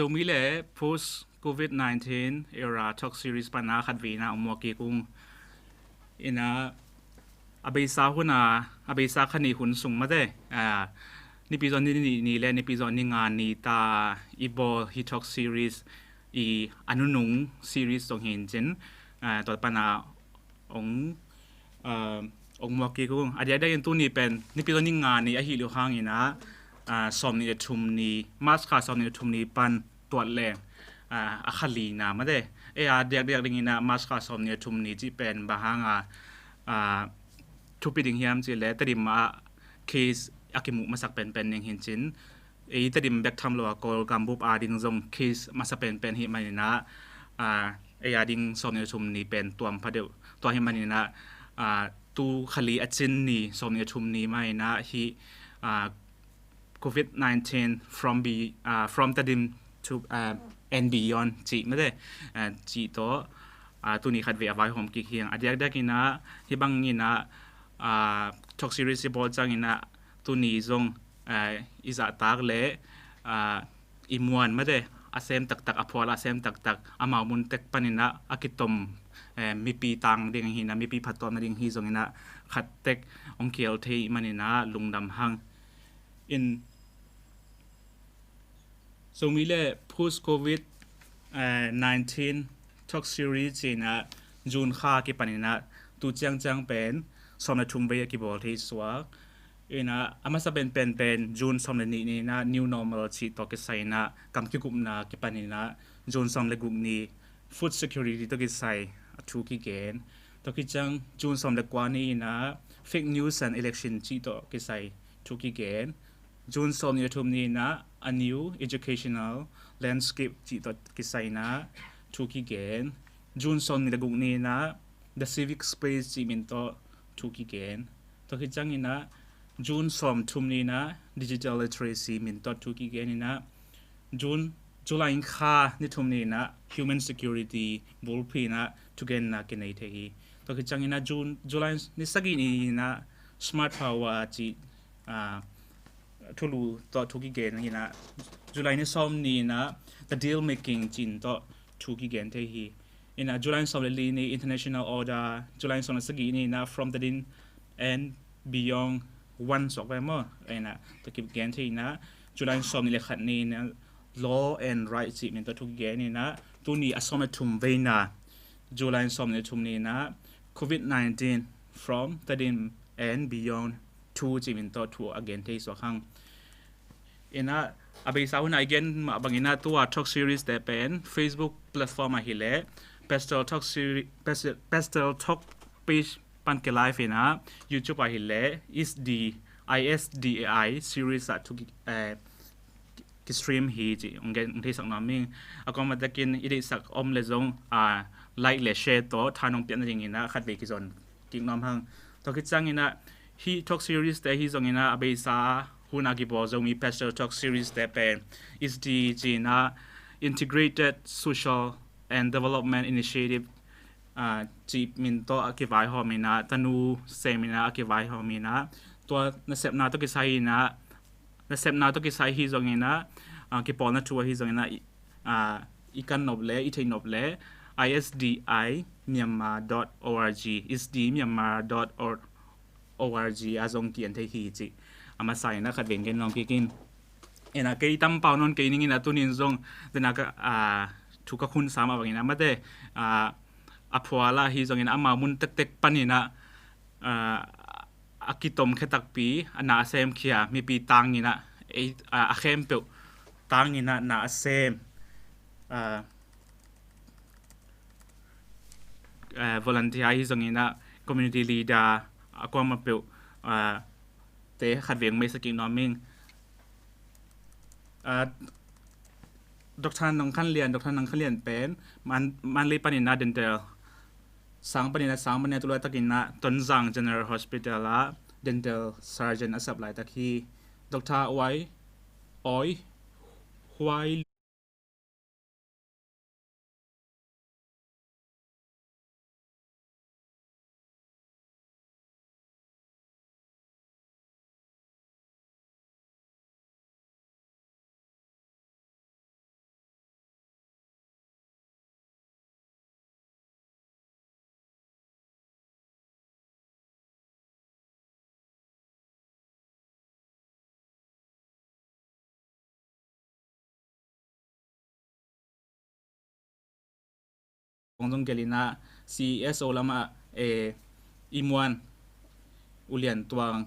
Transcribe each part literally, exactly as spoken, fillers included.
Umi le post Covid nineteen era talk series pana khat vei ina ong muak kik ung. Ina a beisa huna, a beisa kha nih hun sung mate, ah, Nipi Zaw ni nih ni le Nipi Zaw ni nga ni ta i bawl hi talk series i a nunung series zong hi in cin, ah, tua pana ong, ah, ong muak kik ung. A diakdiak in tuni pen Nipi Zaw ni nga ni ahi lio hang ina, ah, sawm nih le thum ni, March kha sawm nih le thum ni pan tuat leng, ah, a kha li na mate. Ei a diakdiak ding ina March kha sawm nih le thum ni cih pen bang hanga, ah, thupi ding hiam cih le Tedim ah case a kimuh masak penpen ding hi in cin, ei Tedim bek tham lo a Kawlgam bup a ding zong case masa penpen hi man ina, ah, ei a ding sawm nih le thum ni pen tuam pha deuh. Tua hi man ina, ah, tu kha li a cin ni sawm nih le thum ni man ina hi, ah, Covid nineteen from be, ah, from Tedim to, ah, and beyond cih mate, ah, cih tawh, ah, tuni khat vei a vaihawm kik hi ing. A diakdiak ina hi bang ina, ah, talk series i bawl ciang ina tuni zong, ah, i zahtak le, ah, i muan mate, a sem taktak, a phual a sem taktak, amau mun tek pan ina a kitom, eh, mipi tang ding hi ina, mipi phattuamna ding hi zong ina khat tek ong kial thei man ina lungdam hang. In Zomi le post Covid, eh, nineteen talk series ci ina June kha kipan ina tu ciangciang pen sawm le thum vei a kibawl thei suak. Ina a masa penpen pen June sawm le nih ni ina new normal cih tawh kisai ina kam kikupna kipan ina June sawm le guk ni food security tawh kisai a thu kigen. Tua khit ciang June sawm le kua ni ina fake news and election cih tawh kisai thu kigen. June sawm nih le thum ni ina a new educational landscape cih tawh kisai ina thu kigen. June sawm nih le guk ni ina the civic space cih min tawh thu kigen. Tua khit ciang ina June sawm thum ni ina digital literacy min tawh thu kigen ina June, July kha ni thum ni ina human security bulphuh ina thugenna kinei thei hi. Tua khit ciang ina June, July ni sagih ni ina smart power cih, ah, thulu tawh thu kigen ina July ni sawm ni ina the deal making cih tawh thu kigen thei hi. Ina July sawm le li ni international order, July sawm le sagih ni ina from Tedim and beyond one suak ve maw. Ina tua kigen thei ina July sawm nih le khat ni ina law and right cih min tawh thu kigen ina tuni a sawm le thum veina July sawm nih le thum ni ina Covid nineteen from Tedim and beyond two cih min tawh thu a gen thei suak hang. Ina a beisa huna i gen mah bang ina tua talk series te pen Facebook platform ah hi le Pastel Talk series, Pastel, Pastel Talk page pan ki live ina YouTube ah hi le ISD, ISDAI series ah thu ki, eh, ki stream hi ci ong gen ong theisak nuam ing. A kuamah takin i deihsak om le zong, ah, like le share tawh tha nong piak nading ina khat vei kizon kik nuam hang. Tua khit ciang ina hi talk series te hi zong ina a beisa huna kibawl Zomi Pastel Talk series te pen ISD ci ina Integrated Social and Development Initiative, ah, cih min tawh a kivaihawm ina tanu sem ina a kivaihawm ina tua nasepna tawh kisai ina nasepna tawh kisai hi zong ina, ah, kipawlna thu ahi zong ina i, ah, i kan nop le i theih nop le I S D I Myanmar dot org, I S D I Myanmar dot org a zong kian thei hi ci. A masa ina khat vei gen nuam kik ing. Ina kei tam pau nawn kei ning ina tunin zong dena ka, ah, thu ka khun sa mah bang ina mate, ah, a phual ah hi zong ina amau mun tektek pan ina, ah, a kitom khia takpi a na a sem khia mipi tang ina, ei, ah, a khempeuh tang ina na a sem, ah, eh, volunteer hi zong ina community leader a kuamah peuh, ah, te khat vei ong maisak kik nuam ing. Ah, Doctor Nong Khan Lian, Doctor Nong Khan Lian pen Man, Mandalay pan ina dental, sang pan ina, sang pan ina tu laitak ina Tonzang General Hospital ah dental surgeon a sap laitak hi. Doctor Oi, Oi Huai kong zong gelh in ah, C S O lamah, eh, i muan U Lian Tuang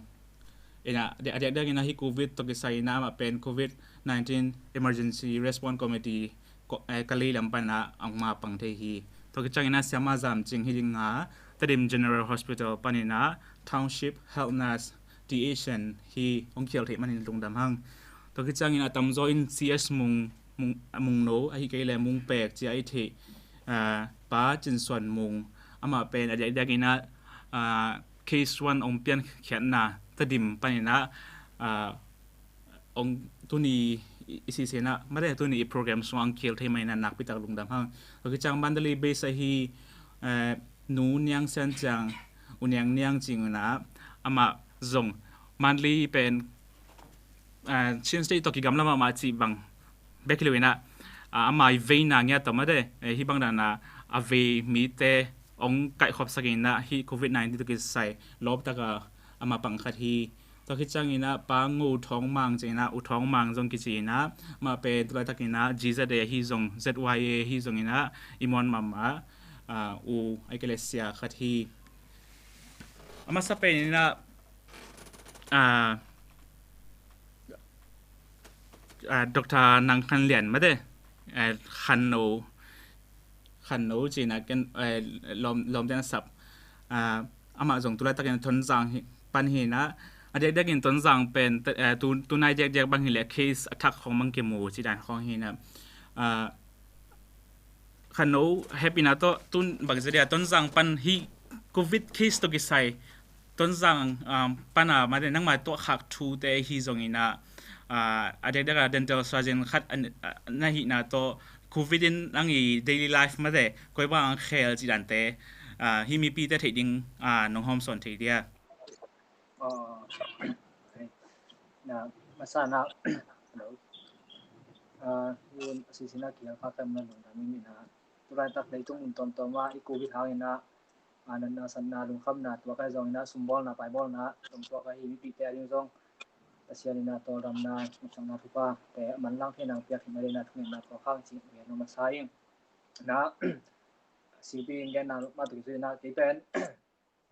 in ah, a diakdiak in ah hih Covid tawh kisai in ah amah pen Covid nineteen Emergency Response Committee ko-, eh, Kalay lam pan ah hong mapang thei hi. Tua khit ciangin ah Siama Zam Cing hi ding a, Tedim General Hospital panin ah Township Health Nurse, T H N hi, hong khial theih manin lungdam hang. Tua khit ciangin a tamzaw in C S Mung, Mung, Mung No, ahi kei leh Mung Pek ci-a i theih, ah, Pa Cin Suan Mung, amah pen a diakdiak in ah, ah, case one hong piankhiatna Tedim panin ah, ah, hong tuni i, i sisena, mate tuni i program sungah hong khial thei manin ah nakpi tak lungdam hang. Tua khit ciang Mandalay base ahi, eh, Nu Niang Sian Ciang, U Niang Niang Cing in ah, amah zong Mandalay pen, ah, Chin State tawh kigamla mahmah cih bang bek hi lo in ah, ah, amah i veina ngiat tawh mate, eh, hih bang dan ah a vei mite hong kaihkhopsak in ah hih Covid nineteen tawh kisai lawp tak a amah pang khat hi. Tua khit ciangin ah Pa Ngo Thawng Mang ci in ah, U Thawng Mang zong kici in ah, amah pen tu laitakin ah G Z A ahi zong, Z Y A ahi zongin ah i muan mahmah, ah, u, ahi kei leh sia khat hi. A masa pen in ah, ah, ah, Doctor Nang Khan Lian mate, eh, Khan No, Khan No ci in ah ken, eh, lawm, lawmte na sap. Ah, amah zong tu laitakin Tonzang hi, pan hi in ah, a diakdiakin Tonzang pen, eh, tu, tu nai diakdiak bang hi leh case a thak khawng bang kimu cih dan khawng hi in ah, ah, Khan No, happy na tawh, tun bang zia dia Tonzang pan hih Covid case tawh kisai Tonzang, um, pan a mate nangmah tuahkhak thute hi zongin ah, ah, a diakdiak a dental surgeon khat an, ah, na hihna tawh Covid in nang i daily life mate koi bang ang khel cih dante, ah, hih mipite theih ding, ah, nong hawmsawn thei dia. Ah, na, masa na, hello. Ah, yun, a sisina kial kha kan na lungdam in ah, tu laitak leitung mun tawmtawm ah i Covid hangin ah, ah, natna satna lungkhamna tua kai zongin ah sumbawlna paibawlna tawm tua kai hi mipite a ding zong Pasian in ah tawldamna, nopsakna, thupha te a manlang thei nang piak hi na ding ah thungetna tua khang cih ngen nuam masa ing. Na, sipi in genna mah tuk zui in ah kei pen,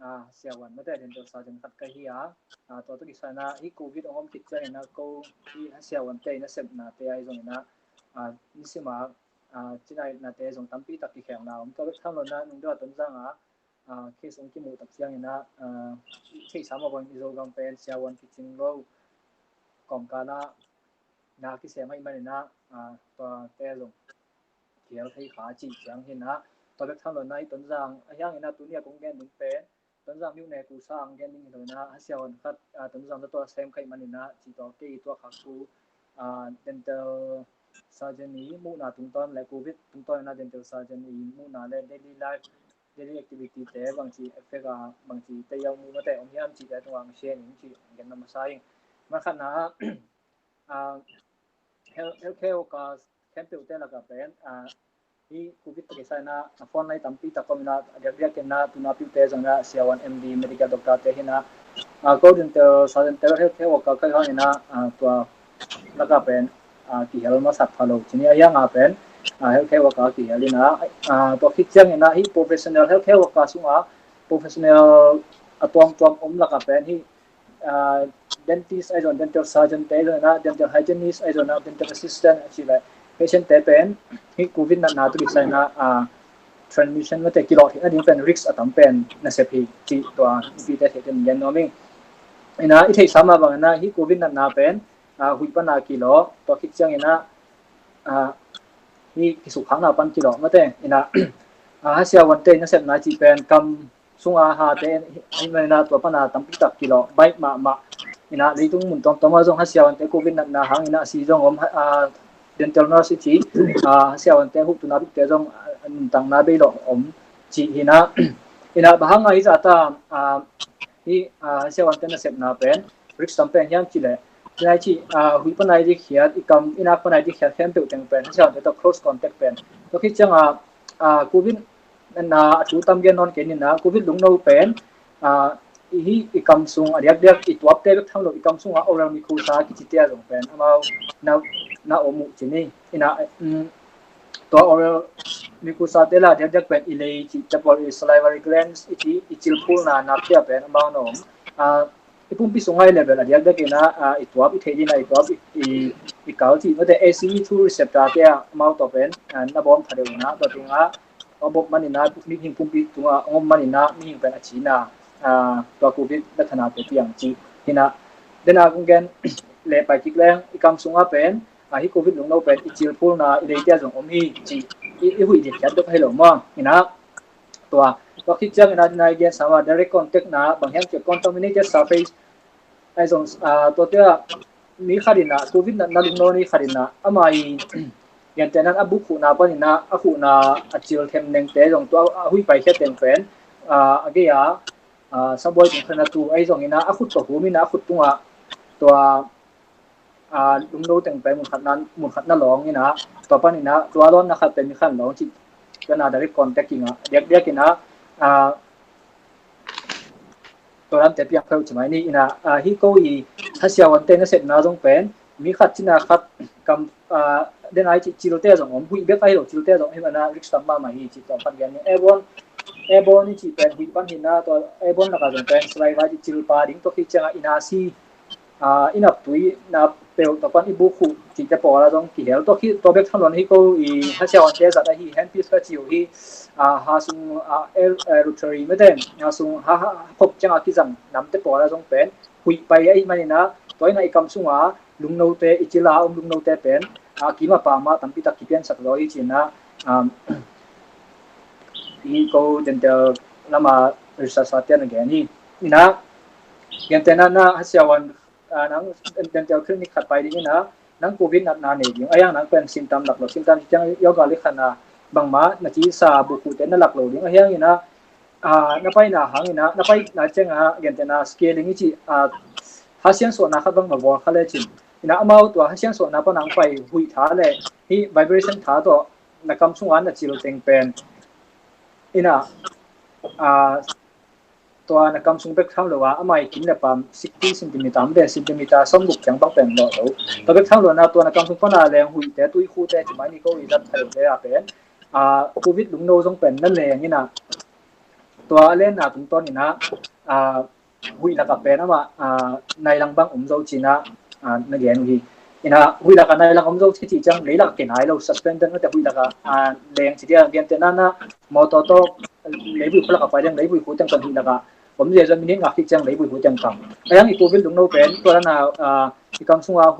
ah, siavuan mate dental surgeon khat ka hi a, ah, tua tawh kisai in ah hih Covid hong om khit ciangin ah ko hih siavuante i nasepnate ahi zongin ah, ah, nisim a, ah, cinainate zong tampi tak kikhel na om. Tua bek tham lo in ah nung deuh a Tonzang a, ah, case hong kimuh tak ciangin ah, ah, theihsa mah bangin i Zogam pen siavuan kicing lo kawmkal ah na kisem ahih manin ah, ah, tuate zong kial thei kha cih ciang hi in ah, tua bek tham lo in ah i Tonzang a hiangin ah tuni a kong gen ding pen Tonzang miuh ne kusa ang gen ding hi lo in ah, a siavuan khat, ah, Tonzang tawh a sem kha ahih manin ah cih tawh kei i tuahkhak thu, ah, dental surgeon i muhna tungtawn le Covid tungtawn in ah dental surgeon i muhna le daily life, daily activity te bangci effect a, bangci tei a muh mate om hiam cih te tungah ang share ning cih gen nuam masa ing. Mah khatna ah, ah, health, healthcare workers khempeuhte lakah pen, ah, hih Covid tawh kisai in ah, ah, frontline tampi tak om in ah, a diakdiak in ah, tuna piute zong in ah, siavuan M D, medical doctor te hi in ah, ah, ko dental surgeon te healthcare worker ka hih hangin ah, ah, tua lakah pen, ah, kihel masak pha lo. Cih ni a hiang a pen, ah, healthcare worker kihel in ah, ah, tua khit ciangin ah, hih professional healthcare worker sungah professional a tuamtuam om lakah pen hih, ah, dentist ahi zong, dental surgeon te ahi zong in ah, dental hygienist ahi zong in ah, dental assistant a cih leh patient te pen hih Covid natna tawh kisai in ah, ah, transmission mate kilawh theihna ding pen risk a tam pen nasep hi cih tua mipite theih ding gen nuam ing. In ah i theihsa mah bangin ah hih Covid natna pen, ah, huih pan a kilawh, tua khit ciangin ah, ah, hih kisukkhakna pan kilawh mate in ah, ah, a siavuante i nasepna cih pen kam sunga hate ahih manin ah tua pan a tampi tak kilawh baih mahmah. In ah leitung mun tuamtuam ah zong a siavuante Covid natna hangin ah a si zong om, ah, dental nurse i ci, ah, a siavuante huh tuna piute zong, ah, nuntakna bei lawh om cih hi in ah. In ah bang hang a hih zah ta, ah, hih, ah, a siavuante nasepna pen risk tam pen hiam cih leh, cih nai cih, ah, huih pan a i dikhiat, i kam, i nak pan a i dikhiat khempeuh teng pen a siavuante tawh close contact pen. Tua khit ciang a, ah, Covid natna a thu tam gen nawn kei ni in ah, Covid lungno pen, ah, i hih i kam sung a diakdiak i tuapte bek tham lo, i kam sungah oral mucosa kicite a zong pen amau na, na om uh ci ni. In ah, um, tua oral mucosa te la diakdiak pen i lei cih te pawl, i salivary glands i cih, i cil phulna nak cia pen amau na om. Ah, i pumpi sung ah i level a diakdiak in ah, ah, i tuap, i theih ding ah i tuap, i, i, i kal cih mate, A C E two receptor te ah amau tawh pen, ah, na bawm kha deuh in ah, tua teng ah a bawm man in ah mihing pumpi tungah a om man in ah mihing pen a cina, ah, tua covid na thana te piang cih hi in ah. Dena kong gen leh pai kik leng, i kam sung ah pen, ah, hih covid lungno pen i cil phulna i lei te ah zong om hi cih i, i huih ding khiat deuh hi lo maw. In ah tua, tua khit ciang in ah, dena i gen sa mah, direct contact na, bang hiam cih leh contaminated surface ahi zong, ah, tua te ah mi khat in ah, covid natna lungno mi khat in ah, ama i gentehna in ah a buk khuhna pan in ah, a khuhna a cil them nengte zong tua a huih paikhia teng pen, ah, a gei a, ah, sabuai tung khat na tu ahi zong in ah, a khut tawh hum in ah, a khut tungah tua, ah, lungno teng pen mun khat na, mun khat na lawng in ah, tua pan in ah tua lawnna khat pen mi khat lawng cih, tua na direct contact in ah, diakdiak in ah, ah, tua lam te piang pheu ci mai ni. In ah, ah, hih ko i hasiahuan te nasepna zong pen, mi khat cina khat kam, ah, dena i cih cil te zong om, huih bek ahi lo cil te zong om hi in ah, risk tam mahmah hi cih tua pan gen ni. Airborne, airborne i cih pen huih pan hi in ah, tua airborne lak ah zong pen saliva i cih cil pa ding, tua khit ciang ah i nasi, ah, i nap tui, nap peuh, tua pan i buk khuh cihte pawl ah zong kihel. Tua khit, tua bek tham lo in hih ko i hasiahuan te zat ahi, handpiece ka ci uh hi, ah, ha sung, ah, el, eh, rotary mate, ha sung, ha, ha, ha khop ciang ah kizang namte pawl ah zong pen huih pai ahih man in ah, tua in ah i kam sung ah lungnote, i cil a om lungnote pen, ah, kim a pam ah tampi tak kipiansak zaw hi ci in ah, um, hih ko dental lam ah research-te na gen hi. In ah, gentehna in ah hasiahuan, ah, nang dental clinic khat pai ding in ah, nang covid natna nei ding, ahi hang nang pen symptom lak lo, symptom ciang yoga li khat na bangmah na ci sa, buk khuh te na lak lo ding, ahi hang in ah, ah, na paina hang in ah, na paina ciang ah gentehna scaling i cih, ah, hasian suahna khat bang na bawl kha lecin, in ah amau tua hasian suahna pan a hong pai huih tha leh hih vibration tha tawh na kam sung ah na cil teng pen, in ah, ah, tua na kam sung bek tham lo a, ama i kim le pam sixty centimeter, mate, centimeter sawmguk ciang bang pen lawh lo. Tua bek tham lo in ah tua na kam sung pan a leng huihte, tuikhute, ci mai ni, ko i zat thei te ah pen, ah, covid lungno zong pen na leng in ah, tua a lenna tungtawn in ah, ah, huih lak ah pen amah, ah, nai lang bang om zo ci in ah, ah, na gen uh hi. In ah huih lak ah nai lang om zo ci, ci ciang lei lak ah ke nai lo, suspended, mate, huih lak ah, ah, leng ci dia, gentehna in ah motor tawh leivui khu lak ah pai leng leivui khu teng pan huih lak ah om ziahziah, minute nga khit ciang leivui khu teng kam. Ahi hang i covid lungno pen tua dan a, ah, i kam sung ah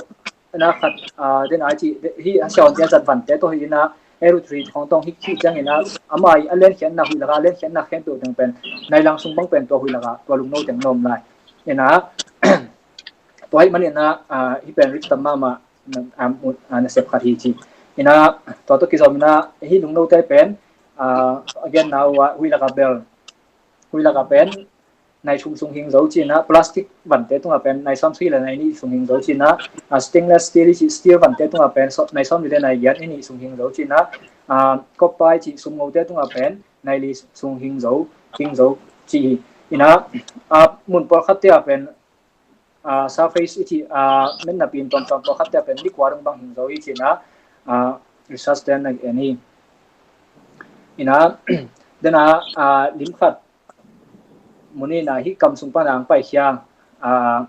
na khat, ah, dena i cih, hih hasiahuan te zat vante tawh hi in ah, air rotary khawng tawh hi, hi ciang in ah, ama i a lenkhiatna, huih lak ah a lenkhiatna khempeuh teng pen nai lang sung bang pen tua huih lak ah tua lungno teng na om lai. In ah, tua ahih man in ah, ah, hih pen risk tam mahmah, ah, mu-, ah, nasep khat hi ci. In ah, tua tawh kizom in ah, hih lungnote pen, ah, a genna uh ah huih lak ah bel, huih lak ah pen nai thum sung hing zo ci in ah, plastic vante tungah pen nai sawmsagih le nai nih sung hing zo ci in ah, ah, stainless steel i cih steel vante tungah pen saw-, nai sawmli le nai giat, nai nih sung hing zo ci in ah, ah, copper i cih sumngote tungah pen nai li sung hing zo, hing zo ci hi. In ah, ah, mun pawlkhatte ah pen, ah, surface i cih, ah, met napi in tuamtuam pawlkhatte ah pen likua dong bang hing zo hi ci in ah, ah, research-te na gen hi. In ah, dena, ah, lim khat mun in ah hih kam sung pan a hong paikhia, ah,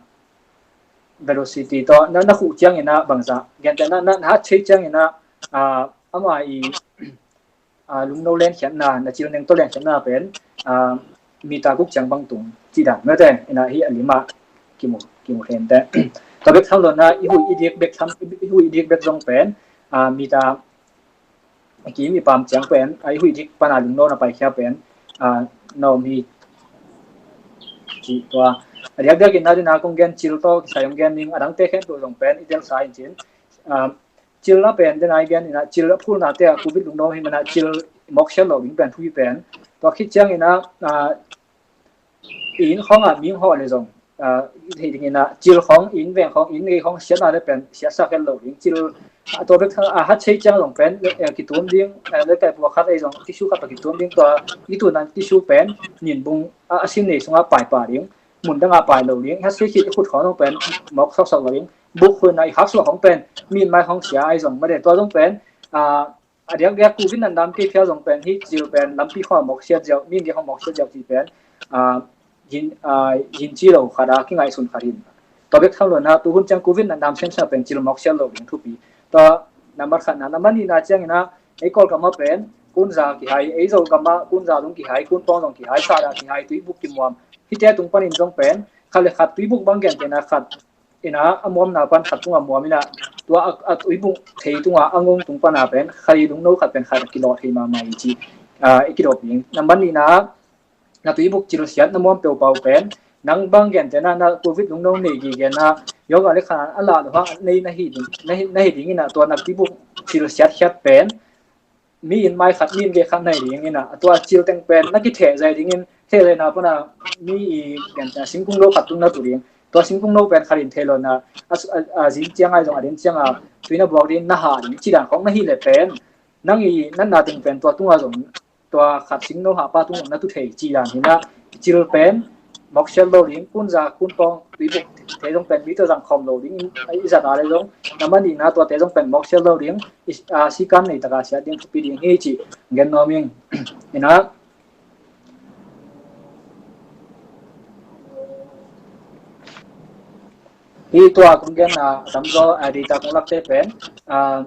velocity tawh na, na khuh ciang in ah bangzah, gentehna na, na hat thei ciang in ah, ah, ama i, ah, lungno lenkhiatna, na cil neng tawh lenkhiatna pen, ah, meter guk ciang bang tung cih dan, mate, in ah hih a lim ah kimu, kimu hen te. Tua bek tham lo in ah i huih i dik bek tham, i huih i dik bek zong pen, ah, meter a kim i pam ciang pen, ah, i huih dik pan a lungno na paikhia pen, ah, na om hi ci. Tua a diakdiak in ah, dena kong gen cil tawh kisai hong gen ning, a dangte khempeuh zong pen i telsa in cin, ah, cil a pen dena i gen in ah, cil a phulnate ah covid lungno hi man ah cil mawk siat loh ding pen thu hi pen. Tua khit ciang in ah, ah, inn khawng ah mihing hawh le zong, ah, thei ding in ah, cil khawng, inn veng khawng, inn gei khawng siatna le pen siatsak het loh ding. Cil, ah, tua bek, ah, hat thei ciang zong pen, eh, kitum ding, eh, le kai pua khat ei zong tissue khat tawh kitum ding, tua i tun a tissue pen nin bung, ah, a sin nei sungah pai pah ding, mun dangah pai lo ding. Hat thei khit i khut khawng zong pen mawk sawksak lo ding. Buk khun ah i khak suah khawng pen, min mai khawng sia ahi zong, mate, tua zong pen, ah, a diakdiak Covid nan dam kei phial zong pen hih cil pen lampi khawng a mawk siat ziau, mi in gei khawng mawk siat ziau cih pen, ah, hin, ah, hin ci lo khat a kingaihsun khat hi. Tua bek tham lo in ah, tuhun ciang Covid nan dam semsem pen cil mawk siat lo ding thupi. Tua nambat khatna, nambat nihna ciangin ah, ei Kawlgam ah pen, kunza kihai, ei Zogam ah kunza zong kihai, kunpawng zong kihai, sahdah kihai, tuibuk kimuam. Hihte tung panin zong pen, khat le khat tuibuk bang gentehna khat in ah, a muamna pan khat tungah muam in ah, tua a, a tuibuk thei tungah a ngong tung pan a pen, khat i lungno khat pen khat a kilawh thei mahmah hi ci, ah, i kidop ding. Nambat nihna, na tuibuk cilsiat na muam peupau pen, nang bang gentehna na Covid lungno nei gige na, yoga le khan a lah lo hang nei na hi ding, na hi, na hi ding in ah, tua na tuibuk cilsiat khiat pen, mi in mai khat, mi in gei khat na hi ding in ah, tua cil teng pen na kitheh zai ding in, theh zaina pan a mi i gentehna singkung lo khat tung na tu ding. Tua singkung lo pen khat in thei lo in ah, a, a, a zing ciang ai zong a den ciang a tui na buak ding na ha ding, ci dan khawng na hi le pen, nang i natna teng pen tua tungah zong, tua khat singno hahpa tung na tu thei ci dan hi in ah, cil pen mawk siat lo ding, kunza, kunpawng, tuibuk thei zong pen mi tawh zang khawm lo ding, i zat a le zong, nambat nihna tuate zong pen mawk siat lo ding, i, ah, sikan nei taka siat ding thupi ding hi ci gen nuam ing. In ah, hih tua kong gen a, a tamzaw, ah, data kong lakte pen, ah,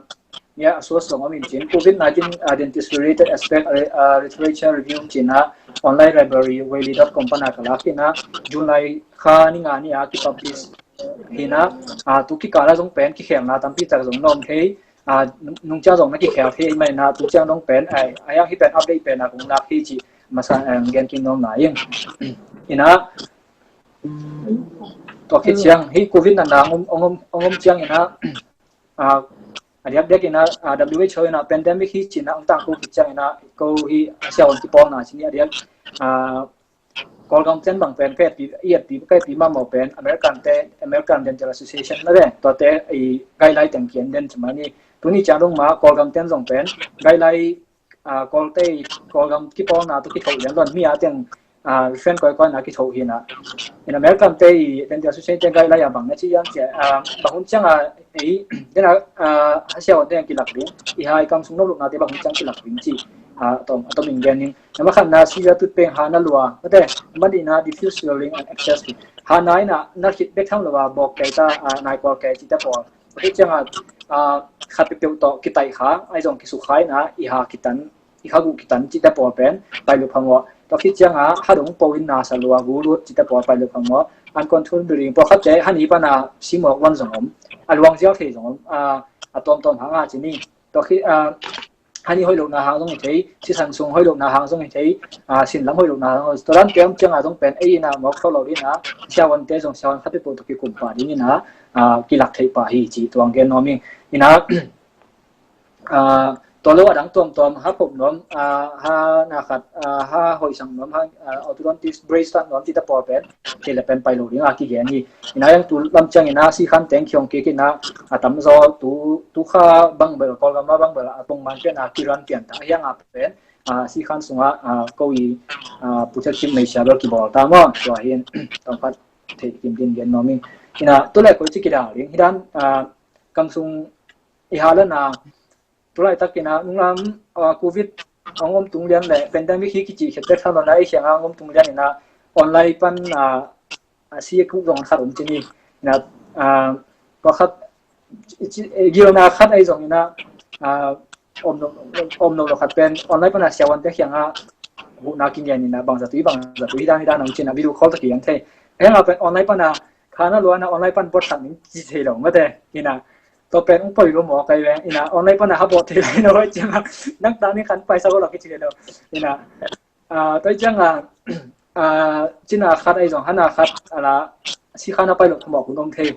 ya, a source zong om in cin, Covid nineteen, ah, dentist related aspect, ah, literature review cin ah, online library, wiley dot com pan a ka lak in ah, July kha ni nga ni a kipublish hi in ah, ah, tu kikal ah zong pen kikhelna tampi tak zong na om thei, ah, nung, nung ciang zong na kikhel thei mah in ah, tu ciang zong pen, ai, ai, hih pen update pen a kong lak hi ci, masa, eh, gen kik nuam lai ing. In ah, tua khit ciang, hih Covid natna ong om, ong om, ong om ciang in ah, ah, a diakdiak in ah, ah, W H O in ah pandemic hi ci in ah, ong tangko khit ciang in ah, ko hih siavuan kipawlna ci ni a diak, ah, Kawlgam ten bang pen ka etpi, i etpi, ka etpi mahmah pen American te, American Dental Association na ve, tuate i guideline teng kian den ci mah ni. Tuni ciang dong mah Kawlgam ten zong pen guideline, ah, Kawlte, Kawlgam kipawlna tawh kithoh lian lo in, mi a teng, ah, reference koikoi na kithoh hi in ah. In American te i Dental Association te guideline a bang na ci hiam cih leh, ah, bang hun ciang a, ei, den a, ah, a siavuan te kilak ding, i hai kam sung no lukna te bang hun ciang kilak ding ci, ah, a tom, a tom in gen ning. Nambat khatna, seizure, tut peng, hahna lua, mate, nambat nihna, diffuse swelling and access. Hahna in ah na khit bek tham lo a bawk kei ta, ah, nai kual kei cihte pawl. Tua khit ciang a, ah, khat peuhpeuh tawh kitaih kha, ai zong kisukha in ah, i ha kitan, i kha guh kitan cihte pawl pen pai lupha maw. Tua khit ciang a, ha dong po in na sa lua, gu lut cihte pawl pai lupha maw. Uncontrolled bleeding, pawlkhatte ha ni pan a simawk luan zong om, a luang ziau thei zong om, ah, a tawmtawm hang a ci ni. Tua khit, ah, hani hoih lohna hang zong hi thei, sisan sung hoih lohna hang zong hi thei, ah, sinlam hoih lohna hang zong, tua dante om ciang a zong pen ei in ah mawk thawh lo ding in ah, siavuante zong siavuan khat peuhpeuh tawh kikum pah ding in ah, ah, kilak theih pah hi ci tuang gen nuam ing. In ah, ah, tua lo a dang tuamtuam, ha phop nuam, ah, ha na khat, ah, ha hoihsak nuam, ha, ah, orthodontist brace tak nuam cihte pawl pen, kei le pen pai lo ding a kigen hi. In ah, yang tu lam ciang in ah, sikhan teng khiong kik in ah, a tamzaw tu, tu kha bang bel, Kawlgam ah bang bel, a pongman pen a kiran pian ta, a hiang a pen, ah, sikhan sungah, ah, ko i, ah, putet kim nei sia bel kibawl ta maw, tua hin, tawmkhat thei kim din gen nuam ing. In ah, tu le koi ci kidal ding, hi dan, ah, kam sung i ha le na, tu laitak in ah, nunglam, ah, Covid ong om tung lian le, pandemic hi kici khiat tek than lo na, i khiang a ong om tung lian in ah, online pan, ah, a si kuk zong khat om ci ni. In ah, ah, tua khat, ci, ci, eh, gilna khat ai zong in ah, ah, om no, om no lo khat pen, online pan a siavuante khiang a, huhna kingen in ah, bangza tui, bangza tui, hi dan, hi dan om ci in ah, video call tawh kigen thei. Heng a pen, online pan a, kha na lua na, online pan bot khat ning ci thei lo, mate, in ah, tua pen ong poi lo maw kai veng, in ah, online pan a ha bawh thei lai lo, ciang a, nang ta ni khan paisa bawh lo kici thei lo, in ah, ah, tua ciang a, ah, cina khat ai zong, hana khat, a la, sikhan a pai lo, khamawh kun om thei.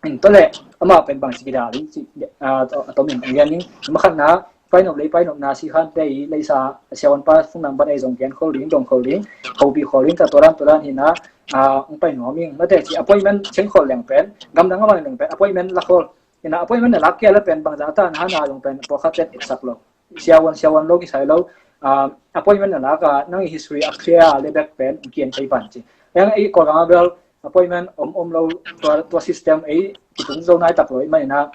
In tua le, ama pen bang ci kidal ding ci, ah, tua, tua min ong lian ning, ma khat na, painop lei, painopna, sikhante i leisa, siavuan pa phone number ei zong gen khol ding, dong khol ding, hopi khol ding, ta tua dan, tua dan hi na, ah, ong pai nuam ing, mate ci appointment cheng khol leng pen, gamdang a bang leng pen, appointment la khol. In ah appointment na lak kei le pen bangza ta na hana zong pen, pawlkhat tet etsak lo. Siavuan, siavuan lo kisai lo, ah, appointment na lak a, nang i history a clear le bek pen, kian thei pan ci. Eng i Kawlgam a bel, appointment om om lo, tua, tua system ei kitung zo nai tak lo i manina,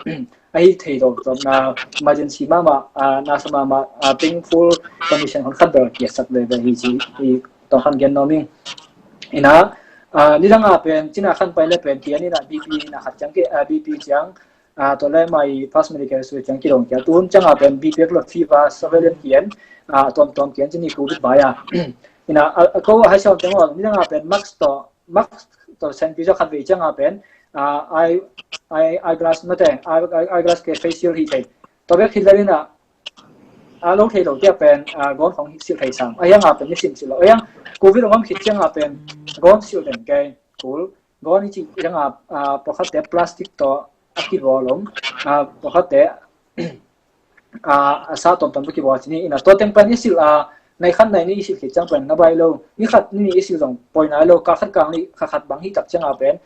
ahi thei lo zomna, emergency mahmah, ah, nasa mahmah, ah, ping full condition hon khat bel kiasak veve hi ci i tong khan gen nuam ing. Ina, ah, nidanga pen cina khan pai le pen kian ina B P ina khat ciang ke, ah, B P ciang, ah, tua le mai past medical history ciang kidong kia, tuhun cianga pen B P lo, fever, surveillance kian, ah, tuamtuam kian cini covid vai a. Ina, ah, ko a hai siam ciang ol nidanga pen mask to, mask to sen pi zo khat vei cianga pen, ah, eye, eye, eyeglass mate, eye, eye, eyeglass ke face shield hi thei. Tua bek hi le ina, a lo thei lo tia pen, ah, gawn khong silh thei sam. A hianga pen ni sim silh lo. A hiang covid ong om khit cianga pen gawn silh den kei. Kul. Gawn i ci hianga, ah, pakhat te plastic to a kibawl om. Ah, pakhat te, ah, a sa tomtom to kibawl ci ni. Ina tua teng pen i silh, ah, nai khat nai ni i silh khit ciang pen na bai lo. Ni khat ni i silh zong poi nai lo. Ka khat kang ni kha khat bang hi tak cianga pen,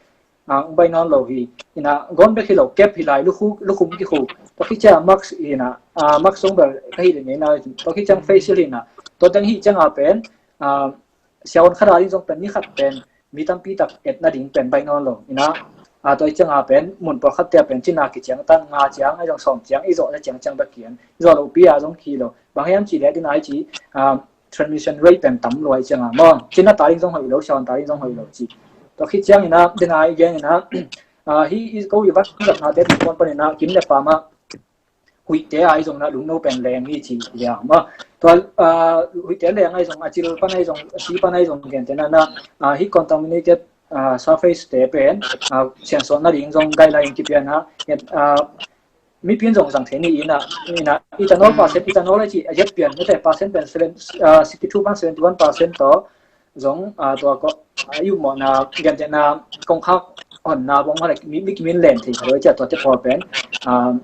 ah, bai nawn lo hi. Ina gawn bek hi lo, kep hi lai, lukhu, lukhum kikhu. Tua khit ciang mask ina, ah, mask song bel ka hi le nei na, tua khit ciang face shield ina. Tua teng hi cianga pen, ah, siaon khat a ding zong pen ni khat pen mi tampi tak etna ding pen bai nawn lo. Ina, ah, tua hi cianga pen mun pawlkhat tia pen cina kiciang tan nga ciang, ai zong sawm ciang, i zawh na ciang ciang bek kian. I zawh lo pi a zong ki lo. Bang hiam ci le dina i ci, ah, transmission rate pen tam luai cianga maw. Cina ta ding zong hoih lo, siaon ta ding zong hoih lo ci. Tua khit ciang ina, dina i gen ina, ah, hi i ko i vat, vat na te pi pon pan ina, kim le pama, huihte a i zong na lungno pen leng hi ci lia maw. Tua, ah, huihte leng a i zong, a cil pan a i zong, a si pan a i zong gen te na na, ah, hi contaminated, ah, surface te pen, ah, siansuah na ding zong guideline kipian a, ah, mipin zong zang thei ni ina, ina ethanol percent, ethanol a ci a jet pian, mete percent pen seven, ah, sixty two point seventy one percent to zong, ah, tua ko, ah, i upmawhna gentehna kongkhak honna bong hale mi, mi kimin len thei kha lo i cia tua te pawl pen, ah,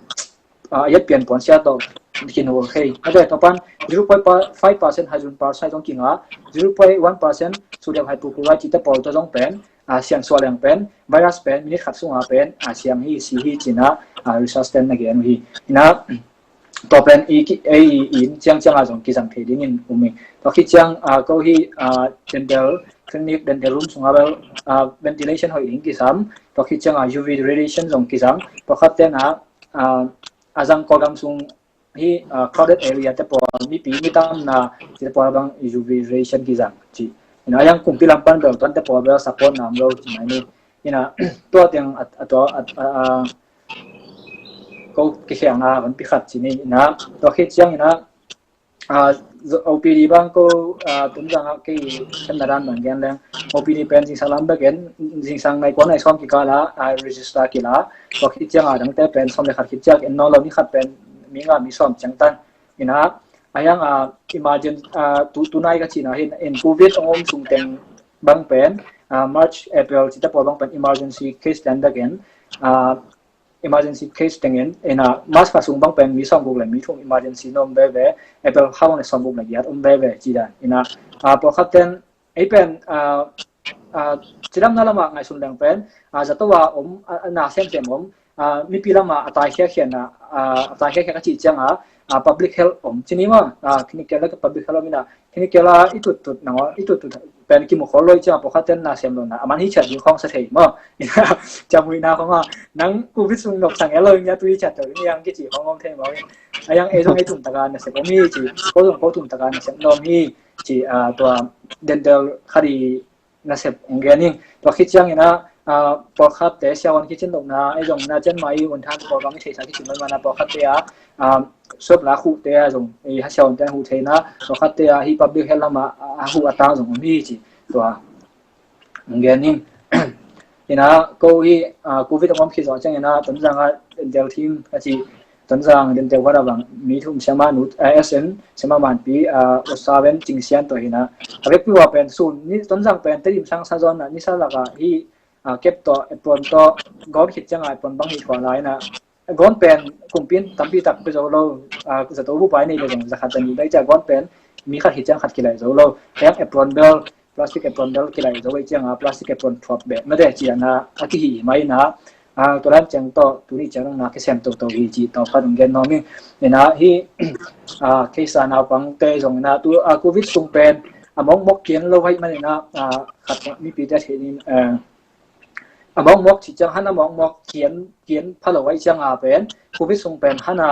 ah, a jet pian puan sia to kinul thei. A tua pan zero point five percent hydrogen peroxide zong kinga, zero point one percent sodium hypochlorite ci te pawl to zong pen, ah, siang sual leng pen, virus pen, minute khat sunga pen, ah, siang hi, si hi cina, ah, research ten na gen uh hi. Ina, tua pen i ki, ei in ciang cianga zong kizang thei dingin um hi. Tua khit ciang, ah, ko hi, ah, dental clinic, dental room sunga bel, ah, ventilation hoih ding kisam. Tua khit cianga U V radiation zong kizang. Tua khat tena, ah, a zang Kawlgam sung hi, ah, crowded area te pawl, mipi mi tamna te pawl bang U V radiation kizang ci. Ina a yang kumpi lam pan bel tuan te pawl bel support nam lo ci mai ni. Ina tua teng a, a tua a, a, a, ko kikhiangna hon pi khat ci ni. Ina tua khit ciang ina, ah, O P D bang ko, ah, tun zang a kei khen na dan bang gen leng. O P D pen zingsang lam bek en, zingsang nai kua nai sawm kikal a, ah, register kila. Tua khit ciang a dangte pen sawm le khat khit ciang en nawn lo, ni khat pen mi nga mi sawm ciang tan. Ina a yang, ah, emergency, ah, tu, tunai ka cina hin in covid ong om sung teng bang pen, ah, March, April ci te pawl bang pen emergency case dan bek en, ah, emergency case tengin, ina March kha sung bang pen mi sawm guk le mi thum emergency na om veve, April kha bang le sawm guk le giat om veve ci dan. Ina, ah, pawlkhat ten ei pen, ah, ah, cidamna lama ngaihsun leng pen, ah, zato a om, ah, na semsem om, ah, mipi lama a tai khiakhiana, ah, a tai khiakhia ka cih cianga, ah, public health om ci ni maw, ah, clinical le public health om ina, clinical a i tuttut nangaw, i tuttut pen kimu khol lo i cianga pawlkhat ten na sem lo na, a man hi ciat ding khawng sa thei maw. Ciamhuihna khawng a, nang covid sung nop sang el lo i nia tu hi ciat to i niang kici khawng om thei maw. A yang ei zong ei tum taka na sep om hi ci, ko zong ko tum taka na sep na om hi ci, ah, tua dental khadi nasep ong gen ing. Tua khit ciang ina, ah, pawlkhat te siawan khicin lohna, ei zong na cian mai un than pawlkhat i theisa khicin mai mana pawlkhat te a, ah, sop la khuh te a zong, ei ha siawan te hu theina, pawlkhat te a hi public health lama, ah, hu a tang zong om hi ci. Tua ong gen ing. Ina ko hi, ah, covid ong om khit zawh ciang ina, Tonzang a dental team ka ci, Tonzang dental khuara bang mi thum siama nu, eh, S N siama manpi, ah, usaven cingsian to hina. A vekpi wa pen sun ni Tonzang pen Tedim sang sa zon na ni sa laka hi, ah, kep to, apron to, gawn khit cianga apron bang hi thua lai na. Gawn pen kumpin tampi tak pe zo lo, ah, zato bu pai nei le zong zakhat zani bai cia gawn pen mi khat khit ciang khat kilai zo lo. Heng apron bel, plastic apron bel kilai zo bai cianga plastic apron thuap beh mate ciana a kihi mai na. Ah, tua lam ciang tawh tuni ciang na kisem toto hi ci tawh khat ong gen nuam ing. Ina hi, ah, case a naupang te zong ina tu, ah, covid sung pen a mawkmawk kian lo hai man ina, ah, khat mipi te theih in, ah, a mawkmawk cih ciang hana mawkmawk kian kian pha lo ahih cianga pen Covid sung pen hana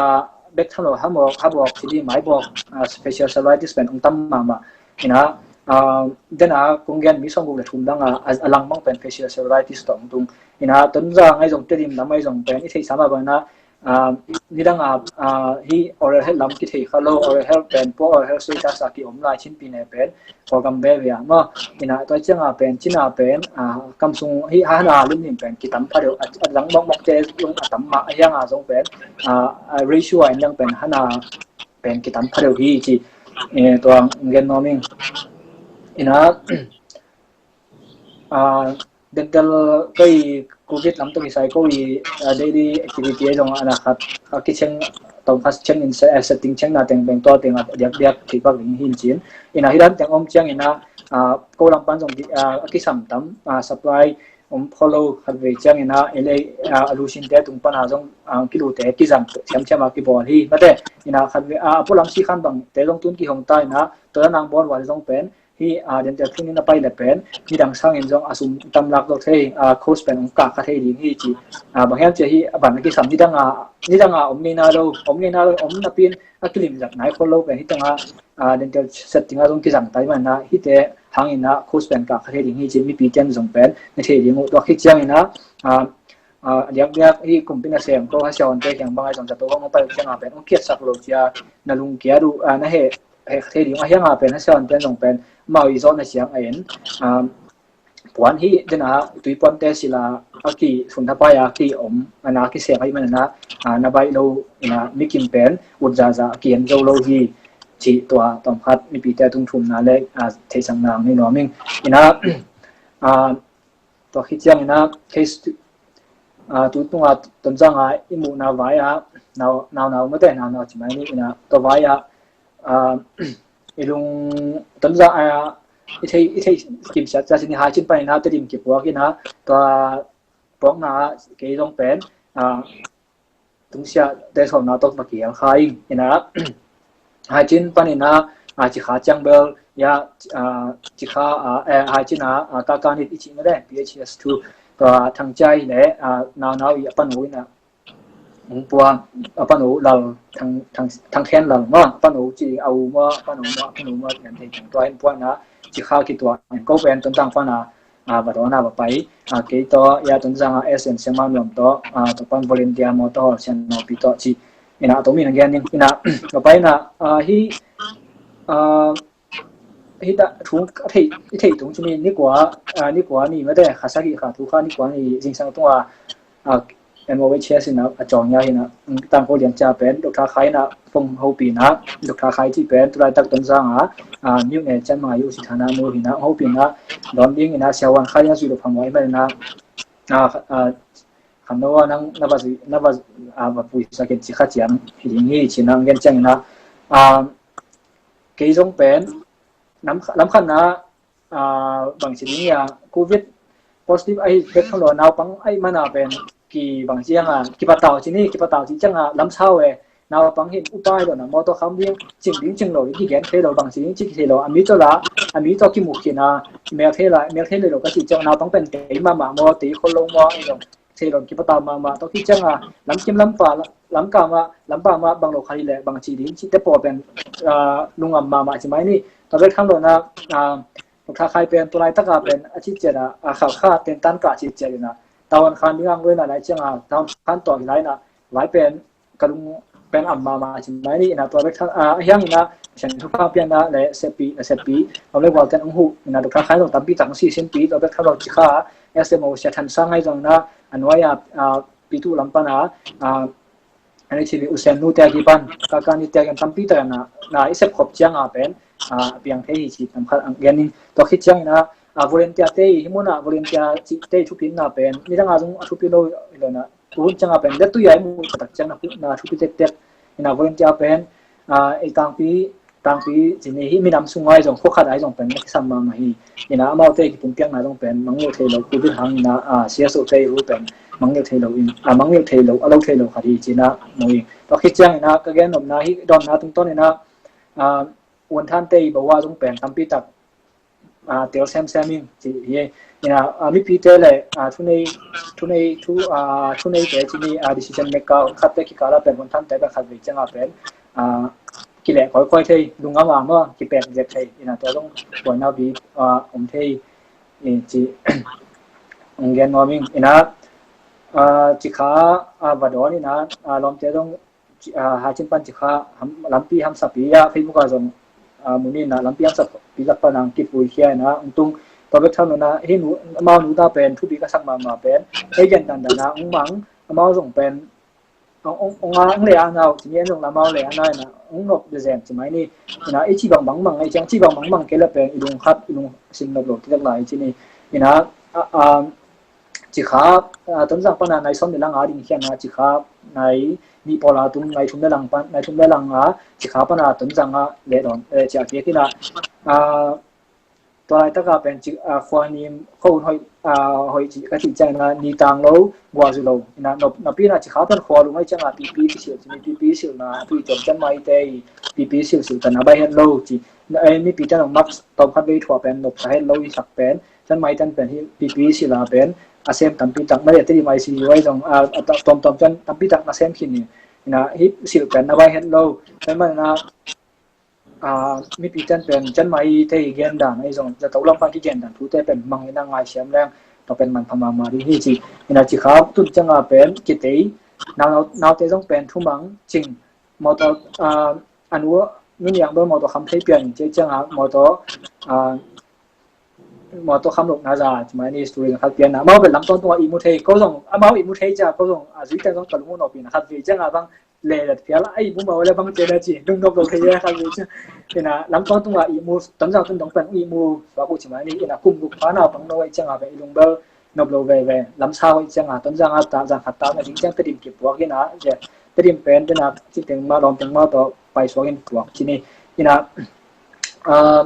bek tham lo ha mawk ha mawk cili mai bawk, ah, facial cellulitis pen ong tam mahmah. Ina, ah, dena kong gen mi sawmguk le thum danga a, a lang bang pen facial cellulitis tawh ong tung. Ina, Tonzang ahi zong Tedim lam ahi zong pen i theihsa mah bangina, ah, nidanga, ah, hi oral health lam kithei kha lo, oral health pen poor oral health status a kiom lai Chin pi ne pen Kawlgam veve a maw. Ina, tua cianga pen Chin a pen, ah, kam sung hi hana limlim pen kitam pha deuh, a, a lang mawkmawkte zong a tam mah a hianga zong pen, ah, a ratio a en leng pen hana pen kitam pha deuh hi ci, eh, tua gen nuam ing. Ina, ah, dental kei Covid lam tawh kisai kei, ah, daily activity ahi zong ana khat a kicheng tawm khat cheng in se-, eh, setting cheng na teng beng tua teng a diakdiak kei pak ding hin cin. Ina, hi dan teng om ciang ina, ah, ko lam pan zong di-, ah, a kisam tam, ah, supply om pho lo khat vei ciang ina, ele, ah, a lusinte tung pana zong, ah, kilute kizang thiamthiam a kibawl hi. Mate, ina khat vei, ah, a pulam si khan bangte zong tun kihong ta ina, tua nang bawl val zong pen hi, ah, dental clinic na pai le pen nidang sangin zong a sum tam lak dok thei, ah, cost pen ong kak kha thei ding hi ci. Ah, bang hiam cia hi a ban a kisam nidanga, nidanga om ngeina lo, om ngeina lo, om napin a kilim zat nai khol lo pen hi tanga, ah, dental setting a zong kizang tai mana hite hangina cost pen kak kha thei ding hi ci mipi ten zong pen na thei ding uh. Tua khit ciangina, ah, ah, diakdiak hi kumpi nasem ko ha siaonte kiang bang ahi zong zato hong pai cianga pen ong kiatsak lo cia na lungkia duh, ah, na he, he thei ding a hianga pen ha siaonte zong pen mau i zawhna ciang a en, ah, puan hi dena tui puante sila a ki thun thapai a ki om ana kiseng ahi manana, ah, na baih lo ina mikim pen ut zaza a ki en zo lo hi ci tua tawm khat mipite tung thumna le, ah, theihsakna ang ni nuam ing. Ina, ah, tua khit ciang ina case tu, ah, tu tunga Tonzanga i muhna vai a nau nau nau mate nau nau ci mai ni ina tua vai a, ah, i lung Tonzang a i thei i thei kimsiat cia sini hai cin panina Tedim kipuak ina tua puakna kei zong pen, ah, tungsiah te sawmna tawh va kial kha ing ina. Hai cin panina, ah, cikha ciang bel ya, ah, cikha, ah, eh, hai cina, ah, kakanit i cih mate P H S two tua Thangciai le, ah, nau nau i a panu ina hong pua, a panu lal Thang, Thang, Thangkhen lal ma a panu ci a u ma a panu ma a panu ma nan thei tang tua hin puana cikha kituah in ko pen Tontang pana, ah, va dawn a va pai. Ah, kei tawh ya Tonzanga S N Sema nuam tawh, ah, tua pan volunteer mawtaw sian nawpi tawh ci ina a tomi na gen ning ina va pai ina, ah, hi, ah, hi ta thu a thei i thei tung cumi nikua, ah, nikua ni mate kha sagih kha thu kha nikua ni zingsang tunga, ah, M O H S ina a cawng ya hina tangko lian cia pen Doctor Khai ina phong hopi ina Doctor Khai ci pen tulai tak Tonzanga, ah, miu ne chan ma yu si thana mu hina hopi ina don ding ina siawan khai ina zui lo phamoi ma ina, ah, ah, khamno nang na va zui na va, ah, va pui sakin ci kha ciang hi ding hi ci nang gen ciang ina, ah, kei zong pen lam khatna, ah, bangci ding ia Covid positive ahi bek khan lo naupang ahi mana pen ki bangci anga kipatau ci ni kipatau ci cianga lamsau e naupang hin upai lo na mawtaw kham ding cing ding cing lo ding kigen thei lo bangci ding ci ki thei lo a mi tawh la a mi tawh kimu khin a mel thei la mel thei lo ka ci ciang naupang pen tei mahmah maw tei khol lo maw ahi lo thei lo kipatau mahmah tawh ki cianga lamkim lampa lamkama lampama bang lo kha hi le bangci ding ci te paw pen, ah, lungam mahmah ci mai ni tua bek khan lo na, ah, Doctor Khai pen tulai taka pen a ci ciat a, a khalkha ten tan ka ci ciat ina tawan khan ding ang loina lai cianga tawan khan tawh hi lai na vai pen ka lung pen am mahmah ci mai ni ina tua bek khan, ah, a hiang ina sian thupha pianna le sepi na sepi om le gual ten ong hu ina Doctor Khai zong tampi tak ong si sinpi tua bek khan lo ci kha S M O sia than sang ngai zong na a nuai a, ah, pitu lam pana, ah, N H V usen nu te a kipan ka ka ni te a kian tampi tak na na i sep khop cianga pen, ah, piang thei hi ci tam khat ang gen in tua khit ciang ina, ah, volunteer te hi muna volunteer ci te thupinna pen nidanga zong a thupi lo ilo na tuhun cianga pen le tui ai mu tak ciang na thupi tek tek ina volunteer pen, ah, ei tangpi tangpi ci ni hi minam sung ai zong khua khat ai zong pen na kisam mahmah hi ina amaute kipumpiakna zong pen mangngilh thei lo Covid hang ina, ah, C S O te i ru pen mangngilh thei lo in, ah, mangngilh thei lo a lo thei lo khat hi ci ina mu hi tua khit ciang ina ka gen nopna hi dawnna tungtawn ina, ah, uan than te i bawa zong pen tampi tak a, tel semsem in ci hi. Ina, a, mipite le, a, thunei thunei thu a, thuneite ci ni, a, decision maker khatte kikala pen hun thante pen khat vei cianga pen, a, kileh koikoi thei, lungam a maw, kipek zek thei. Ina tua zong buaina bi, a, om thei, i ci. Ong gen nuam ing. Ina, a, cikha, a, va dawn ina, a, lawmte zong, a, Hacin pan cikha lampi hamsapi a, Facebook a zong, a, munin a lampi hamsapi lak pan ang kipui khia ina ong tung. Tua bek tham lo ina hi nu, amau nu ta pen thupi ka sak mahmah pen, ei gen dandan a ong mang, amau zong pen ong, ong, ong a, ong le a nau, ci ni en zong la amau le a nau ina ong nop de zen ci mai ni. Ina i ci bangbang mang, i ciang ci bangbang mang kei le pen i lung khat, i lung sim nop lo kidek lai ci ni. Ina, a, a, cikha, a, Tonzang pana nai sawm le lang a ding khian a, cikha nai nih pawl a tung, nai thum le lang pan, nai thum le lang a cikha pana Tonzang a le dawn, e, cia kik ina, a, tua laitaka pen ci, a, khua nim, khua hun hoih, a, hoih ci, ka cih ciangina ni tang lo, guah zu lo. Ina, nop, napi ina cikha pen khua lung ai cianga pipi kisil, ci ni pipi silna, a tui ciang cian mai te i pipi silsil pen a bai het lo, ci. Na, e, mipi ciang mask tawm khat vei thuah pen, nop ka het lo i sak pen, cian mai tan pen hi pipi sila pen, a sem tampi tak, mai te di mai si wai zong, a, a, tawm tawm cian tampi tak na sem khin ni. Ina, hi sil pen na bai het lo. Pen man na, a, mipi cian pen, cian mai te i gen dan, ai zong, za to lam pan ki gen dan, thu te pen, mang ina ngai siam leng, to pen man pha mahmah ding hi ci. Ina cikha, tun cianga pen, kitei, nau, nau, naute zong pen, thu mang, cing, mawtaw, a, a nu, nu niang bel mawtaw kham thei pian, ci cianga, mawtaw, a, mawtaw kham lok na za, ci mai ni story na khat pian na. Amau bel lam tawntung a i mu thei, ko zong, amau i mu thei cia, ko zong, a zui tan zong ka lung u nop ina khat vei cianga bang, le lat phial a i mu mau le bang cia na ci, lung nop lo thei le khat vei cia. Ina, lam tawntung a i mu, Tonzang tun dong pen i mu, suak u ci mai ni, ina kum guk pha na pang no i cianga pen i lung bel, nop lo veve, lamsa hoih cianga, Tonzang a ta, zang khat ta, na ding ciang Tedim kipuak ina, Tedim pen, pen a, ci teng ma, lawm teng ma, to, pai suak in puak, ci ni, ina, a,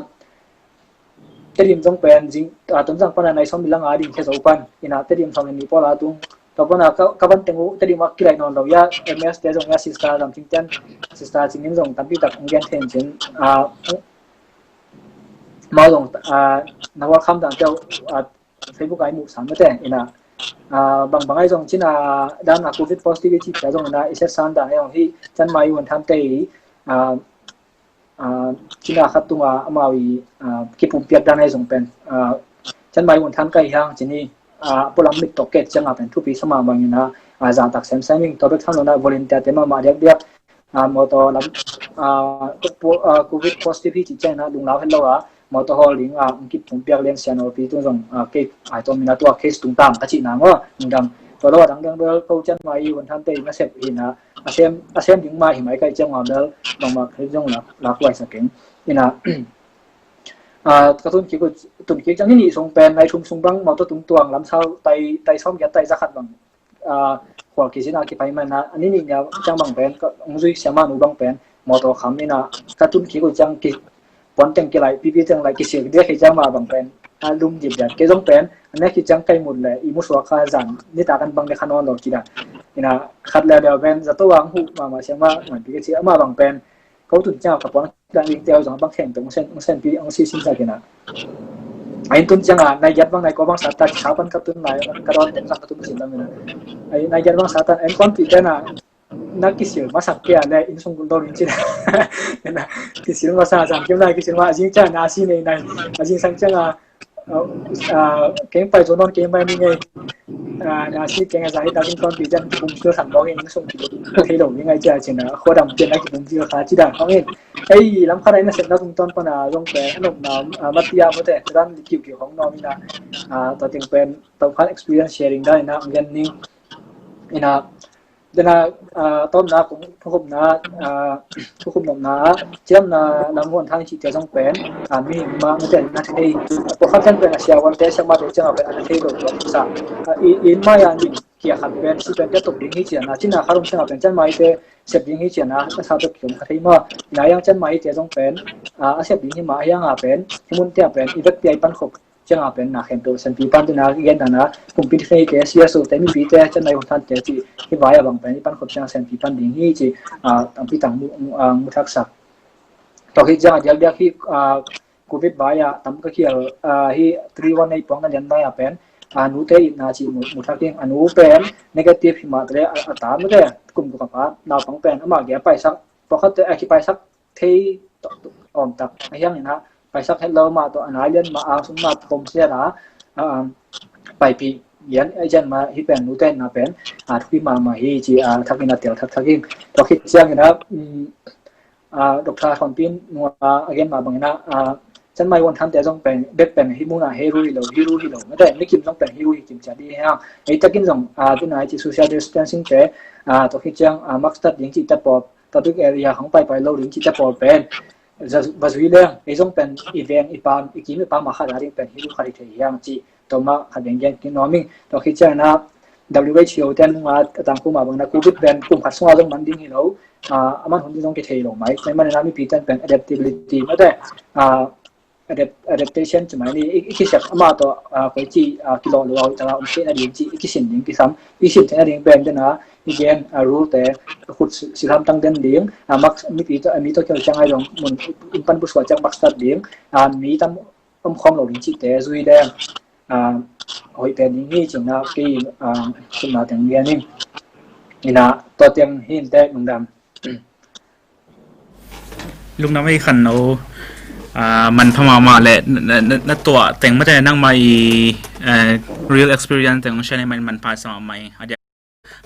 Tedim zong pen, zing, a, Tonzang pana nai sawm bilang a ding khe zo pan, ina, Tedim sawm in ni pawl a tung, to pana, ka, ka van teng u, Tedim a kilai nawn lo, ya, M S te zong, ya, sister, lam cing ten, sister, cing in zong, tampi tak, ong gen thei in cin, a, mau zong, a, na welcome dan te, a, Facebook ai mu sang mate ina, a, bang bang ai zong cina dan a covid positivity pia zong ina i set san dan ai zong hi cian mai hun thante i, a, a, cina khat tunga amau i, a, kipum piak dan ai zong pen, a, cian mai hun than kai hang cini, a, pulam mit tok ket cianga pen thupi sama bang ina, a, za tak sem sem ing to bek tham lo na volunteer te mama diak diak, a, mawtaw lam, a, covid positive hi ci ciang ina lunglau het lo a, mawtaw hawl ding a, ong kip tung piak lian sian awpi tung zong, a, kei ai tawm ina tua case tung tang ka cih nang aw, ong dang. Tua lo a dang dang bel ko cian mai i hun thante ina sep hi ina, a sem, a sem ding mai hi mai kai ciang a bel, bang ma khe zong lak, lak uai sa keng. Ina, a, ka tun kik, tun kik ciang ni nih sung pen, nai thum sung bang, mawtaw tung tuang lam sau, tai, tai sawm giat, tai za khat bang, a, khual kizin a kipai man a, a ni nih nia ciang bang pen, ka ong zui siama nu bang pen, mawtaw kham ina, ka tun kik uh ciang ki, puan teng kilai, pipi teng lai, kisil dia khi ciang ma bang pen, a lum dip dia, ke zong pen, a nek khi ciang kai mut le, i mu suak kha zan, ni ta kan bang le kha nawn lo ci da. Ina, khat le dia pen, za to wang hu, mama siama, man pi ke ci, ama bang pen, ko tun ciang ka puan dan ring teo zong bang kheng tong sen, sen pi ang si sin sa kina. Ain tun ciang a, nai giat bang nai ko bang sa ta, sa pan ka tun nai, ka don teng sa ka tun sin lam ina. Ai, nai giat bang sa ta, en kon pi tena, na kisil masak kia le, in sung kul don in cina. Ina, kisil masak, sang kim nai, kisil ma, a zing ciang na, a si nei nai, a zing sang ciang a, a, a, keng pai zo non, keng pai ni ngei. A, na si keng a zai ta zing ton pi jan kipum sil san bawk in sung pi thei lo ni ngai cia cina, khuadam pian a kipum sil kha ci dan khong in. Ei, lam khat a ina sep na tung ton pana zong pen, a nop na, a, matia mute, dan kiu kiu khong nom ina, a, to teng pen, to khat experience sharing dan ina, ang gen ning. Ina, dena, a, tawmna, kung, thukhupna, a, thukhupna, ciamna, lam huan thang ci tia zong pen, a, mi, ma, mute, na thei, a, pakhat jan pen, a, sia wan te, sia ma te, ciang a pen, a, na thei lo, lo, sa, a, i, in mai a, ni, kia khat pen, si pen, te tok ding hi cian, a, cina kha rong ciang a pen, cian mai te, sep ding hi cian, a, a sa tok kiom kha thei ma, na yang cian mai te zong pen, a, a sep ding hi ma, a yang a pen, hi mun te a pen, i vet pia i pan khop, ciang a pen, na khen to, sen pi pan te na, gen na na, kumpi te, ke, C S O te, mi pi te, cian mai huan than te, ci, hi vai a bang pen, i pan khop ciang, sen pi pan ding hi, ci, a, tampi tang mu, mu, a, mu thak sak. Tok hi ciang, a, diak diak hi, a, Covid vai ah tam ka khial, ah, hi three one eight puang na lian vai ah pen, ah, nute itna cih mu, mu thak ing. A nu pen negative hi mah teh a, a ta mate kum guk a pat naupang pen amah gei a paisak, pawlkhat teh a kipaisak thei tawh, tawh, om tak a hiang in ah paisak het lo mah tawh a nai lian mah a sung mah tawh pom sia la, ah, paipih lian a lian mah hi pen nute itna pen, ah, thupi mahmah hi ci, ah, thak in ah tel thak thak ing. Tua khit ciang in ah, um, ah, Doctor Thon Pin nung a gen mah bang in ah, ah, Chiang Mai Won Tham te zong pen bek pen hi mun ah hi ru hi lo, hi ru hi lo mate, mi kim zong pen hi ru hi kim ciat ding hi hang. Ei takin zong, ah, tu nai ci social distancing te, ah, tua khit ciang, ah, mask tat ding ci te pawl, public area hong paipai lo ding ci te pawl pen va zui leng, ei zong pen i veng i pam, i kim i pam a khat a ding pen hi ru khat hi thei hi hang ci, tua mah khat veng gen kik nuam ing. Tua khit ciang in ah W H O te nung a tangko mah bang in ah Covid pen kum khat sung a zong man ding hi lo, ah, a man hun ding zong kithei lo mai. Tua ahih manin ah mipi ten pen adaptability mate, ah, adapt, adaptation ci mai ni, i, i kisep amah tawh, ah, koici, ah, kilawh lo a hoih tak a om theihna ding ci, i kisin ding kisam, i sin theihna ding pen den a, i gen, ah, rule te, khut si, si hamtang den ding, ah, mask, mipi tawh, mi tawh kiho ciang a zong mun, inn pan pusuah ciang mask tat ding, ah, mi tam om khawm lo ding cihte zui leng, ah, hoih pen ding hi ci in ah kei, ah, sumna teng gen ing. In ah tua teng hi in teh, lungdam. Lungdam ei Khan No, ah, manpha mahmah leh na, na, na, na tuah teng mate nangmah i, eh, real experience teng hong share na hih manin manpha sa mahmah ing. A diak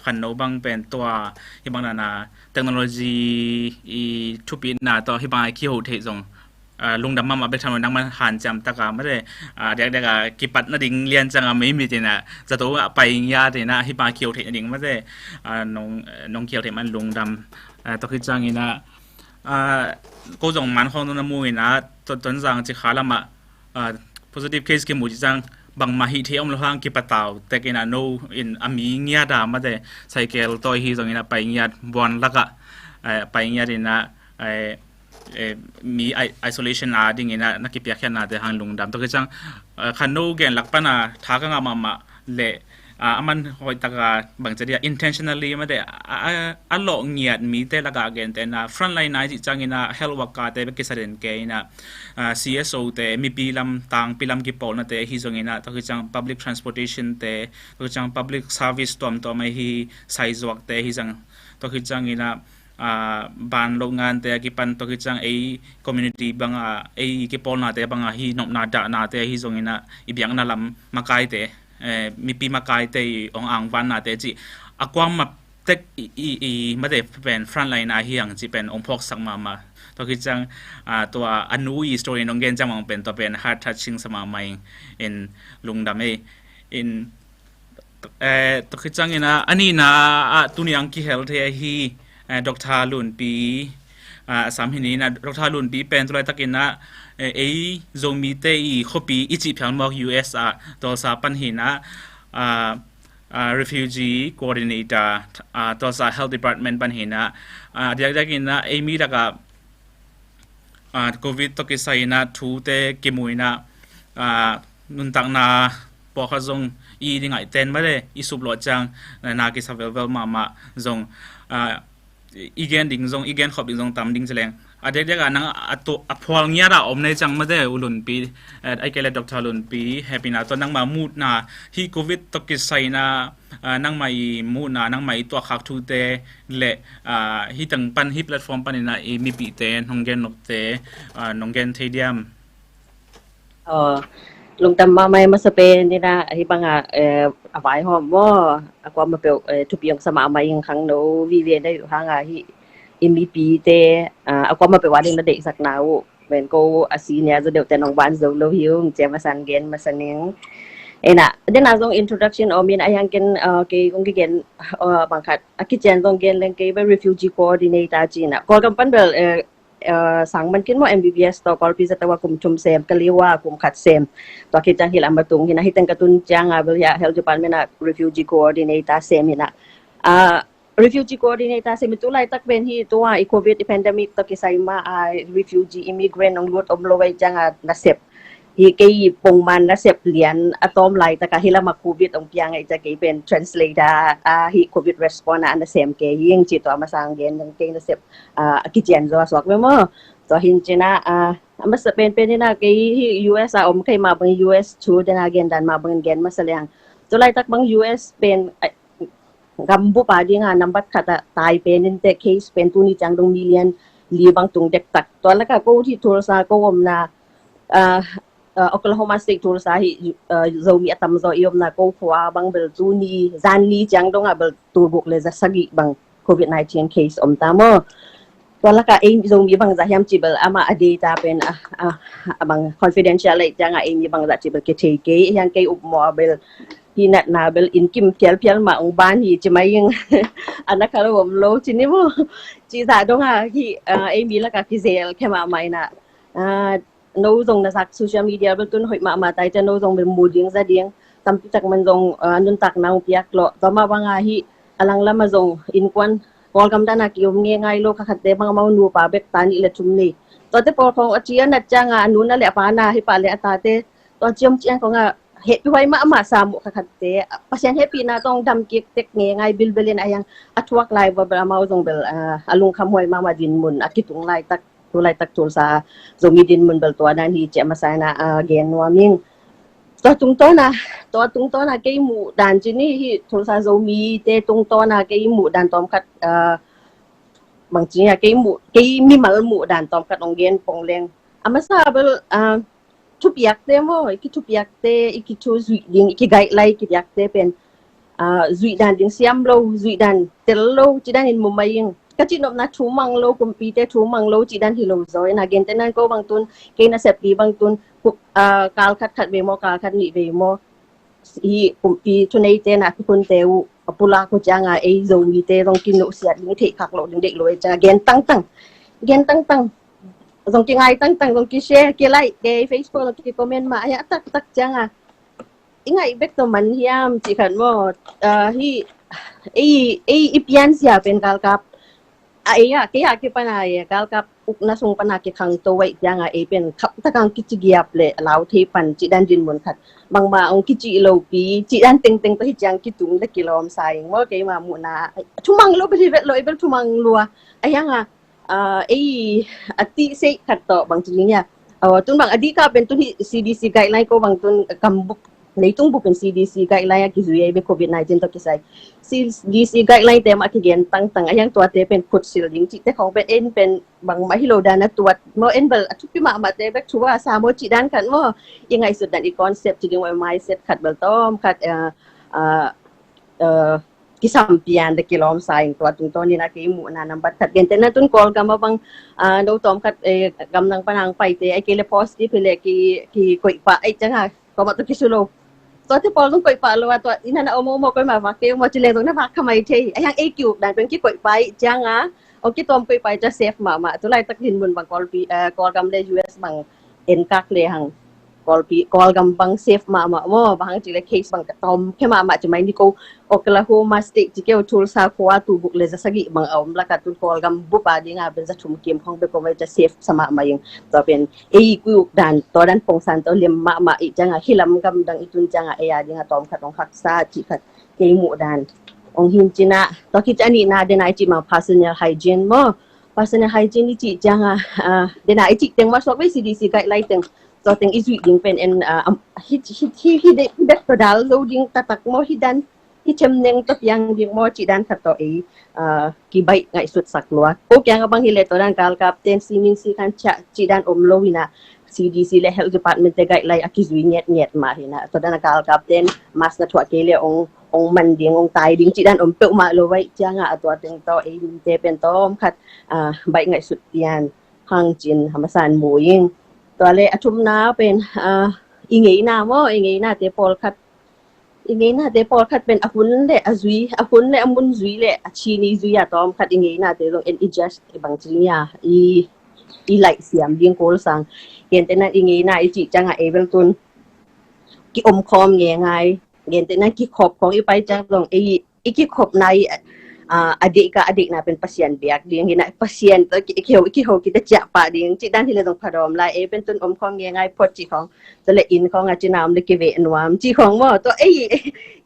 Khan No bang pen tua hih bang dan a technology i thupitna tawh hih bang a kiho theih zong, ah, lungdam mahmah bek tham lo, nangmah hanciam tak a mate, ah, diakdiak a kipat nading lian ciang a mei mit in ah zato a pai ngiat in ah hih bang a kiho theih nading mate, ah, nong, nong kiho theih man lungdam. Ah, tua khit ciang in ah, ah, ko zong man khawng na mu in ah, Ton, Tonzang Cikha lam ah, ah, positive case kimu ci ciang bangmah hih theih om lo hang kipatau tek in ah, no in a mi ngiat a mate, cycle tawh hi zong in ah pai ngiat buan lak ah, eh, pai ngiat in ah, eh, eh, mi i-, isolation a ding in ah na kipiakkhiatnate hang lungdam. Tua khit ciang, eh, Khan No gen lak pan a tha ka ngah mahmah leh, ah, a man hoih tak a bang ci dia, intentionally mate, a, a, a lawh ngiat mite lak ah gen teh in ah, frontline a i cih ciang in ah health worker te bek kisa den kei in ah, ah, C S O te, mipi lam, tangpi lam kipawlnate hi zong in ah, tua khit ciang public transportation te, tua khit ciang public service tuamtuam a hi, saizuak te hi zong, tua khit ciang in ah, ah, ban lo ngante a kipan, tua khit ciang ei community bang a, ei kipawlnate bang a hi, nopna dahnate hi zong in ah, i biakna lam makaite, eh, mipi makaite i hong angvannate cih a kuamah tek i, i, i mate pen frontline a hi hang cih pen hong phawksak mahmah. Tua khit ciang, ah, tua a nu i story nong gen ciang bang pen tua pen heart touching sa mahmah ing, in lungdam ei. In, eh, tua khit ciang in ah, a nihna ah tuni ang kihel thei ahi, eh, Doctor Lunpi, ah, a sam hi ni in ah, Doctor Lunpi pen tu laitak in ah, eh, ei Zomite i khuapi i cih phial mawk U S ah, Tulsa pan hi in ah, ah, ah, refugee coordinator, ah, Tulsa Health Department pan hi in ah, ah, diakdiak in ah, ei mi lak ah, ah, Covid tawh kisai in ah thute kimu in ah, ah, nuntakna pawlkhat zong i ding ngaihten mate, i sup luat ciang na kisa velvel mahmah zong, ah, i gen ding zong, i gen khop ding zong tam ding ci leng. A diakdiak a nang a, a phual ngiat a om na hi ciang mate, U Lunpi, eh, ahih kei leh Doctor Lunpi, hehpihna tawh nangmah muhna, hih Covid tawh kisai in ah, ah, nangmah i muhna, nangmah i tuahkhak thute leh, ah, hih teng pan, hih platform pan in ah i mipihte nong gen nopte, ah, nong gen thei diam? Aw, lungdam mahmah ei, masa pen in ah hih bang a, eh, a vaihawm maw, a kuamah peuh, eh, thupi hong sa mahmah ing. Khang No vive na hi uh hang a, hih i mipite, ah, a kuamah peuh a ding na deihsakna uh, men ko a senior zaw deuhte nong ban zo lo hi ung, cia masa in gen masa ning. In ah, den a zong introduction om in ah, a hiang ken, ah, kei kong kigen, ah, bang khat a kician zong gen leng, kei bel refugee coordinator ci in ah, Kawlgam pan bel, eh, eh, sang man khin maw, M B B S tawh Kawlpi zat a kum thum sem, ka liu a kum khat sem. Tua khit ciang hih lam a tung hi in ah, hih teng ka tun ciang a bel hih a health department ah refugee coordinator sem hi in ah, ah, refugee coordinator sem hi. Tu laitak pen hih tua i Covid i pandemic tawh kisai mah a refugee, immigrant hong lut om lo ahih ciang a nasep, hih kei pongman nasep lian a tawm laitak a, hih lam a Covid hong piang ahih ciang kei pen translator a, hih Covid response a nasem kei hi ing ci, tua masa in gen ding, kei nasep, ah, a kician zaw a suak ve maw. Tua hi in cin ah, a masa penpen in ah kei hi U S a om kei mah bang U S thu den a gen dan mah bang in gen masa leng. Tua laitak bang U S pen gam bup a ding a nambat khat a tai pen in te case pen tuni ciang dong million li bang tung dektak. Tua laka ko hi Tulsa ko omna, Oklahoma State Tulsa hi, Zomi a tamzaw i omna ko khua bang bel tuni zan ni ciang dong a bel tul guk le za sagih bang COVID nineteen case om ta maw. Tua laka ei Zomi bangzah hiam ci bel amah a data pen a bang confidential lei ciang a ei mi bangzah ci bel kithei kei hiang kei upmawh a bel hi natna bel inn kim phialphial mah ong ban hi ci mai ing. A na kha lo om lo ci ni maw. Ci zah dong a hi ei mi laka kizel khe mahmah in ah, no zong na zak social media bel tun hoih mahmah tai ciang no zong bel mu ding za ding tampi tak man zong nuntak na ong piak lawh. Tua mah bang a hi a langlam a zong innkuan Kawlgam dan a ki om ngei ngai lo kha khatte bang amau nupa bek ta nih le thum nei. Tuate pawl khong a ci a nat ciang a a nu na le a pa na hi pa le a tate tua ciam ciang khong a hehpih huai mahmah sam uh kha khatte Pasian hehpihna tawng dam kik tek ngei ngai bilbel in a hiang a thuak lai va bel amau zong bel a lungkham huai mahmah dinmun a kitung laitak tu laitak Tulsa Zomi dinmun bel tua dan hi ciah masa in ah gen nuam ing. Tua tungtawn a tua tungtawn a kei muh dan ci ni hi Tulsa Zomi te tungtawn a kei muh dan tawm khat bang ci ni a kei muh kei mimal muh dan tawm khat ong gen pong leng. A masa bel thupiakte maw i kithupiakte i kithu zuih ding i kigaih lai i kipiakte pen zuih dan ding siam lo zuih dan tel lo ci dan in mu mai ing. Ka ci nopna thu mang lo kumpite thu mang lo ci dan hi lo zaw in a gente nan ko bang tun kei na seppi bang tun kal khat khat ve maw kal khat nih ve maw hi kumpi thuneite na thukhunte uh a pulak uh ciang a ei Zomite zong kinuhsiat ding theih khak loh ding deih lo ei ciang a gen tangtang gen tangtang zong kingai tangtang zong kishare kilike kei Facebook zong kicomment mah a taktak ciang a i ngaih bek tawh man hiam cih khat maw. Hi ei i piansia pen galkap a ei ah kei ah kipan a ei galkap ukna sung pan a kikhangto aih ciang a ei pen khap tak ang kici giap le lau thei pan cih dan dinmun khat bangmah ong kici lopi cih dan tengteng tawh hi ciang kitung le kilawm sa ing maw keima muhna thumang lo bel hi vet lo ei bel thumang lua a hiang a ei a tih seih khat tawh bang ci ing ia. Tun bang a dika pen tun hi CDC guideline ko bang tun gam bup leitung bup in CDC guideline a kizui ei be COVID nineteen tawh kisai CDC guideline te mah kigen tangtang a hiang tuate pen khutsil ding cihte khong pen en pen bangmah hi lo dan a tuat maw en bel a thupi mahmahte bek thu a sa maw cih dan khat maw i ngaihsut dan i concept ci ding maw mindset khat bel tawm khat kisam pian le kilawm sa ing tua tungtawn in a kei muhna nambat khat gente na tun Kawlgam a bang no tawm khat gam nang pan ang paite ai kei le positive hi le ki koih pah ai ciang a kawmah tawh kisu lo. Tuate pawl zong koih pah lo a tua inn a na om om koih mah vak kei om a ci leng zong na vak kha mai thei a hiang ei ki uk dan pen ki koih pah ai ciang a ong kitawm koih pah ai ciang safe mahmah tu laitak dinmun bang Kawlgam le US bang en kak le hang Kawlpi Kawlgam bang safe mahmah maw bang hang ci le case bang ka tawm khe mahmah ci mai ni ko Oklahoma State ci keu Tulsa khua tu guk le za sagih bang a om laka tun Kawlgam bup a ding a ben za thum kim khong be ko mai ca safe sa mahmah ing. Tua pen ei kuih uk dan tua dan pongsan tua liam mahmah i ciang a hilam gam dang i tun ciang a ei a ding a tawm khat ong khaksa cih khat kei muh dan ong hin cin a tua khit a nihna den a i cih mah personal hygiene maw personal hygiene i cih ciang a den a i cih teng mah suak vei CDC guideline teng tua teng i zuih ding pen en hi dek tua dal zo ding taktak maw hi dan hi chem neng tua piang ding maw cih dan khat tawh ei kibaih ngaihsut sak lua ko kiang a bang hi le tua dan galkap ten simin si khan ciah cih dan om lo hi na CDC le health department te guideline a kizui ngiat ngiat mah hi na tua dan a galkap ten mask na thuah kei le ong ong man ding ong tai ding cih dan om peuhmah lo vai ciang a tua teng tawh ei mite pen tawm khat baih ngaihsut pian hang cin hamasan mu ing. Tua le a thumna pen i ngeina maw i ngeina te pawlkhat i ngeina te pawlkhat pen a hun le a zui a hun le a mun zui le a chini zui a tawm khat i ngeina te zong en i just i bang ci nia i i laih siam ding kul sang. Gente nan i ngeina i cih ciang a ei bel tun ki om khawm nge ngai. Gente nan ki khop khawng i pai ciang zong ei i kikhopna i a deih ka a deihna pen Pasian biak ding hi na, Pasian tawh kiho kita ciah pah ding cih dan hi le zong pha dawm lai. Ei pen tun om khawng nge ngai phot cih khawng, tua le inn khawng a cina om le kiveh nuam cih khawng maw. Tua ei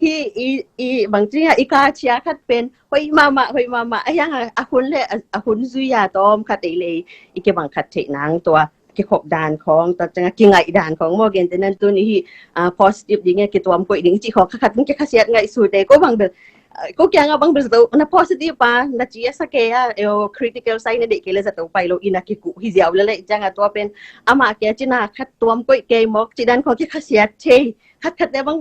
hi i bang cih a i ka cia khat pen hoih mahmah, hoih mahmah. A hiang a hun le a hun zui a tawm khat ei le i kibang khat theih nang tua kikhop dan khawng, tua ciang a kingaih dan khawng maw. Gente nan tuni hi positive ding e, kituam koih ding cih khawng kha khat kikhasiat ngaihsut e. Ko bang bel ko kiang a bang bel zato na positive a na ci a sa ke a, critical side na deih ke le zato pai lo ina kikuh hi ziau le le ciang a tua pen ama ke a cina khat tuam koih kei mawk cih dan khawng kikhasiat thei. Khat khat le bang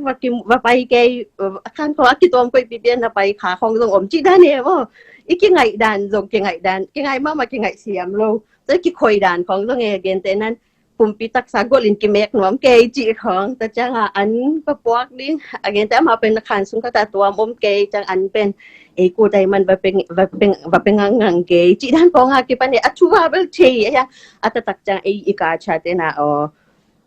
va pai kei a khan khawng a kituam koih pipian na pai kha khawng zong om cih dan e maw. I kingaih dan zong kingaih dan, kingaih mahmah kingaih siam lo. Tua kikhoi dan khawng zong e, gente nan pumpi taksa golin kimek nuam kei cih khawng. Tua ciang a an papuak ding a gente ama pen na khan sung khat a tuam om kei ciang an pen ei ko dai man va peng ngang ngang kei cih dan khawng a kipan e. A thu a bel thei a, a taktak ciang ei i ka ciate na aw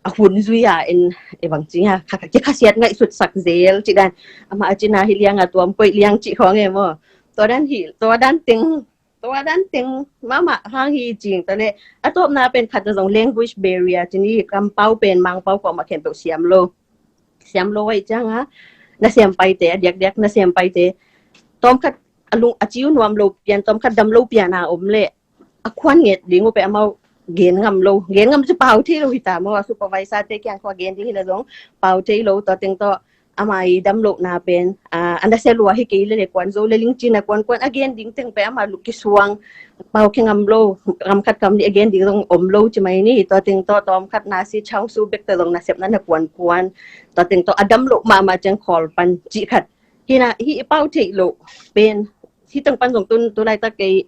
a hun zui a en e bang cih a kikhasiat ngaihsut sak zel cih dan. Ama a cina hi liang a tuam koih liang cih khawng e maw. Tua dan hi, tua dan teng tua dan teng mahmah hang hi cing. Tua le a tawpna pen khat na zong language barrier cini, kampau pen Mangpau kawm a khempeuh siam lo. Siam lo aih ciang a na siam paite a diakdiak na siam paite tawm khat a lung a ciu nuam lo pian, tawm khat dam lo pian a om le a khuan nget ding uh pe amau gen ngam lo. Gen ngam ci pau thei lo hi ta maw. A supervisor te kiang khua gen ding hi na zong pau thei lo. Tua teng tawh ama i dam lohna pen a nasia lua hi kei le le kuan zo le ling cin a kuan kuan a gen ding teng pe ama luk kisuang pau khe ngam lo. Kam khat kam nih a gen ding zong om lo ci mai ni. Tua teng tawh tawm khat na si chau su bek ta zong na sepna na kuan kuan. Tua teng tawh a dam loh mahmah ciang khawl pan cih khat hi na hi i pau theih loh pen hi teng pan zong tun tu laitak kei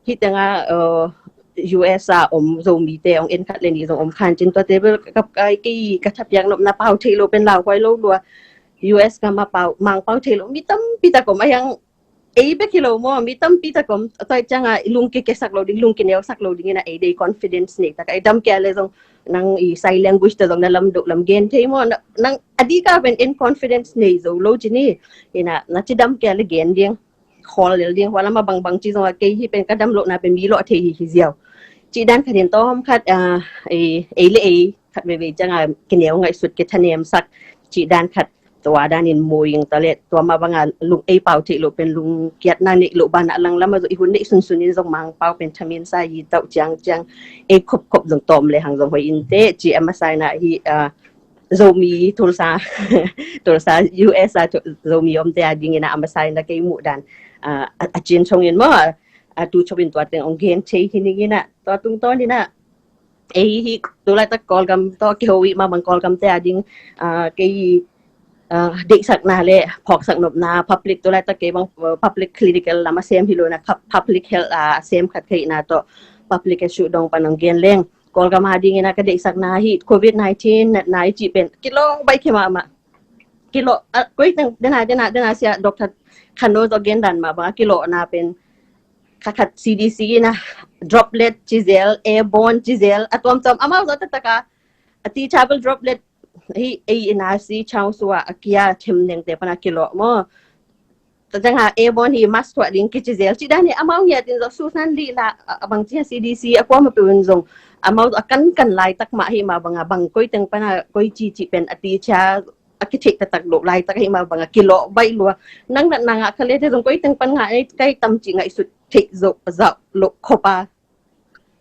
hi teng a US a om Zomite ong en khat le ni zong om khan cin. Tuate bel kap kai kei ka thapiak nopna pau theih loh pen lau huai lo lua. US gam a pau Mangpau theih loh mi tampi tak om a hiang ei bek hi lo maw, mi tampi tak om. Tua ciang a lung kikesak lo ding, lung kineusak lo ding ina ei dei confidence nei tak a i dam kia le zong nang i sign language ta zong na lam dok lam gen thei maw. Nang a di ka pen en confidence nei zo lo cini ina na ci dam kia le gen ding. Khawl lel ding, hualam a bangbang ci zong a kei hi pen ka dam lohna pen mi lawh thei hi hi ziau. Cih dan khat hin tawm khat ei le ei khat veivei ciang a kineu ngaihsut kithanem sak cih dan khat. Tua dan in muing ta le tua mah bang a lung ei pau theih loh pen lung kiatna neih loh ban a langlam a zong i hun neih sunsun in zong Mangpau pen thamin sa i tauh ciang ciang ei khop khop zong tawm le hang zong hoi in te ci a masa ina hi Zomi Tulsa, Tulsa US a Zomi omte a dingin a masa ina kei muh dan a cin chong in maw a tu chong in tua teng ong gen thei hi ning ina tua tung tawn ina ei hi tu laitak Kawlgam tawh kiho i mah bang Kawlgamte a ding kei deihsakna le phawksak nopna public tu laitak kei bang public clinical lam a sem hi lo na public health a sem khat kei na tawh public a sudong pan ong gen leng. Kawlgam a dingin a ka deihsakna hi covid nineteen natna i cih pen kilawh baih khe mahmah. Kilawh koi teng dena dena dena sia doctor khan no zong gen dan mah bang a kilawhna pen kha khat CDC ina droplet ci zel, airborne ci zel a tuamtuam amau zong taktak a a ti travel droplet hi ei ina si chau sua a kia them nengte pan a kilawh maw. Tua ciang a airborne hi mask tuah ding kici zel cih dan hi amau ngiat in zong susan lih la a bang ciang CDC a kuama peuh in zong amau a kan kan laitak mah hi mah bang a bang koi teng pan a koi ci ci pen a ti cia a kitheih taktak loh laitak hi mah bang a kilawh baih lua. Nang natna ngah kha le te zong koi teng pan ngah nei kai tam ci ngaihsut theih zoh zauh loh khop a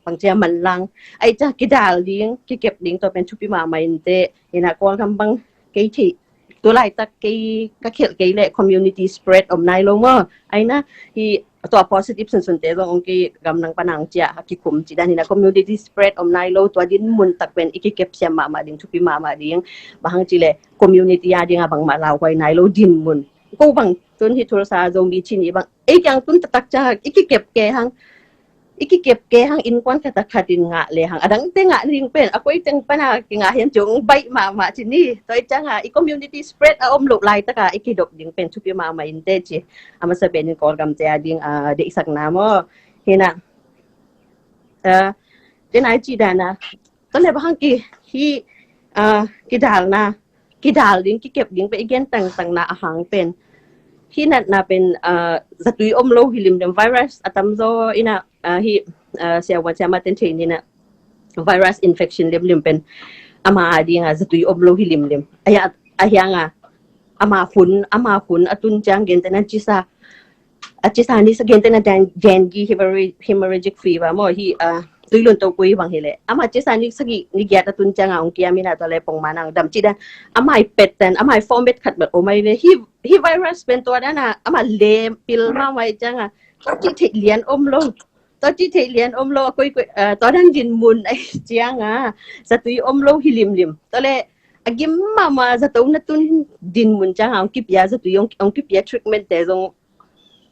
bang cia manlang ai cia kidal ding kikep ding tua pen thupi mahmah in te ina Kawlgam bang kei theih tu laitak kei ka khelh kei le community spread om nai lo maw. Aina hi tua positive sunsun te zong ong kei gam nang panang cia a kikum ci dan ina community spread om nai lo tua din mun tak pen i kikep siam mahmah ding thupi mahmah ding. Bang hang ci le community a ding a bangmah lauhuai nai lo din mun ko bang tun hi Tulsa Zomi Chin i bang ei kiang tun taktak cia i kikep ke hang i kikep ke hang innkuan khat a khat in ngah le hang a dangte ngah ding pen a koi teng pan a kingah hiam ciong baih mahmah ci ni. Tua i ciang a i community spread a om loh laitak a i kidop ding pen thupi mahmah in te ci a masa pen in Kawlgamte a ding a deihsakna maw. Hi na te nai ci dan a tua le bang hang ki hi kidalna kidal ding kikep ding pen i gen tangtangna a hang pen Hih natna pen zatui om lo hi limlim, virus a tamzaw in ah, hih siavuan siamahte in thei ni in ah, virus infection limlim pen ama ading ah zatui om lo hi limlim. A hiang ah ama hun, ama hun a tun ciang gentehna cisa, a cisa ni sa gentehna dengue, hemorrhagic fever maw, hih tui lun to kui bang hi leh ama cisa ni sagih ni giat a tun ciang a ong kiam in ah, tua leh pongman a ong dam cih dan. Ama i pattern, ama i format khat bek om ahi ve. Hih virus pen tua dan a ama lem pil mahmah ciang a tua cih theih lian om lo. Tua cih theih lian om lo, a koi koi tua dan dinmun ahi ciang a zatui om lo hi limlim. Tua leh a gim mahmah zato na tun dinmun ciang a ong kipia zatui, ong kipia treatment te zong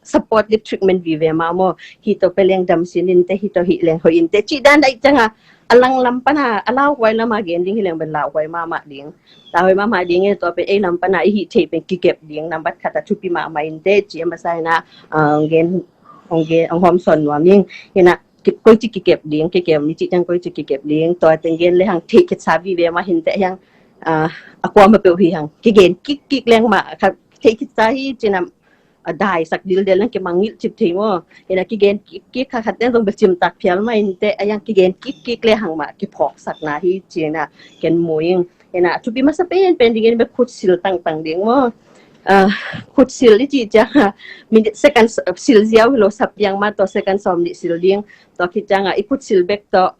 supportive treatment vive mah maw. Hih tawh pia leng dam sin in teh, hih tawh hih leng hoih in teh cih dan ahi ciang a, a langlam pan a, a lauhuai lam a gen ding hi leng pen lauhuai mahmah ding. Lauhuai mahmah ding in, tua pen ei lam pan a i hih theih pen kikep ding, nambat khat a thupi mahmah in teh ci a masa in ah, ong gen, ong gen, ong hawmsawn nuam ing. Hi in ah koici kikep ding, kikep mi cih ciang koici kikep ding, tua teng gen lehang theih khitsa vive mah hi in teh hiang, a kuamah peuh hi hang kigen kikkik leng mah khat theih khitsa hi ci in ah, a daisak dildel na kimangngilh cip thei maw. Hi in ah kigen kikkik, khat khat ten zong bel cimtak phial mah in teh, a hiang kigen kikkik lehang mah kiphawksakna hi ci in ah ken mu ing. Hi in ah thupi masa penpen ding in bel khutsil tangtang ding maw. Khutsil i cih ciang a minute, second sil ziau hi lo, sa piang mah tawh second sawm nih sil ding. Tua khit ciang a i khutsil bek tawh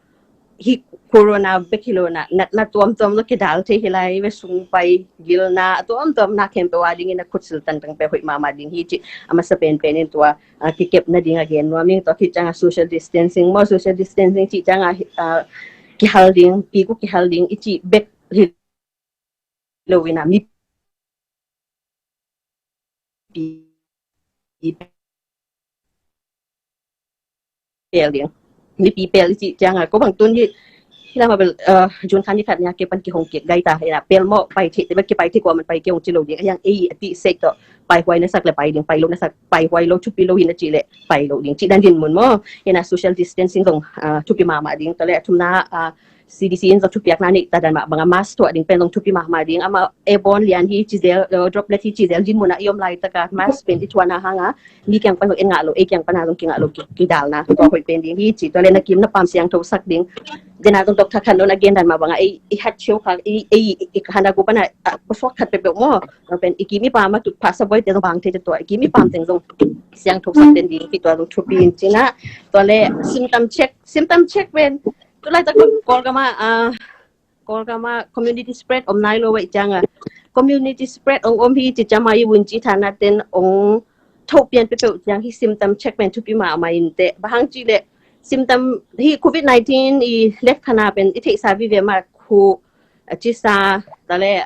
hih corona bek hi lo in ah, natna tuamtuam lo kidal thei hi lai ve, sung pai gilna a tuamtuam na khempeuh a ding in ah khutsil tangtang pen hoih mahmah ding hi cih a masa penpen in tua kikep nading a gen nuam ing. Tua khit ciang a social distancing maw, social distancing cih ciang a kihal ding, pik uh kihal ding i cih bek hi lo in ah mipi pel ding. Mipi pel i cih ciang a ko bang tun hi, hi lam a bel June kha ni khat ni a kei pan kihong kik gai ta hi in ah, pel maw pai thei te bek kipai thei kua man pai kei ong ci lo ding. A hiang ei a tih sek tawh paihuai na sak leh pai ding, pai lo na sak, paihuai lo thupi lo hi in a cih leh pai lo ding cih dan dinmun maw. Hi in ah social distancing zong thupi mahmah ding. Tua leh a thumna, C D C in zong thupiakna neih ta dan mah bang a mask thuah ding pen zong thupi mahmah ding. Amah airborne lian hi ci zel, droplet hi ci zel dinmun ah i om laitak a mask pen i thuahna hang a mi kiang pan zong en ngah lo, ei kiang pan a zong kingah lo kidalna tua hoih pen ding hi ci. Tua leh na kim na pam siangtho sak ding. Dena zong doctor khat nong a gen dan mah bang a i hat cheu kha, ei i khan a gu pan a pasuak khat peuhpeuh maw, tua pen i kim i pam a tutphah sabuai te zong bang thei te, tua i kim i pam teng zong siangtho sak den ding hi, tua zong thupi in ci in ah. Tua leh symptom check, symptom check pen tu laitak Kawlgam ah, Kawlgam ah community spread om nai lo uh ciang a, community spread ong om hi ci ciang a i vun ci thana ten ong thoh pian peuhpeuh ciang hih symptom check pen thupi mahmah in teh. Bang hang cih leh symptom, hih covid nineteen i letkhanna pen i theihsa vive mah, khuh, a cisa, tua leh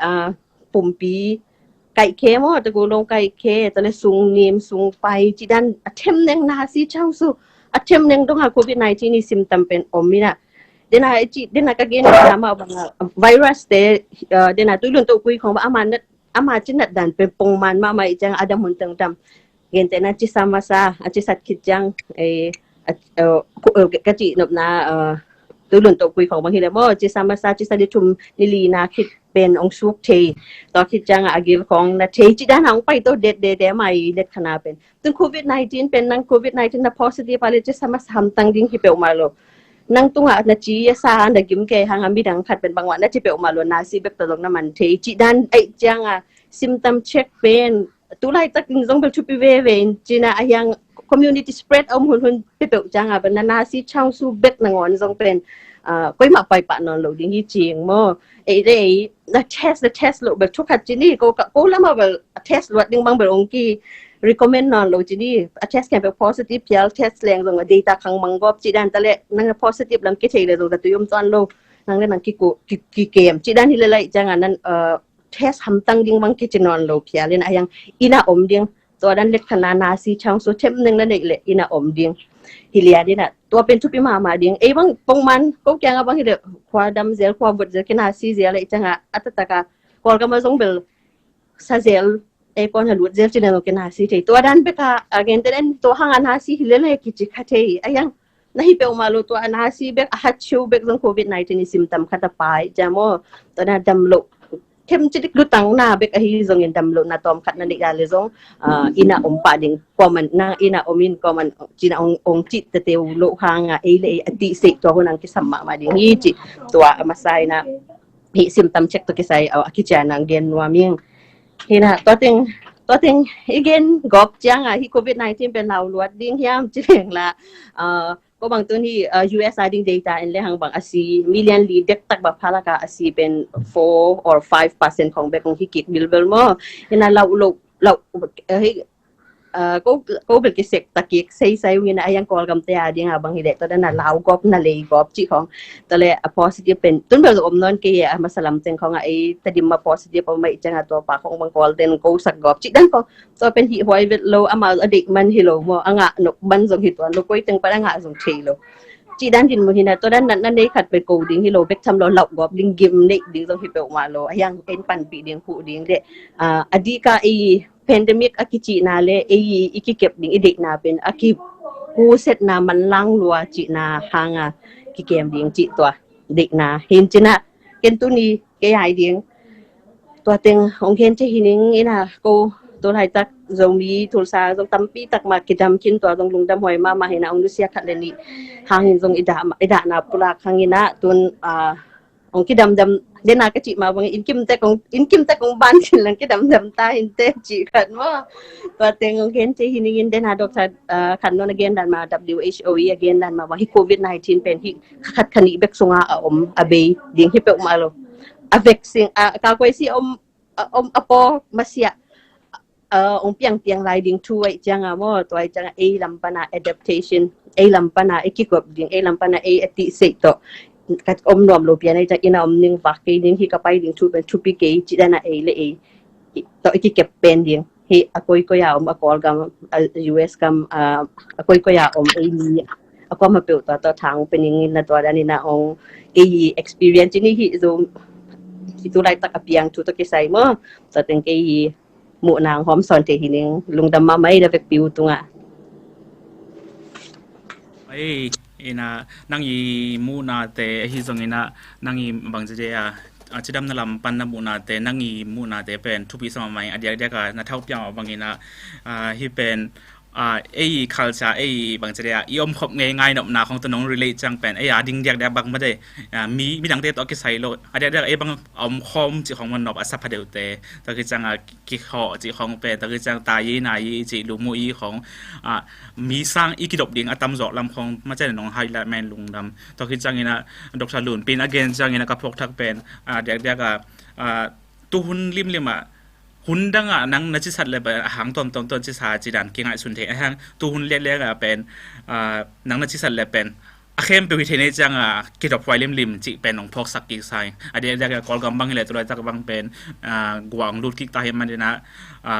pumpi kaikhe maw, ta gu long kaikhe, tua leh sung nim, sung pai cih dan a themneng, nasi changsu a themneng dong a covid nineteen i symptom pen om in ah. Dena i cih, dena ka gen na mah bang a virus te, dena tui lun to kui khong bang ama nat, ama ci nat dan pen pongman mahmah i ciang a dam hun teng dam. Gentehna cisa masa a cisat khit ciang, ka cih nopna tui lun to kui khong bang hi leh maw, cisa masa, cisa ni thum ni li na khit pen ong suk thei. Tua khit ciang a gil khong na thei cih dan a ong pai to det det ama i letkhanna pen. Tun covid nineteen pen nang covid nineteen na positive a leh cisa masa hamtang ding hi peuhmah lo. Nang tungah na ci a sa a na gim kei hang a midang khat pen bangmah na ci peuhmah lo, nasi bek tawh zong na man thei cih dan ahi ciang a symptom check pen tu laitak in zong bel thupi veve in ci in ah. A hiang community spread a om hunhun peuhpeuh ciang a bel na nasi changsu bek nangawn zong pen koimah paipah nawn lo ding hi cing maw. Ei lei na test, na test loh bel thukhat ci ni, ko lam a bel a test luat ding bang bel ong ki recommend nawn lo ci ni. A test khempeuh positive phial, test leng zong a data khang mang gawp cih dan, tua leh nang a positive lam kithei leh zong zatui om tuan lo, nang leh nang kikem cih dan hi leh lai ciang a nan test hamtang ding bang kici nawn lo phial in a hiang inn ah om ding. Tua dan letkhanna nasi changsu themneng na neih leh inn ah om ding hi lian in ah, tua pen thupi mahmah ding. Ei bang pongman ko kiang a bang hi leh khua dam zel, khua vot zel, kinasi zel leh ciang a, a taktak a Kawlgam a zong bel sa zel, aircon a lut zel cih leh zong kinasi thei. Tua dan bek a, a gentehna in tua hang a nasi hi leh leh kici kha thei. A hiang na hi peuhmah lo, tua a nasi bek, a hat cheu bek zong covid nineteen i symptom khat a pai ciang maw. Tua na dam loh themcidik lutang na bek ahi zongin damlohna tawmkhat na neih a le zong, ah, inn ah om pah ding, kuaman na inn ah om in, kuaman cina ong, ong cih tete uh loh hang a, ei le ei a tihseh tua hun ang kisam mahmah ding hi cih tua a masa in ah hih symptom check tawh kisai a kician ang gen nuam ing. Hi na tua teng, tua teng i gen gawp ciang a hih covid nineteen pen lau luat ding hiam ci leng la, ah, ko bang tun hi, ah, U S a ding data en le hang bang a si million li dektak bang phalak a, a si pen four or five percent khong bek hong hi kik bilbel maw. Hi na lau lo, lau, ah, hi, ah, ko, ko bel kisek ta kik seisai ung in a, a yang Kawlgam te a ding a bang hi leh tua dan a lau gawp na lei gawp cih khong. Tua le a positive pen tun bel om nawn kei a, masa lam teng khong a ei Tedim a positive om mai ciang a tua pa khong bang Kawl ten ko sak gawp cih dan khong. Tua pen hih huai vet lo, amau a deih man hi lo maw, a ngah nop man zong hi tuan lo, koi teng pan a ngah zong thei lo. Cih dan din mu hi na, tua dan natna nei khat pen ko ding hi lo, bek tham lo, lauh gawp ding, gim neih ding zong hi peuhmah lo. A hiang en panpih ding, huh ding le, ah, a dik a ei pandemic a kicihna le ei i kikep ding i deihna pen a kihusetna manlang lua cihna hang a kikem ding cih tua deihna hin cin ah ken tuni kei ai ding. Tua teng hong khen cia hi ning in a, ko tu laitak Zomi Tulsa zong tampi tak mah kidam khin, tua zong lungdam huai mahmah hi na, hong nusia khat le nih hangin zong i dah, i dahna pulak hang in a, tun, ah, hong kidamdam den a ka cih mah bangin inn kim tek hong, inn kim tek hong ban khin lang kidamdam ta in te cih khat maw. Tua teng hong khen cia hi ning in den a, doctor, ah, khat nawn a gen dan mah, W H O i a gen dan mah bang hi covid nineteen pen hi kha khat kha nih bek sungah a om a bei ding hi peuhmah lo. A vaccine, a, ka kuai si om, a om a paw masiah, a, ong piang piang lai ding thu ai ciang a maw, tua ai ciang a ei lam pan a adaptation, ei lam pan a ei kigop ding, ei lam pan a ei a tihseh tawh ka om nuam lo pian ai ciang inn a om ning vak kei ding hi ka pai ding thu pen thupi kei cih dan a ei le ei tawh i kikep pen ding. Hi a koikoi a om a Kawlgam, a U S gam, a, a koikoi a om ei mi a kuamah peuh tua tawh thang pen ning in na tua dan in a ong ei experience in hi zo hi tu laitak a piang thu tawh kisai maw. Tua teng kei hi muhna ong hawm sawn thei hi ning, lungdam mahmah ei da vekpi uh tungah. Ei, in a, nang i muhnate ahi zong in a, nang i bang ci dia, a, cidamna lam pan na muhnate, nang i muhnate pen thupi sa mahmah ing, a diakdiak a na thau piang a bang in a, a, hi pen, a, ei culture, ei bang ci dia, i omkhop ngei ngai nopna khong tawh nong relate ciang pen, ei a ding diakdiak bang mah de, a, mi, midangte tawh kisai lo, a diakdiak ei bang a omkhawm cih khong man nop a sa pha deuhte, tua khit ciang a kikhawh cih khong pen, tua khit ciang tai i nai i cih lum uh i khong, a, mi sang i kidop ding a tamzawh lam khong mah ciang nong highlight men lungdam. Tua khit ciang in a Doctor Lunpi in a gen ciang in a ka phawk thak pen, a, diakdiak a, a, tuhun limlim a hun dang a nang na cisat le pen a hang tuamtuam tuam cisa ci dan kingaihsun thei a hang tuhun liakliak a pen, a, nang na cisat le pen a khempeuh hi thei nei ciang a kidop huai limlim cih pen hong phawksak kik sa ing. A diakdiak a Kawlgam bang hi leh tu laitak bang pen, a, guang lut kik ta hi man in a, a,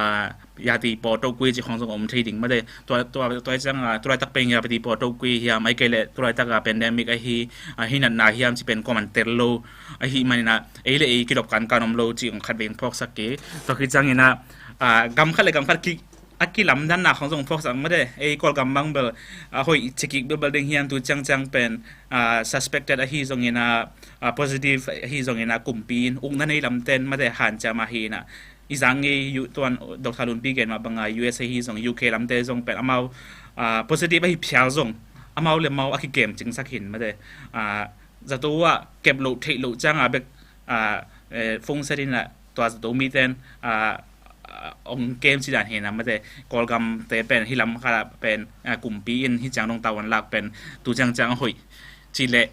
yati paw tokui cih khong zong om thei ding mah de. Tua, tua, tua ciang a tu laitak pen yati paw tokui hiam, ahih kei leh tu laitak a pandemic ahi, a, hi natna hiam cih pen kuaman tel lo. Ahih man in a ei le ei kidop kankan om lo cih hong khat vei hong phawksak kik. Tua khit ciang in a, a, gam khat le gam khat kik a kilamdanna khong zong phawksak mah de. Ei Kawlgam bang bel a hoih ci kik bilbel ding hiam, tu ciangciang pen, a, suspected ahi zong in a, a, positive ahi zong in a kumpi in ukna nei lamten mah de hanciam ahi in a. I zang ngei uh tuan Doctor Lunpi gen mah bang a U S ahi zong U K lamte zong pen amau, a, positive ahi phial zong amau le mau a kikem cingsak hin mah de. A, zato ah kep loh theih loh ciang a bek, a, e, phone set in a tua zato miten, a, a, ong kem ci dan hi na mate, Kawlgam te pen hi lam khat ah pen, a, kumpi in hi ciang dong tawan lak pen tu ciangciang a hoih ci leh,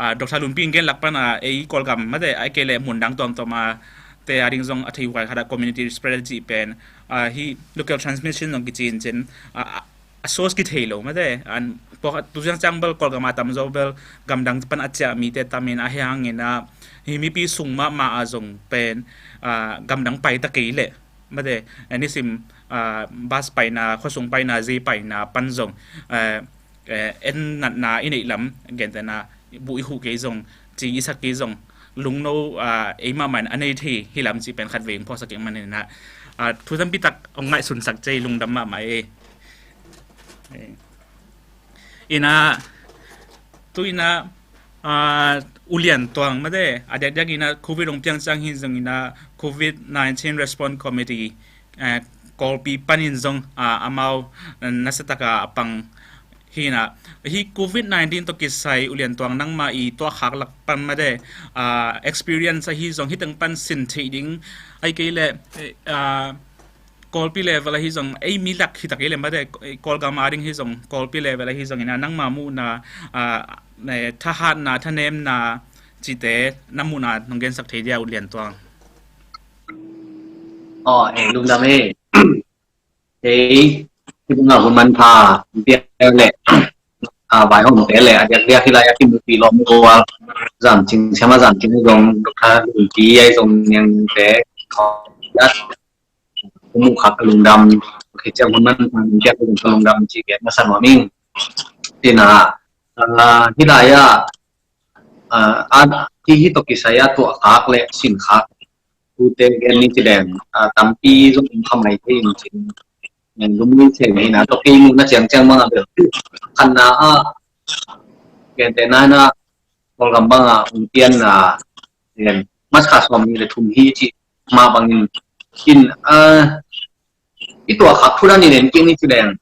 a, Doctor Lunpi in gen lak pan a ei Kawlgam mate, a kei leh mun dang tuamtuam a te a ding zong a thei huai khat ah community spread ci pen, a, hi local transmission zong kici in cin, a, a, a source kithei lo mate. An pawlkhat tu ciangciang bel Kawlgam a tamzaw bel gamdang pan a ciah mite tam in a, hi hangin a hi mipi sung mahmah a zong pen, a, gamdang pai ta kei leh mate, a, nisim, a, bus paina, khuasung paina, zei paina pan zong, a, a, en natna i neih lam gentehna buh i huh kei zong, ci i sak kei zong, lungno, a, ei mahmah in a nei thei hi lam cih pen khat vei ong phawksak kei manin a, a, thu tampi tak ong ngaihsunsak cei, lungdam mahmah ei. Ei. Ina, tu ina, Ah, U Lian Tuang mate, a diakdiak ina Covid hong piang ciang hi zong ina Covid nineteen Response Committee, eh, Kawlpi panin zong, ah, amau, eh, nasiataka a pang hi ina. Hi Covid nineteen tawh kisai U Lian Tuang nangma i tuahkhak lak pan mate, ah, experience ahi zong hi teng pan sin theih ding ai kei le, eh, ah, Kawlpi level ahi zong, ei mi lak hi tak ei le mate, Kawlgam a ding hi zong, Kawlpi level ahi zong ina nangma muhna, ah, eh, thahatna, thanemna cite na muhna nong gensak thei dia U Lian Tuang. Aw, eh, lungdam e. Hei, hi bunga hun manpha, bia le, ah, vaihawmte le, a diakdiak hi lai a kimupi lawm gual, zam cing, siama zam cing zong, Doctor Lungpi ai zong niangte, Kumuh khak ka lungdam, khi ciang hun man, ciang ka lungdam ci gen masa nuam ing. Tina, ah, hi lai ah, ah, hi hi tawh kisai ah tuahkhak le sinkhak tute gen ni ci leng, ah, tampi zong um kha mai thei in cin. Lungdam thei mai na tawh kei muhna ciangciang bang a bel. Khanna ah, gente nana, Kawlgam banga hong pianna, March kha sawm nih le thum hi cih mah bangin, in, ah, i tuahkhak thu dan in en kik ni ci leng,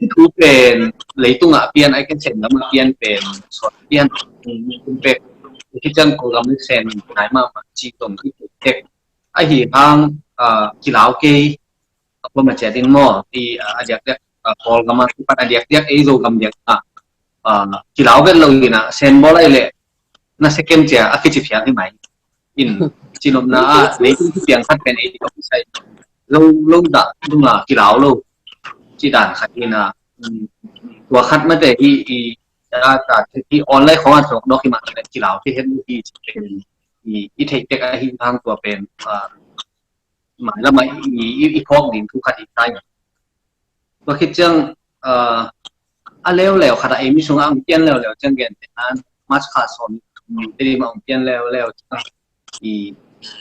hih thu pen leitungah a pian, ai ken sem lamah a pian pen, sawt pian, um, um pek, hi ciang Kawlgam le sem nai mahmah cih tawh i tuh tek. Ahi hang, ah, kilau kei, a kuama ciat in maw, i, ah, a diakdiak, ah, Kawlgam a kipat a diakdiak ei Zogam diak ah, ah, kilau vet lo ina, sen bawl ai leh na second cia a kici phial hi mai. In, cinopna ah, leitung thu piang khat pen ei tawh kisai lo, lo dah, dunga kilau lo. Ci dan khat ina, um, tua khat mate hi, i, ta, ta, hi online khong a thok dok hi mah, kilau hi het hi, i, i theih tek ahi hang tua pen, ah, mai lamah i, i, i phawk ding thu khat i tai. Tua khit ciang, ah, a leuleu khat a ei mi sungah ang pian leuleu ciang gen te an March kha sawm nih te ding mah ang pian leuleu ciang i,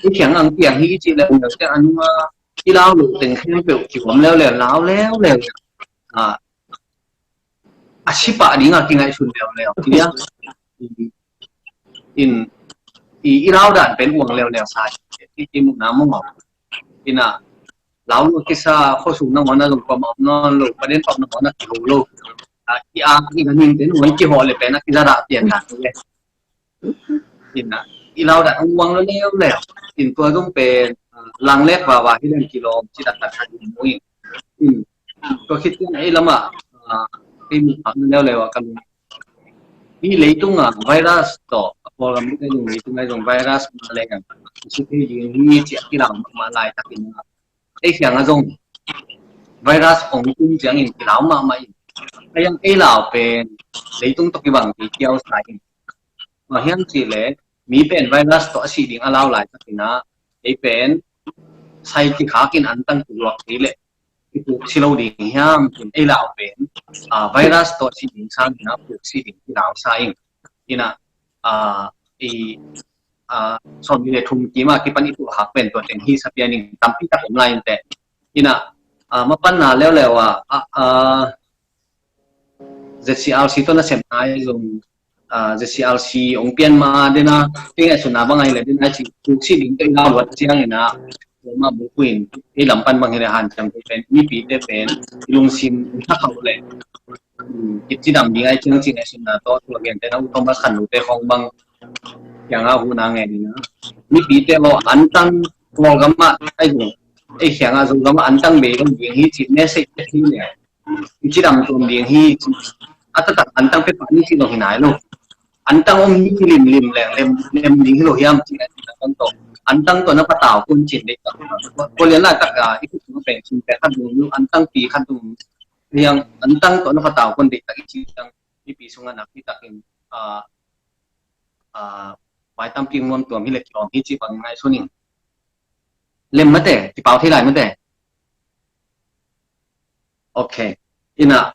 i khiang ang piang hi i cih leuleu ciang a nunga i lau lo teng khempeuh kihuam leuleu, lau leuleu. Ah, a sipah dingah kingaihsun leuleu. Tia, in, i, i lau dan pen uang leuleu sa, i, i muhna mong om. Ina, lau lo kisa, khosung nangawn a zong pam om nawn lo, paden pam nangawn a kiho lo. A, i a, i na ning ten, uang kiho le pen a kiza dah pian dan le. Ina, i lau dan uang leuleu. In tua zong pen, ah, langlek vava hi leng kilawm, ci dak dak sa in mu in. In, tua khit ciang ei lamah, ah, ei muh phak leuleu a ka lung. Hih leitung ah virus tawh, a Kawlgam leitung, leitung ah zong virus mah leng, a si thei ding hi ci a kilau mahmah laitakin ah, ei khiang ah zong virus hong tung ciangin kilau mahmah in. Ei ang ei lau pen leitung tawh kibang kikiau sa in. Bang hiam cih leh mi pen virus tawh a sih ding a lau laitakin ah, ei pen sai kikhak in antang kiluak kei leh kipuk si lo ding hiam, ei lau pen, ah, virus tawh sih ding sangin ah puk sih ding kilau sa in. Ina, ah, i, ah, sawm nih le thum kim a kipan i tuahkhak pen tua teng hi sa pian in, tampi tak om lai in teh. Ina, ah, mapanna leuleu ah, ah, ah, Z C R C tawh nasepna i zong, ah, Z C R C hong pian ma dena, kei ngaihsutna bang ahi le dena, ci tuksi ding teh i lau luat ciangin ah, ma bukuin, i lam pan bang hi le hanciam pen, mipite pen, i lungsim, i thakhauh le, um, i cidam ding ahi ciang ci ngaihsutna tawh, tua gen tena, u Thomas Khanlute khong bang, kiangah huhna ngen ina. Mipite lo antang Kawlgam ah, ai zong, ei khiangah Zogam ah antang bei lo ding hi ci message te hi le. I cidam tuam ding hi ci. A taktak antang pia pah ni ci lo hi nai lo. Antang om hi ci limlim leng lem, lem ding hi lo hiam ci antang tawh. Antang tawh na patau kun cin dei tak. Ko lian lai tak a, i kut sung peng cin peng khat dum, antang pi khat dum. Hiang antang tawh na patau kun dei tak i ci hiang, mipi sungah nak hi takin, ah, ah, vai tampi nuam tuam hi le kilawm hi ci bang ngaihsun in. Lem mate, kipau thei lai mate. Ok. Ina,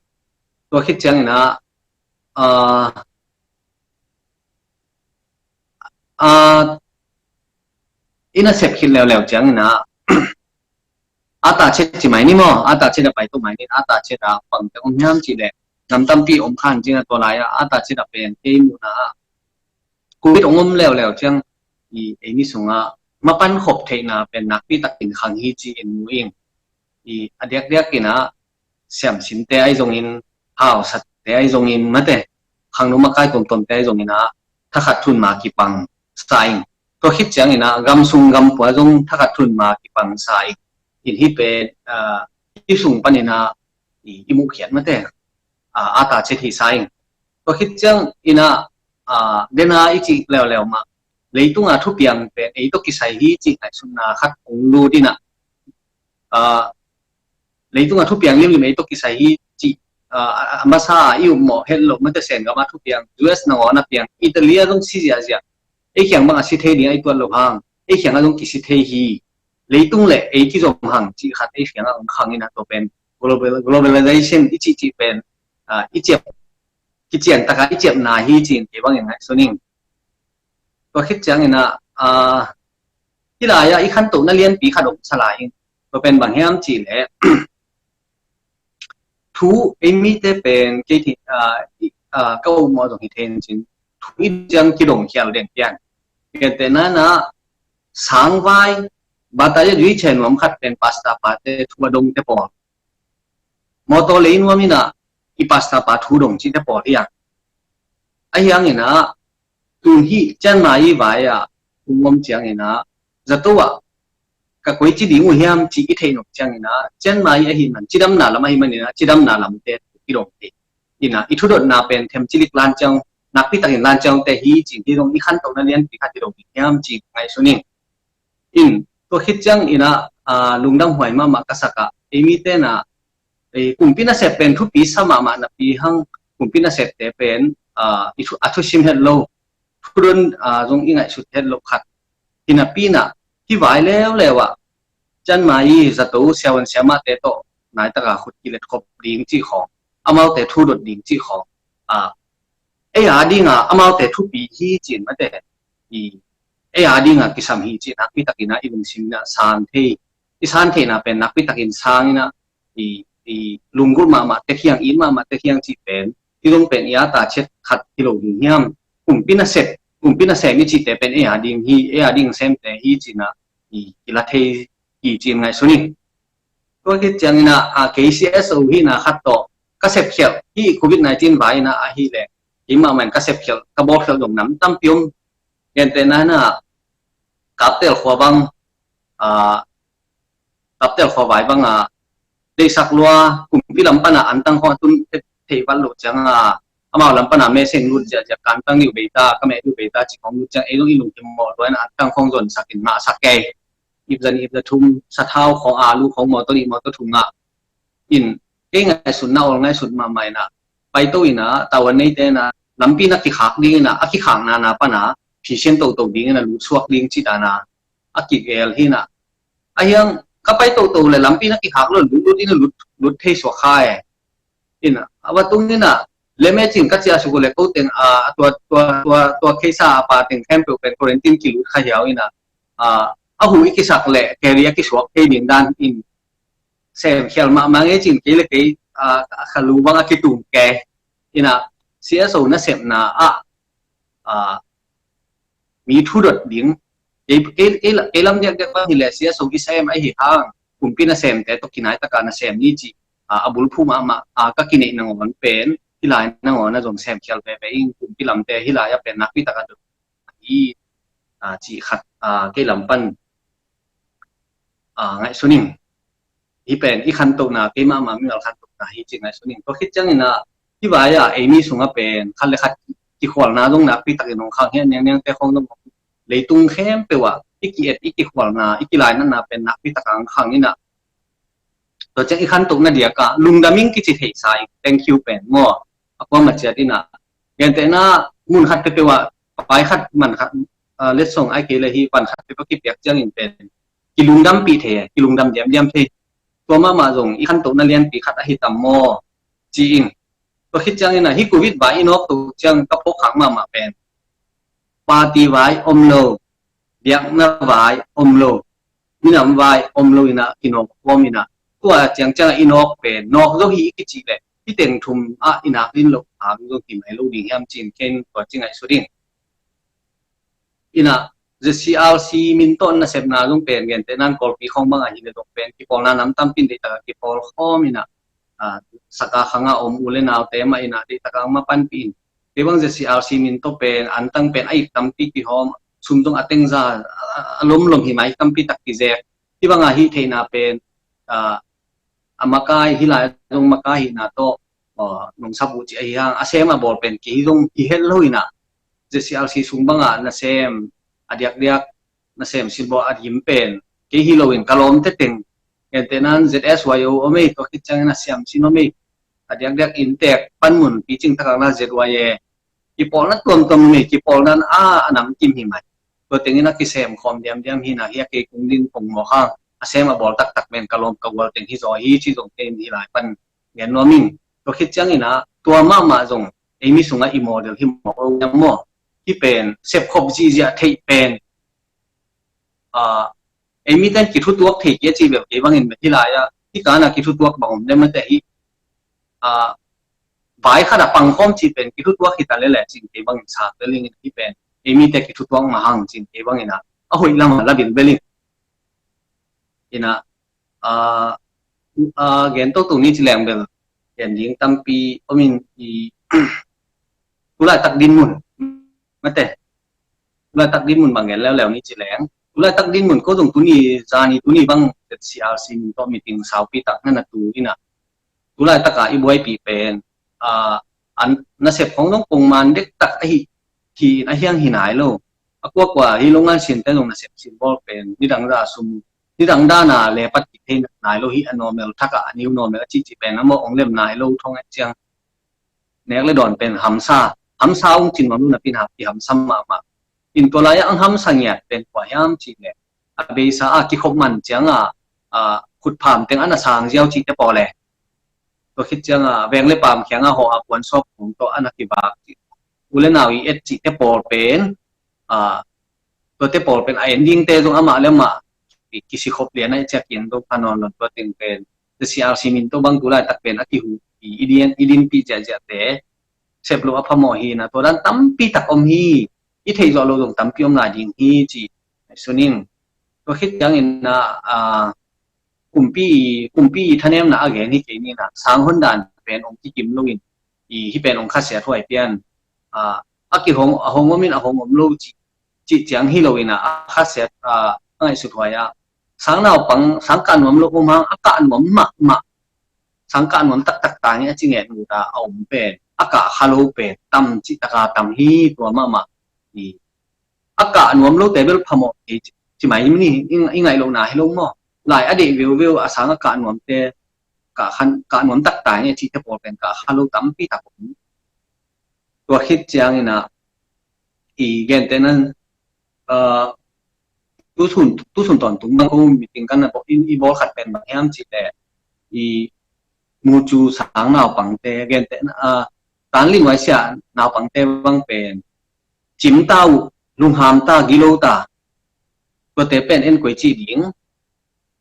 tua khit ciang ina, ah, ah, ina sep khit leuleu ciang ina, a ta chet ci mai ni maw, a ta chet a pai to mai ni, a ta chet a pang te om hiam ci le, nam tampi om khan cina tua lai a, a ta chet a pen kei muhna a, Covid hong om leuleu ciang i eimi sungah mapan khop theihna pen nakpi takin khang hi ci-in mu ing. I a diakdiak inah siamsinte ahi zongin, hausate ahi zongin, mate, khangno makai tuamtuamte ahi zongin ah thakhat thun ma kipang sa ing. Tua khit ciang inah gam sung gam pua zong thakhat thun ma kipang sa ing. In hih pen ah, i sung pan inah i, i muhkhiat mate ah, a ta chet hi sa ing. Tua khit ciang inah ah, dena i cih leuleu mah leitunga thupiang pen ei tawh kisai hi cih ngaihsutna khat hong lut inah ah, leitunga thupiang limlim ei tawh kisai hi cih ah, a masa i upmawh het loh mate, Sen gama thupiang, U S nangawn a piang, Italy a zong si ziahziah. Ei khiang bang a si thei ding a i tuat loh hang ei khiang a zong kisi thei hi. Leitung le ei kizom hang cih khat ei khiang a hong khang inah tua pen global, globalization i cihcih pen ah, i ciap, kician taka i ciapna hi ci-in kei bangin ngaihsun ing. Tua khit ciang inah ah, hih lai-ah i khantohna lianpi khat om sa lai ing. Tua pen bang hiam cih leh thu eimite pen kei thi ah, i- ah, ka upmawh zong hi thei in cin, thu i ciang kidong khial den pian. Gentehna inah sangvai, bataya zui che nuam khat pen pastor pate thu a dongte pawl, mawtaw lei nuam inah i pastor pa thu dong cihte pawl hi a. Ahi hang inah tun hih Chiang Mai i vai-ah hong om ciang inah zato ah ka koici ding uh hiam cih i theih nop ciang inah Chiang Mai ahih man cidamna lam ahih man inah cidamna lamte i dong hi. Inah i thudotna pen themcilik lan ciang, nakpi takin lan ciangte hi ci-in hih zong i khantohna lianpi khat i dong hi hiam ci-in ngaihsun ing. In tua khit ciang inah ah, lungdam huai mahmah ka sak ah, eimite inah eh, kumpi nasep pen thupi sa mahmah napi hang, kumpi nasepte pen ah, i thu, a thusim het lo, thudon ah, zong i ngaihsut het lo khat hi napi inah hih vai leuleu ah Chiang Mai i zato siavuan siamahte tawh naitaka khut kilet khop ding cih khawng, amaute thudot ding cih khawng ah, ei a dinga amaute thupi hi ci-in mate, i ei a dinga kisam hi cih nakpi takin ah i lungsim inah san thei, i san theihna pen nakpi takin sang inah i, i lunggulh mahmah tek hiang, it mahmah tek hiang cih pen i zong pen i a ta chet khat hi lo ding hiam? Kumpi nasep, kumpi nasem i cihte pen ei a ding hi, ei a ding semte hi ci-in ah i, i la thei hi ci-in ngaihsun ing. Tua khit ciang inah ah, kei C S O hihna khat tawh ka sepkhialh hih Covid nineteen vai inah ahih leh kei mahmah in ka sepkhialh, ka bawlkhialh zong nam tampi om. Gentehna inah Kaptel khua bang ah, Kaptel khua vai bang ah, deihsak lua, kumpi lam pan ah antang khawng a tun thei vat loh ciang ah, amau lam pan ah meseng lut ziahziah, ka antang ding uh bei ta, ka meh ding uh bei ta cih khawng lut ciang ei zong i lungkim mawh lua inah antang khawng zonsak in ngahsak kei. Ipza nih, ipza thum, sathau khawng, alu khawng, mawtaw nih, mawtaw thum ngah. In kei ngaihsutna, awl ngaihsut mahmah inah paito inah, tauan neite inah lampi na kikhak ding inah, a kikhakna na pan ah phisian toto ding inah, lutsuak ding cih dan ah a kigel hi inah. Ahi hang ka pai toto le lampi na kikhak lo, lut lut inah lut, lut thei suak kha e. Inah a va tung inah leme cin ka ciah suk uh le ko teng ah, tua, tua, tua, tua case a pa teng khempeuh pen quarantine kilut kha hiau inah ah, a hu i kisak le keri a kisuak thei ding dan in semkhial mahmah ngei cin kei le kei ah, kha lu bang a kitum kei. Inah C S O nasepna ah ah, mi thudot ding, kei, kei, kei, kei lam diakdiak bang hi leh C S O i sem ahi hang kumpi nasemte tawh kinai taka nasem ni cih ah, a bulphuh mahmah ah, ka kineih nangawn pen hih lai nangawn ah zong semkhial veve ing. Kumpi lamte hih lai ah pen nakpi taka dot hi ah, cih khat ah, kei lam pan ah, ngaihsun ing. Hih pen i khantohna, kei mahmah mimal khantohna hi cih ngaihsun ing. Tua khit ciang inah hih vai ah eimi sungah pen khat le khat kikhualna zong nakpi takin hong khang hi a, niangniangte khawng zong leitung khempeuh ah i ki-et, i kikhualna, i kilainatna pen nakpi taka hong khang inah. Tua ciang i khantohna diak ah lungdam ing kici thei sa ing, thank you pen maw, a kuamah ciat inah. Gentehna mun khat peuhpeuh ah pai khat man khat ah, letsong ai kei le hih pan khat peuhpeuh kipiak ciangin pen kilungdampih thei, kilungdam diamdiam thei. Tua mahmah zong i khantohna lianpi khat ahi tam maw ci ing. Tua khit ciang inah hih Covid vai i nawk to ciang ka phawk khak mahmah pen party vai om lo, biakna vai om lo, minam vai om lo inah kinawk kawm inah, tua ciangciang ah i nawk pen nawk zo hi i kicih leh hih teng thum ah i nak din loh hang zo hi mai lo ding hiam ci-in ken tua ci ngaihsut ing. Ina, Z C R C min tawh nasepna zong pen, gentehna in Kawlpi khawng bang ahi le zong pen, kipawlna nam tampi in deihtak a kipawl khawm ina, ah, Saka khang a om u le naute mah ina deihtak a hong mapanpih in. Kei bang Z C R C min tawh pen, antang pen a it tampi kihawm, sum zong a tengza, a, a lomlom hi mai tampi tak kizek. Hih bang a hih theihna pen, ah, a makai, hih lai zong makai hihna tawh, ah, nong sap uh cih ahi hang, a sem a bawl pen kei hi zong hi het lo ina. Z C R C sung bang a nasem, a diakdiak nasem sin bawl a dim pen kei hi lo in ka lawmte teng. Gentehna in Z S Y O om ei, tua khit ciangin a siam sin om ei. A diakdiak inntek panmun picing tak a la Z Y A. Kipawlna tuamtuam om ei, kipawlna in a, a namkim hi mai. Tua tengin a kisem khawm diamdiam hi ina, hi a kei kung din pongmawk hang, a sem a bawl taktak pen ka lawm ka gual teng hi zaw hi, ci zong kei in hih lai pan gen nuam ing. Tua khit ciangin ah, tua mahmah zong, ei mi sungah i model hi mawk lo hiam maw? Hih pen, sepkhop zihziah theih pen, ah, ei mite in kithutuak thei kei a ci bel kei bangin bel hih lai ah, hih kan a kithutuak bang om dem a teh hih, ah, vai khat a pangkhawm cih pen kithutuak hi ta lel e cin kei bangin sa bel ing, hih pen, ei mite kithutuak mah hang cin kei bangin ah, a hoih lam a la bilbel ing. Ina, ah, ah, gen toto ni ci leng bel, gen ding tampi om in i, tulaitak dinmun, mate, tulaitak dinmun bang gen leuleu ni ci leng. Tulaitak dinmun ko zong tuni, zani tuni bang Z C R C min tawh meeting saupi tak na na tu ina. Tulaitak a i buaipih pen, ah, an, nasep khong zong pongman dektak ahi, hi in a hiang hi nai lo. A kuakua hi lo ngan sinte zong nasep sin bawl pen, nidang za sum, nidang dana le pat kithei nai lo hi a normal thak a, a new normal a cihcih pen a mawh ong lem nai lo thong et ciang. Nek le dawn pen hamsa, hamsa ung cin nuam lo napi in hap kihamsa mahmah. In tua lai-ah ang hamsa ngiat pen kua hiam cih leh, a beisa a kikhop man ciangah, a, khutpham teng a na sang ziau cihte pawl e. Tua khit ciangah veng le paam kiangah hawh a puan sawp khong tawh a na kivak cih. U le nau i et cihte pawl pen, a, tuate pawl pen a en dingte zong amah le amah ki, kisikhop lian a i ciak in do pha nawn lo tua teng pen. Tua C R C min tawh bang tu laitak pen a kihu i, i din, i dinpih ziahziahte sep lo a phamawh hi na, tua dan tampi tak om hi. I theih zawh lo zong tampi om lai ding hi ci. Suning. Tua khit ciangin na, a, kumpi, kumpi i thanemna a gen hi kei ni na, sang hon dan pen ong kikim lo in, i hi pen ong khasiat huai pian. A, a kihong, a hong om in a hong om lo ci, cih ciang hi lo in a, a khasiat, a, a ngaihsut huai a. Sang naupang, sang kah nuam lo om hang, a kah nuam mahmah. Sang kah nuam taktak ta nge a ci nget ngut a, a om pen, a kah kha lo pen, tam cih taka tam hi tua mahmah. I, a kah nuam lote bel phamawh hi ci, ci mai ni, i, i ngaih lohna hi lo maw? Lai a deih veuveu a sang a kah nuamte, kah khan, kah nuam taktak nge cihte pawl pen kah kha lo tampi tak om. Tua khit ciangin a, i gentehna in, a, tusun, tusun tawntung bang ko meeting kan na bawl, i, i bawl khat pen bang hiam cih leh, i mucu sang naupangte, gentehna, a, tan ling huai sia naupangte bang pen, cim ta uh, lungham ta, gilo ta, tuate pen en koi ci ding,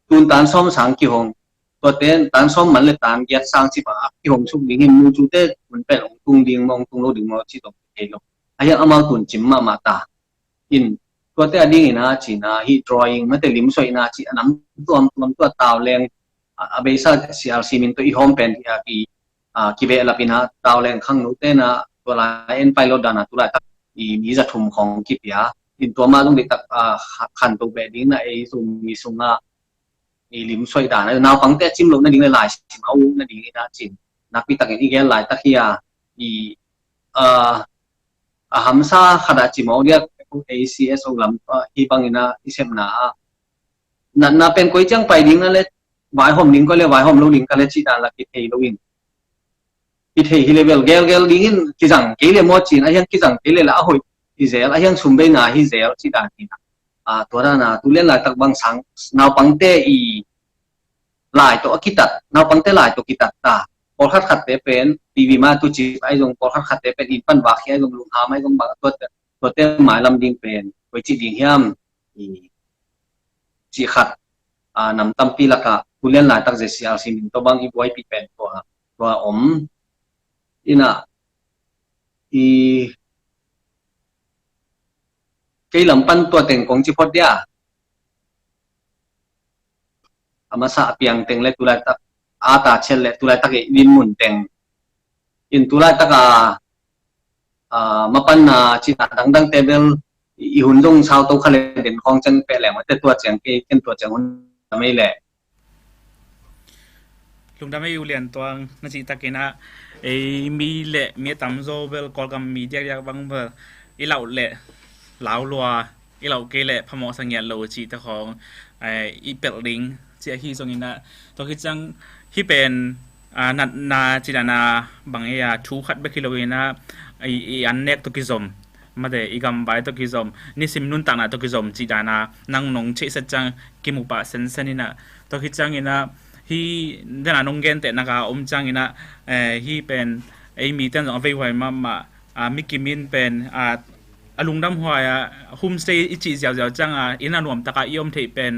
tun tan sawm sang kihong, tuate tan sawm man le tan giat sang ci bang a kihong suk ding hi, mucute tun pen ong tung ding maw, ong tung lo ding maw, ci tawh thei lo. A hiang amau tun cim mahmah ta. In, tuate a dingin a cina hi drawing, mate limsuaina ci a nam tuamtuam tua tau leng, a, a beisa C R C min tawh i hawm pen hi a ki, a, kibehlap in a tau leng khang note na, tua lai en pilot dan a tu laitak i mi za thum khong kipia. In tua mah zong deihtak, a, kha-, khanto beh ding na ei sung mi sungah i limsuai dan a, naupangte a cim loh nading le laisim a uk nading in a cin. Nakpi takin i gel laitak hi a, i, a, a hamsa khat a cim a uk dia, A C S O lam, a, hi bangin a i sepna a. Na, na pen koi ciang pai ding na le, vaihawm ding koi le, vaihawm lo ding ka le cih dan la kithei lo in. Kithei hi le bel gelgel dingin kizang kei le maw cin, a hiang kizang kei le la a hoih hi zel, a hiang sumbeina hi zel cih dan hi na. A, tua dan a, tu lian laitak bang sang, naupangte i lai tawh a kitat, naupangte lai tawh kitat ta. Pawlkhat khatte pen, T V mah tu cip ai zong, pawlkhat khatte pen, in pan vak hi ai zong, lungham ai zong, bang tuat, tuate mailam ding pen, koi cih ding hiam, i, cih khat, a, nam tampi lakah, tu lian laitak Z C R C min tawh bang i buaipih pen tua, tua om. Ina, i, kei lam pan tua teng kong ci phot dia. A masa a piang teng le tulaitak a ta chet le tulaitak i din mun teng in tulaitak a, a, mapan na cina dangdang te bel i hun zong sau to kha le den khong cen pe leng mate tua ciang kei ken tua ciang hun mei le. Lungdam ei U Lian Tuang, na cih takin ah ei mi le mi a tamzaw bel Kawlgam mi diakdiak bang bel i lauh le lau lua, i lauh kei le phamawh sa ngiat lo cih te khong, eh, i pelh ding ci ahi zongin ah tua khit ciang hih pen, ah, natna cih dan a bang ei a thu khat bek hi lo in ah i, i an nek tawh kizom, mate i gamvai tawh kizom, nisim nuntakna tawh kizom cih dan a nang nong theihset ciang kimu pah sensen in ah tua khit ciangin ah hih dan a nong gentehnak a om ciangin ah, eh, hih pen ei mi ten zong a veihuai mahmah, ah, mi kim in pen, ah, a lungdam huai a homestay i cih ziauziau ciang a inn a nuamtak a i om theih pen,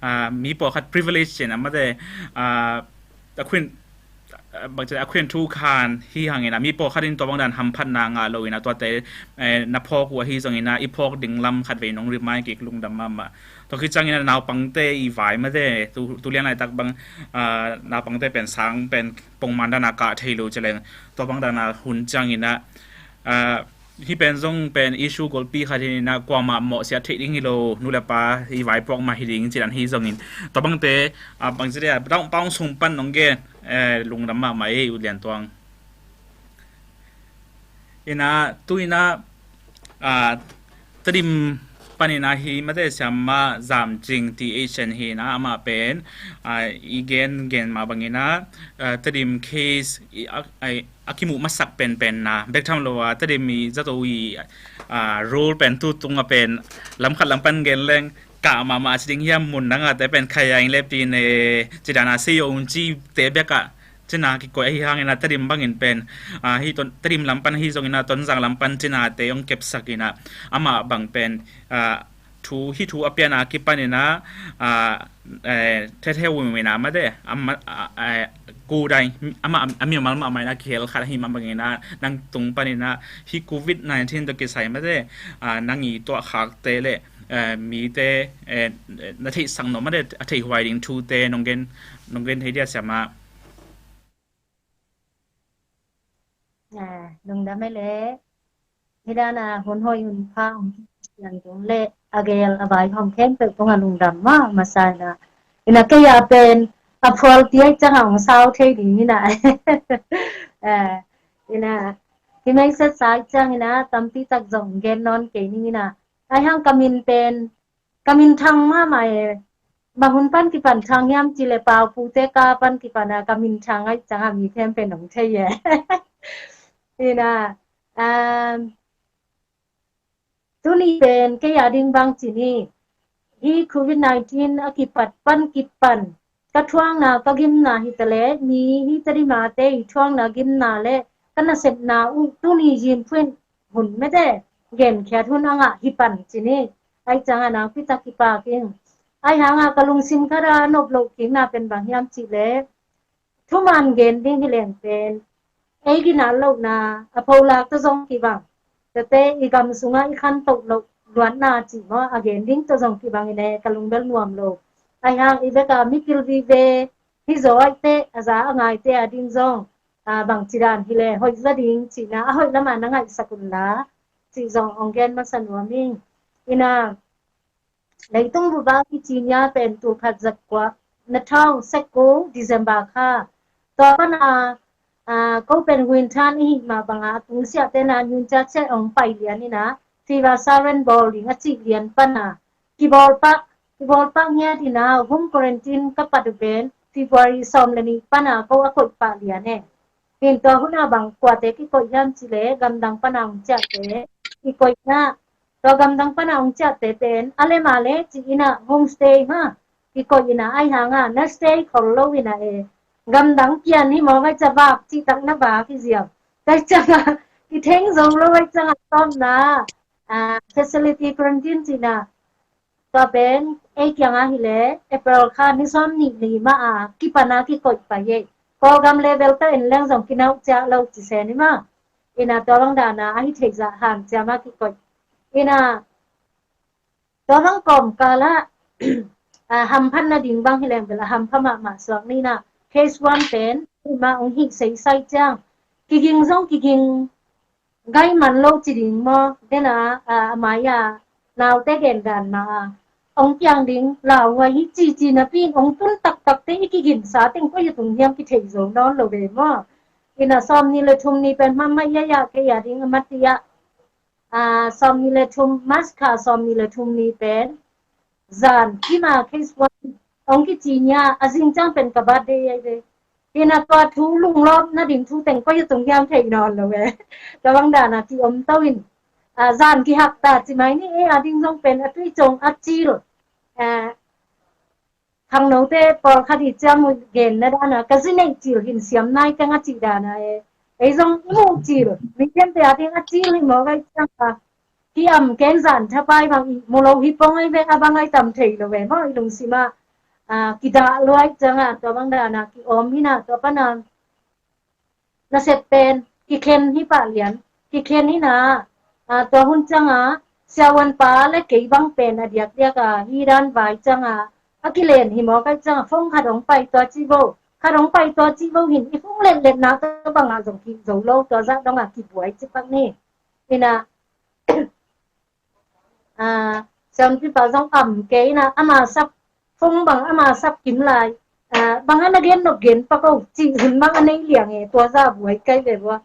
ah, mi pawlkhat privilege cih na mate, ah, a khuin, ah, bangci a khuin thu khan hi hangin ah mi pawlkhat in tua bang dan hamphatna ngah lo in ah tuate, eh, na phawk uh ahi zongin ah i phawk ding lam khat vei nong remind kik, lungdam mahmah. Tua khit ciangin ah naupangte i vai mate tu, tu lian laitak bang, ah, naupangte pen sang pen pongman dan a kah thei lo ci leng tua bang dan a hun ciangin ah, ah, hih pen zong pen issue golpi khat hi in ah kuamah mawhsiat theih ding hi lo, nu le pa i vaipuak mah hi ding cih dan hi zongin tua bangte, ah, bangci dia, paung sung pan nong gen, eh, lungdam mahmah ei U Lian Tuang. In ah tu in ah, ah, Tedim panin ah hi mate siamah Zam Cing T H N hi in ah amah pen, ah, i gen gen mah bangin ah, ah, Tedim case i, a, a, a kimuh masak penpen na bek tham lo a Tedim i zato i, ah, role pen tu tung a pen lam khat lam pan gen leng kah mahmah ci ding hiam, mun dang a te pen khai a ing le pi ne ci dan a sei ong ci te bek ah cina kikoih ahi hangin ah Tedim bangin pen, ah, hih Tedim lam pan ahi zongin ah Tonzang lam pan cina te ong kepsak in ah amah bang pen, ah, thu, hih thu a pian a kipan in ah, ah, eh, thetheu in ah mate amah, ah, eh, kudai amah a mimal mahmah in ah kihel khat ahi mah bangin ah nang tung pan in ah hih covid nineteen tawh kisai mate, ah, nang i tuah khak te le, eh, mite, eh, na theihsak nawh mate a theihhuai ding thute nong gen, nong gen thei dia siamah. Lungdam ei le. Hi dan a hun hoi hun pha ong kiang tung le a gel a vai hong khempeuh tungah lungdam mah masa in ah. In ah kei a pen a phual piak ciang a ong sau thei ding in ah. Eh, in ah kimei set sa ciang in ah tampi tak zong gen nawn kei ning in ah. Ai hang ka min pen ka min thang mahmah e. Bang hun pan kipan thang hiam ci le pau pute ka pan kipan a ka min thang ai ciang a mi khempeuh nong thei e. In ah, um, tuni pen kei a ding bang ci ni. Hih covid nineteen a kipat pan kipan ka thuakna ka gimna hi ta le mi hih Tedim a te i thuakna gimna le ka nasepna uh tuni zin phuin hun mete genkhiat hun a ngah hi pan ci ni. Ai ciang a nakpi tak kipak ing. Ai hang a ka lungsim khat a nop loh kikna pen bang hiam cih le thuman gen ding hi leng pen ei ginat lohna a pholak tawh zong kibang, tate i gam sungah i khantoh loh luatna cih maw a gen ding tawh zong kibang in e ka lungbel nuam lo. Ai hang i bek a mipil vive hi zaw aih teh a za a ngaite a ding zong, a, bangci dan hi le hoih za ding cihna a hoih lamah na ngaihsak un la cih zong ong gen masa nuam ing. Ina leitung bup a kici nia pen tul khat za kua, na thau sek ko December kha. Tua pan a, a, ko pen huinthan i hih mah bang a a tungsiahte na nyuncia ciah ong pai lian ina fever siren bawl ding a cih lian pan a kibawl pah, kibawl pah ngiat ina home quarantine ka pat uh pen February sawm le nih pan a ko a koih pah lian e. Hin tua hun a bang kuate kikoih hiam cih le gamdang pan a ong ciahte kikoih na. Tua gamdang pan a ong ciahte pen a le ma le cih ina homestay ma kikoih ina ai hang a na stay khol lo ina e. Gamdang pian hi mawk ai ca vak cih tak na vak hi ziau. Kai ciang a kitheng zo lo ai ciang a tawmna, a, facility quarantine cihna. Tua pen ei kiang a hi le April kha ni sawm nih ni mah a kipan a kikoih pai ei. Kawlgam level tawh en leng zong kinauh ciah lo ci se ni mah. Ina tua bang dan a a hi theih zah han ciam a kikoih. Ina Tua bang kawmkal ah, a, hamphat nading bang hi leng bel a hampha mahmah suak ni na, case one pen, ima ong hih seisai ciang, kiging zong kiging gai man lo ci ding maw, den a, a, a mai a, naute gen dan ma a, ong kiang ding, lauhuai hi cici napi in, ong tun taktak te i kigin sa teng koi a tung hiam kithei zo nawn lo ve maw. Ina sawm ni le thum ni pen hmamah ia ia kei a ding a mati ah, a, sawm ni le thum, March kha sawm ni le thum ni pen, zan kima case one ong kici nia, a zing ciang pen ka birthday ai ve. Ina tua thu lunglawp nading thu teng koi a tung hiam thei nawn lo ve. Tua bang dan a kiom to in, a, zan kihak ta ci mai ni e, a ding zong pen a tui cong a cil, a, khangnote pawlkhat i ciang uh gen na dan a, ka zi neih cil hin siam nai keng a cih dan a e. Ei zong i muh cil, mi piante a ding a cil hi maw gai ciang a, ki am ken zan thapai bang i mu lo hi pong ai ve, a bang ai tam thei lo ve maw, i lungsim ah, a, kidah luai ciang a, tua bang dan a kiom hi na, tua pan a nasep pen kikhen hi pah lian, kikhen hi na, a, tua hun ciang a, siavuanpa le kei bang pen a diakdiak a, hi dan vai ciang a, a kilen hi maw kai ciang a, phone khat ong pai tua ci vo, khat ong pai tua ci vo hin, i phone letlet na tua bang a zong ki zo lo, tua zah dong a kibuai ci pak ni. Ina, a, siampipa zong am kei na, ama sap, phone bang ama sap kim lai, a, bang a na gen nop gen pak o, cih hun bang a nei liang e, tua zah buai kai ve vua.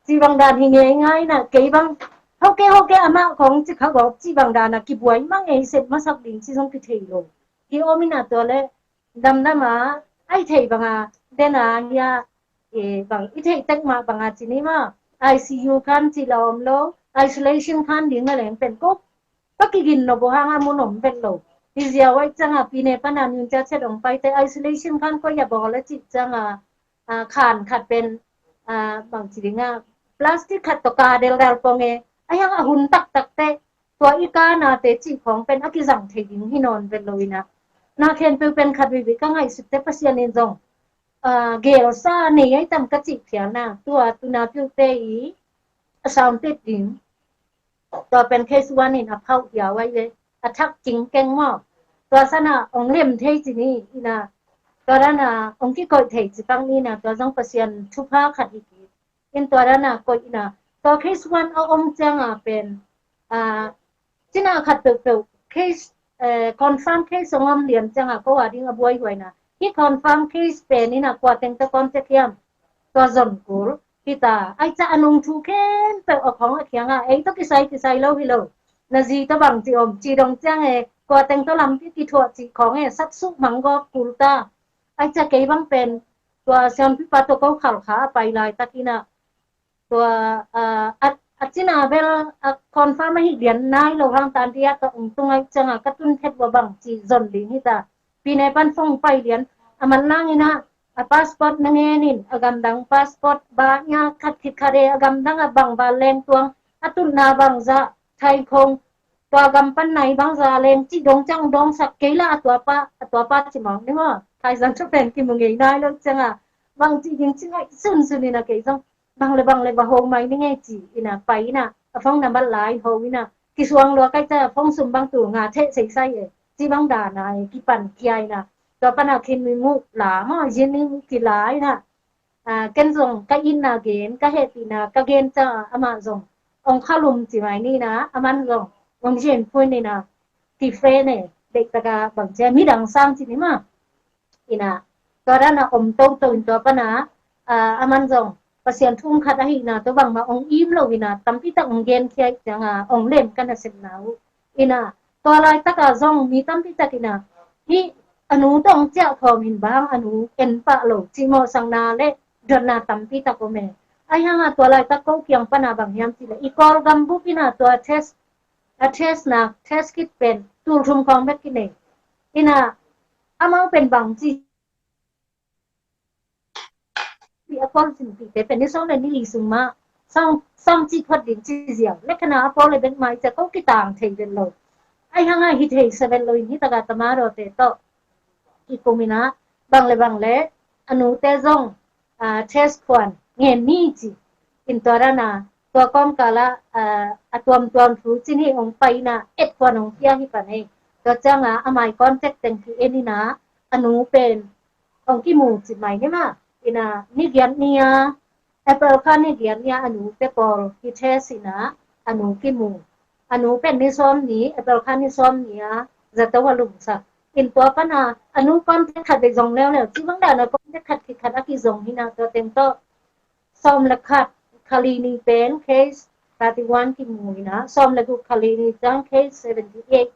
Cih bang dan hi ngei ngai na, kei bang, hoke, hoke, amah kong ci kha gawp, cih bang dan a kibuai mang e, i sep masak ding, ci zong kithei lo. Kiom ina tua le, damdam a, ai thei bang a, den a, hia, e, bang, i theih tek mah bang a ci ni maw, I C U khan ci la om lo, isolation khan ding a leng pen ko, ka kigin nop uh hang a mun om vet lo. Hi zia uai ciang a, pine pan a nun cia chet ong paite, isolation khan koi a bawl a cih ciang a, a, khan khat pen, a, bang ci ding a, plastic khat tawh ka deldel pong e, a hiang a hun taktak te, tua i ka nate cih khawng pen a kizang thei ding hi nawn vet lo ina. Na khempeuh pen khat vivik ka ngaihsut te Pasian in zong, a, gelsa nei ai tam ka cih phial na, tua tuna piute i a sauntit ding. Tua pen case one in a phauh hiau ai le, a thak king keng maw. Tua sana ong lem thei ci ni ina, tua dana ong kikoih thei ci pang ni na, tua zong Pasian thupha khat hi ki. In tua dana koih ina, tua case one a om ciang a pen, a, cina khat peuhpeuh case, eh, confirm case ong om lian ciang a ko a ding a buai huai na. Hi confirm case pen ina kua teng ta kawm tek hiam. Tua zon kul hi ta, ai ca a nung thu khempeuh a khong a khiang a, ei tawh kisai kisai lo hi lo. Na zi tawh bang ci om, ci dong ciang e, kua teng tawh lam ki kithuah ci khong e, sak suk mang gawk kul ta. Ai ca kei bang pen, tua siampipa tawh ko khal kha a pai lai tak ina. Tua, a, a, a cina bel, a confirm a hi lian nai lo hang tan tia ka ung tung ai ciang a, ka tun phet wa bang ci zon ding hi ta. Pine pan phone pai lian, a man lang ina, a passport na ngen in, a gamdang passport ba nia khat khit khat e, a gamdang a bang ba leng tuang, a tutna bang za, thai khong, tua gam pan nai bang za leng ci dong ciang dong sak kei la a tua pa, a tua pa ci mawk ni maw. Thai zan thu pen ki mu ngei nai lo ciang a, bang ci ding ci ngai sun sun ina kei zong, bang le bang le va ho mai ni ngei ci ina pai ina, a phone number lai ho ina, kisuang lua kai ta phone sum bang tu nga theh sei sai e, ci bang dana e, kipan kia ina, tua pana khin mi mu la maw, zin ni mu ki la ina, a, ken zong ka itna gen, ka hehpihna ka gen ca, amah zong ong khalum ci mai ni na, aman zong ong zin pun ina, ti fe ne, dek taka bang cia, mi dang sang ci ni ma. Ina, tua dana om toto in tua pana, a, aman zong, Pasian thu khat ahihna tua bangma ong im lo ina, tampi tak ong gen khia ih cianga, ong lem ka nasepna uh. Ina, tua laitaka zong mi tampi tak ina, hih a nu tawh ong ciah khawm in bang a nu en pah lo, cih mawhsakna le dotna tampi tak om e. Ahi hanga tua laitak ko kiang pana bang hiam cih leh, i Kawlgam bup ina tua test, a test na, test kit pen, tul thum khawng bek kinei. Ina, amau pen bang ci a Kawl simpite pen ni sawm le ni li sung mah, sawm, sawm cih phot ding ci ziau. Le khana a Kawl le bek mai cia ko kitang thei vet lo. Ahi hanga hi thei sa vet lo in hi taka tamarote tawh kikum ina, bang le bang le, a nute zong, a, test khuan ngen ni ci. In tua dana, tua kawmkala, a, a tuamtuam thu ci ni ong pai ina, et khuan ong pia hi pan ei. Tua ciangah a mai contact teng ki en ina, a nu pen hong kimu ci mai ni ma. Ina ni giat ni a, April kha ni giat ni a a nu te pawl ki test ina, a nu kimu. A nu pen ni sawm ni, April kha ni sawm ni a zato a lungsak. In tua pana a nu contact khat vei zong leuleu ci bang dana contact khat khit khat a kizong hina tua teng tawh sawm le khat khali ni pen case thirty one kimu hina, sawm le guk khali ni ciang case seventy eight.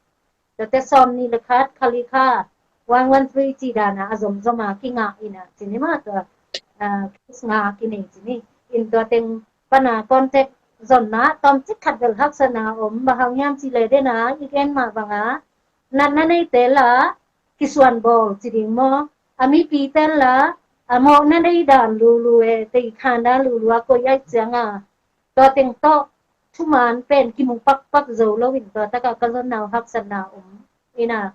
Tuate sawm ni le khat khali kha one one three ci dana a zomzom a kingah ina ci ni ma tua, ah, case nga kinei ci ni. In tua teng pana contact zonna tawm cik khat bel haksatna om, bang hang hiam ci le dena i gen mah banga natna neite la kisuan bawl ci ding maw? A mipi ten la a mawhna nei dan lulu e, tei khan dan lulu a koi ai cianga tua teng tawh thuman pen kimu pakpak zo lo in tua taka ka zonna uh haksatna om ina.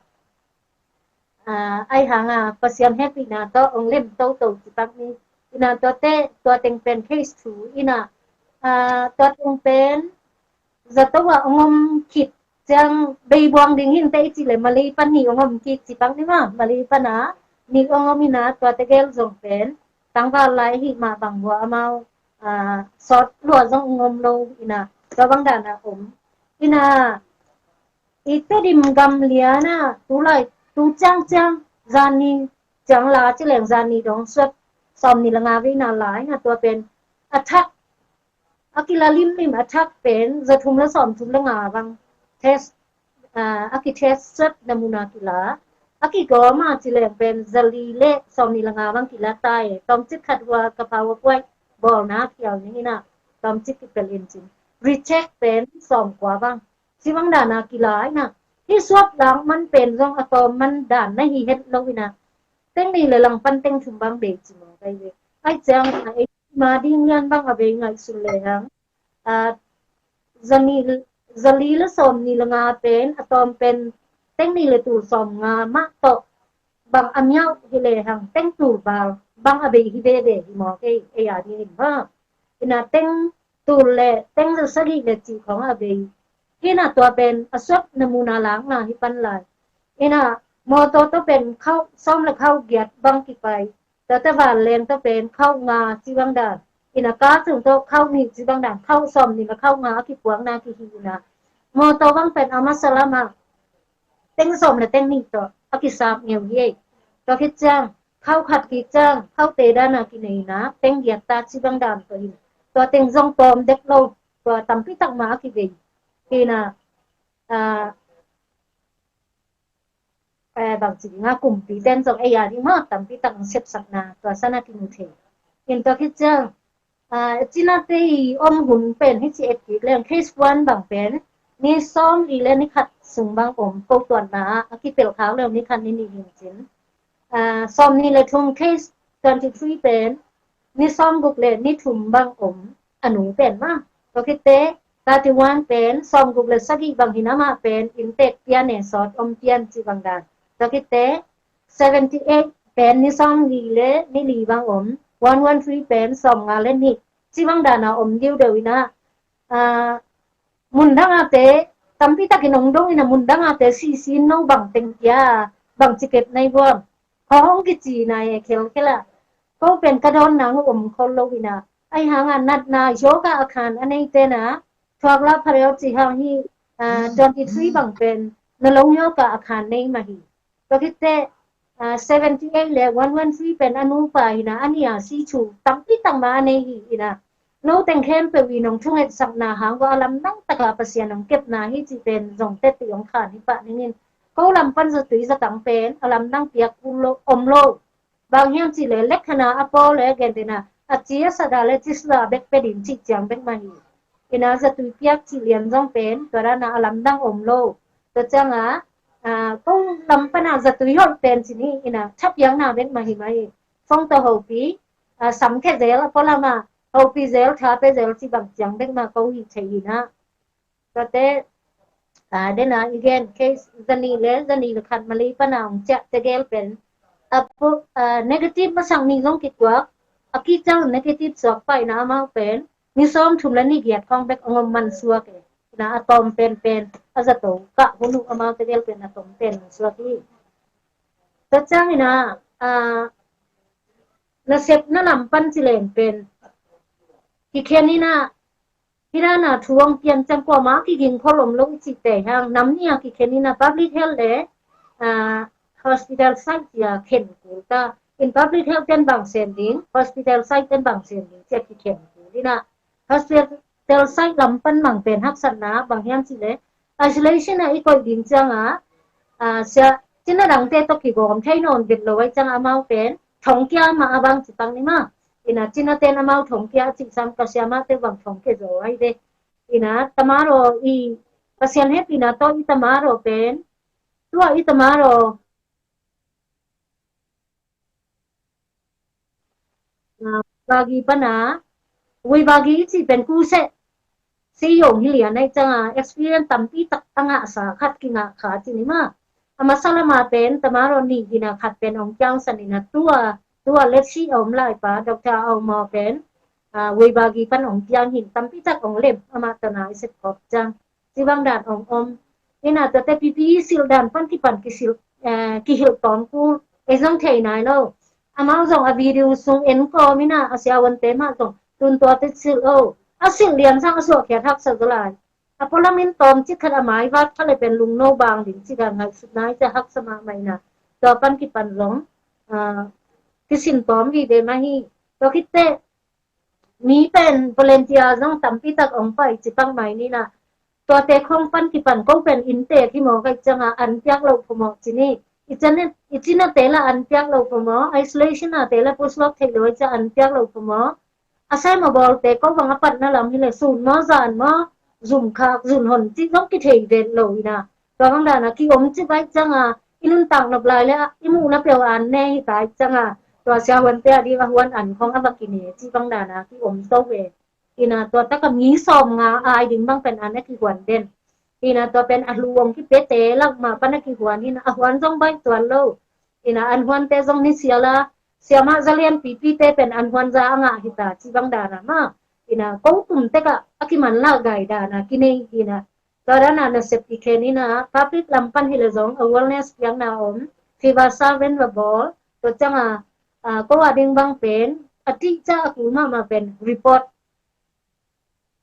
Ah, ai hanga Pasian hehpihna tawh ong lem toto ci pak ni. Ina tuate tua teng pen case two ina, ah, tua teng pen zato a ong om khit ciang bei buang ding hinte i ci le Malay pan ni ong om khit ci pak ni ma, Malay pana ni ong om ina tuate gel zong pen tangval lai hi mah bang bua amau, ah, sawt lua zong ong om lo ina tua bang dana om ina. I Tedim gam liana tu lai tu ciang ciang zani ciang la ci leng zani dong suat sawm ni le nga vei na lai na tua pen a thak a kila limlim a thak pen za thum le sawm thum le nga bang test, ah, a ki test suat namuna kila a kigawm a ci leng pen za li le sawm ni le nga bang kila tai tawm cik khat hua ka pau a kuai bawlna kial ni hina tawm cik kipel in cin reject pen sawm kua bang ci bang dana kila ina. Hi suap lang man pen zong a tawm man dan na hi het lo ina. Teng ni le lang pan teng thum bang bei ci mawk ai ve. Ai ciang a ei ma ding lian bang a bei ngaihsun le hang. Ah, zani, za li le sawm ni le nga pen a tawm pen teng ni le tul sawm nga mah tawh bang a miauh hi le hang teng tul bal bang a bei hi veve hi mawk ei, ei a ding in ba. Ina teng tul le teng le sagih le cih khong a bei. Hina tua pen a suak namuna lakna hi pan lai. Ina mawtaw tawh pen khauh sawm le khauh giat bang kipai. Tua te van leng tawh pen khauh nga ci bang dan. Ina ka cung tawh khauh nih ci bang dan. Khauh sawm nih le khauh nga a kipuakna kihi ina. Mawtaw bang pen a masa lama teng sawm le teng nih tawh a kisap ngeu hi ei. Tua khit ciang khauh khat kik ciang khauh te dana kineina teng giat ta ci bang dan tawh hin tua teng zong tawm dek lo. Tua tampi tak ma a kivei hina, ah, eh, bang ci dinga kumpi ten zong ei a ding maw tampi tak sepsakna tua sana kimu thei. In tua khit ciang, ah, cinate i om hun pen hi ci et kik leng case one bang pen ni sawm li le ni khat sung bang om ko tuanna a kipel khak leng ni khat ni nih hin cin. Ah, sawm ni le thum case twenty three pen ni sawm guk le ni thum bang om a nu pen ma. Tua khit te thirty one pen sawm guk le sagih bang hin amah pen inntek pian e sawt om pian ci bang dan. Tua khit te seventy eight pen ni sawm li le ni li bang om, one one three pen sawm nga le nih ci bang dana om diu deuh ina. Ah, mun dangate tampi takin ong dong ina mun dangate sisin no bang teng kia bang ci kep nai buam. Hong kici nai e khelkhela. Ko pen ka dawn nang om khol lo ina. Ai hanga natna yoga a khan a nei tena thuak la pharel ci hang hi, ah, twenty three bang pen na lo yoga a khan nei ma hi. Tua khit te, ah, seventy eight le one one three pen a nupa hina a nia si thu tampi tak ma a nei hi ina. No teng khempeuh i nong thungetsakna hang va a lamdang taka Pasian nong kepna hi ci pen zong teti ong khan hi pah ningin. Ko lam pan zatui zatang pen a lamdang piak kul lo om lo. Bang hiam ci le lekhana a pawl le gentena a ci a sada le ci suda bek pe din ci ciang bek ma hi. Ina zatui piak ci lian zong pen tua dana a lamdang om lo. Tua cianga, ah, ko lam pana zatui holh pen ci ni ina thapiakna bek ma hi ma hi. Fong tawh hopi, ah, sam khe zel a pawl ama hopi zel tha pe zel ci bang ciang bek ma ko hi thei ina. Tuate, ah, dena i gen case zani le zani le khat Malay pana ong ciah tegel pen a pu, ah, negative masak ni zong kituak a kicang negative suak paina amau pen ni sawm thum le ni giat khong bek ong om man suak e. na a tawm penpen a zato kah hun uh amaute bel pen a tawm pen suak hi. Tua ciangin ah, ah, nasepna lam pan ci leng pen kikhen in ah, hih dan a thu hong pian ciang kuamah kiging khol om lo i cih teh hang, nam nih a kikhen in ah public health le, ah, hospital side ci a khen kul ta. In public health ten bang sem ding, hospital side ten bang sem ding ci a kikhen kul in ah, hospital side lam pan mang pen haksatna bang hiam cih leh, isolation ah i koih ding ciang a, ah, sia, cina dangte tawh kigawm thei nawn vet lo ahih ciang a amau pen thongkia mah a bang ci pang ni maw. In ah cina ten amau thongkia a cih sam, ka siamahte bang thongkia zaw ahi ve. In ah tamadaw i Pasian hehpihna tawh i tamadaw pen, tua i tamadaw, ah, bagi pan a, wei bagi i cih pen kuseh, si yong hi lian ahih ciang a, experience tampi tak a ngahsa khat kingah kha ci ni maw. A masa lam a pen tamadaw nih hi in ah khat pen hong kiangsan in ah, tua, tua letsih a om lai pa Doctor Aw Maw pen, ah, wei bagi pan hong kiang hi in, tampi tak hong lem, amah tawh na i sep khop ciang, ci bang dan hong om. In ah tuate P P E silh dan pan kipan kisilh, eh, kihilh tawm kul, ei zong thei nai lo. Amau zong a video sung en kawm in ah, a siavuante mah zong tun tuate silh o, a silh lian sang a suahkhiat haksa zaw lai. A pualam in tawmcik khat a mai vat kha leh pen lungno bang ding cih a ngaihsutna ahih ciang haksa mahmah in ah, tua pan kipan zong, ah, kisin tawm vive mah hi. Tua khit teh mi pen volunteer zong tampi tak hong pai ci pang mai ni in ah, tuate khong pan kipan ko pen inntek hi mawk ahih ciang a an piak loh phamawh ci ni. I cina, i cinate lah an piak loh phamawh, isolation ate lah pusuak theih lo ahih ciang an piak loh phamawh. A sem a bawlte ko bang a patna lam hi leh sun maw, zan maw, zum khak, zun hon cih zong kithei vet lo in ah, tua bang dan a ki-om cik ahih ciang a, i nuntak nop lai leh i muhna peuh an ne hi ta ahih ciang a, tua siavuante a ding a huan an khong a va kine cih bang dan a ki-om to ve. In ah tua tak a mi sawmnga ai ding bang pen an a kihuan den. In ah tua pen a lu hong kipiate lak mah pan a kihuan in ah, a huan zong baih tuan lo. In ah an huante zong ni sial a, siamah zalian pipite pen an huan za a ngah hi ta cih bang dan a maw. In ah ko tum tek ah a kimanlah gai dan a kinei hi in ah, tua dan a nasep kikhen in ah, public lam pan hi leh zong awareness piakna om, fever survey va bawl, tua ciang a, ah, ko a ding bang pen a tihca a kul mahmah pen report,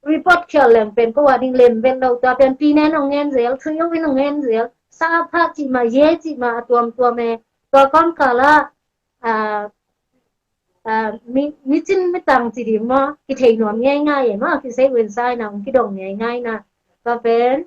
report khial leng pen ko a ding lem vet lo, tua pen pinen hong ngen zel, three oh in hong ngen zel, sa a pha cih mah, ye cih mah, a tuamtuam e, tua kawmkal ah, ah, ah, mi, mi cin mi tang ci ding maw, kithei nuam ngeingai e maw, kisei wen sai na hong kidong ngeingai na. Tua pen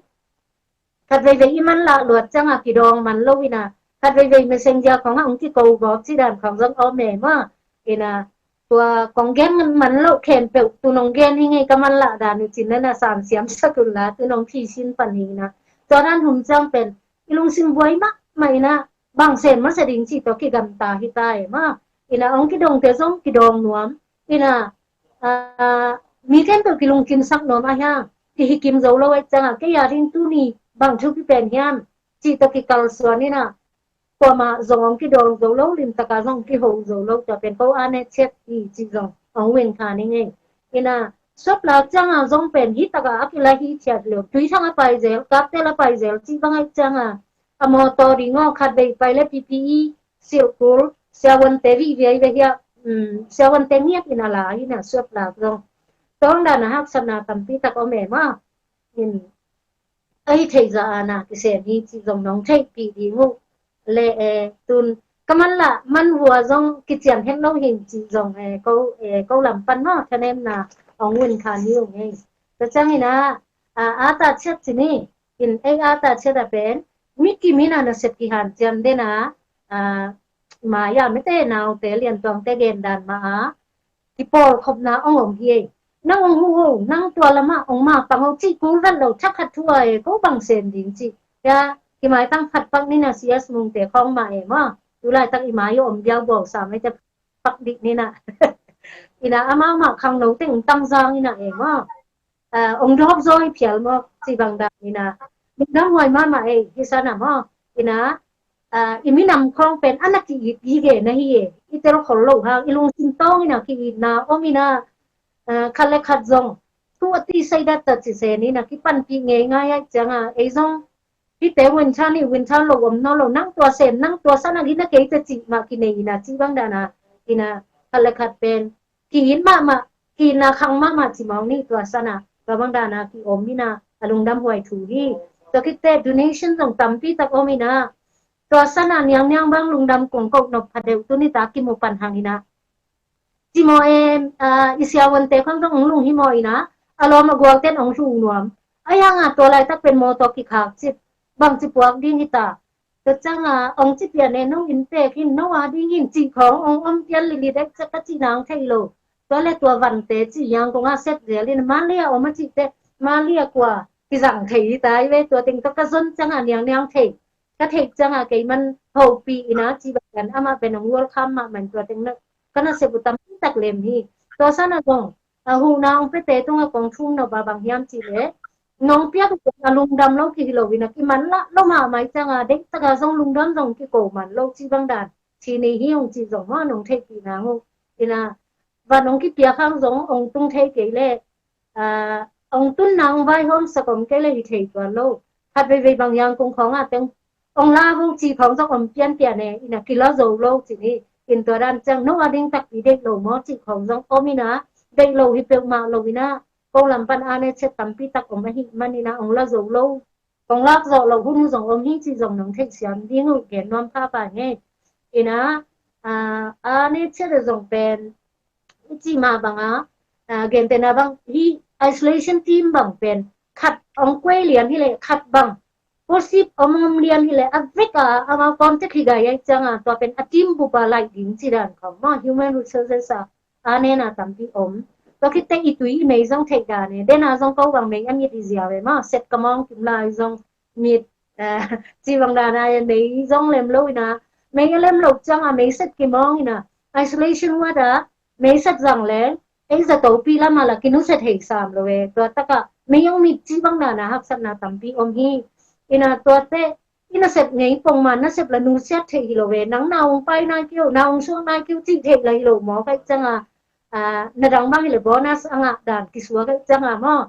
khat veivei i manlah luat ciang a kidawng man lo in ah, khat veivei messenger khong ah hong kiko gawp cih dan khong zong om e maw. In ah tua kong gen man loh khempeuh tun hong gen hi ing ei, ka manlah dan uh cin na na san siam sak un la, tun hong phisin pan hi in ah. Tua dan hun ciang pen i lungsim buai mahmah in ah, bang sem masa ding cih tawh kigamta hi ta e maw. In ah hong kidongte zong kidawng nuam. In ah, ah, mi khempeuh kilungkimsak nuam a hiang, kihikim zo lo ahih ciang a, kei a ding tuni bang thu kipen hiam cih tawh kikalsuan in ah, kuamah zong hong kidawng zo lo, limtak a zong kiho zo lo, tua pen ko a ne ciat hi cih zong hong ven kha ning ei. In ah, suap lak ciang a zong pen hi tak a a kila hi ciat lo, Tuithang a pai zel, Kaptel a pai zel cih bang ahih ciang a, a mawtaw ding aw, khat vei pai leh P P E silh kul, siavuante vivia i ve hiah, um, siavuante ngiat in a la hi in ah, suap lak zong. Tua dan a haksatna tampi tak om e maw. In, a hi thei za a na kisem hi cih zong nong theihpih ding uh. Le, eh, tun ka manlah manvua zong kician het lo hi ing cih zong, eh, ko, eh, ko lam pan maw, thanemna hong ven kha ni ung ei. Tua ciang in ah, ah, a ta ciat ci ni, in ei a ta ciat a pen, mi kim in ah nasep kihanciam den a, ah, mai a mite naute liantuangte gen dan mah a, kipawlkhopna hong om hi ei. Nang hong huh o, nang tua lamah hong mapang o cih kul vet lo, thakhat thu a e, ko bang sem ding cih. Hia, kimaitang phat pak ni in ah, C S Mungte khawng mah e maw. Tu laitak i mai a om biau buau sa mai te pak dih ni in ah. In ah amau mah khangno teng hong tang zang in ah e maw. Ah, hong dawp zaw hi phial maw, cih bang dan in ah. Lungdam huai mahmah ei, hi sa na maw. In ah, ah, i minam khawng pen a na ki-it hi gen ahi e. I tel khol lo hang, i lungsim tawng in ah ki-itna om in ah, ah, khat le khat zong, thu a ti sai dat ta ci se ni na kipanpih ngei ngai ai cianga ei zong hite win chan hi win chan lo om no lo nang tua sem nang tua sana gina kei te ci ma kinei ina ci bang dana ina khat le khat pen ki in mama ki na khang mama ci mong ni tua sana tua bang dana ki om ina a lungdam huai thu hi. Tua kite donation zong tampi tak om ina tua sana niang niang bang lungdam kong kok nop pha deuh tu ni ta ki mu pan hang ina. Ci maw e, i siavuante khong zong ong lung hi maw ina a lawm a gualten ong lung nuam. A yanga tua laitak pen mawtaw kikhak cip bang ci puak ding hita. Tua canga ong ci pian e no in pek hin no a ding in ci khong ong om pian lili dek ca ka ci nang thei lo. Tua le tua vante ci yang konga set zel in malia om a ci te malia kua kizang thei hita i ve tua teng tua ka zon canga niang niang thei. Ka theih cianga kei man hopi ina ci bang kan ama pen ong welcome mah man tua teng na ka na sep uh tampi tak lem hi. Tua sana zong a huhna ong pete tunga kong thum no ba bang hiam ci le nong piak uh a lungdam lo ki hi lo ina ki man lah lo mah mai cianga dek taka zong lungdam zong ki ko man lo ci bang dan ci ni hi ong ci zong ma nong theih pi nang uh ina van ong ki piak hang zong ong tung thei kei le ong tunna ong vaihawm sak om kei le hi thei tuan lo. Khat veivei bang yang kung khawng a teng ong la vong ci khawng zong om pianpian e ina kila zo lo ci ni. In tua dan ciang no a ding takpi deih lo maw ci khawng zong om ina deih lo hi peuhmah lo ina ko lam pan a ne chet tampi tak om ahi man ina ong la zo lo. Kong lak zawh loh hun uh zong om hi ci zong nong theih siam ding uh gen nuam pha pa nge. Ina a ne chet uh zong pen i ci ma banga gentena bang hi isolation team bang pen khat ong kuai lian hi le khat bang posip om om lian hi le a vek a ama contact hi gai ai cianga tua pen a team bupa laih ding ci dan khawng maw human resources a a nena tampi om. Tua khitte i tui i mei zong theih dan e dena zong ko bang mei a mit i zia ve maw set ka mawng kim lai zong mit ci bang dana e mei zong lem lo ina mei a lem lo cianga mei set ki mawng ina isolation ward a mei set zang leng ei za topi lama la kinu set hei sam lo e tua taka mei ong mit ci bang dana haksatna tampi om hi. Ina tuate i nasep ngei pongman nasep la nusiat theih hi lo ve nang na ong pai nai kiu na ong suak nai kiu cih theih la hi lo maw kaih cianga na dang bang hi le bonus a ngah dan kisua kaih cianga maw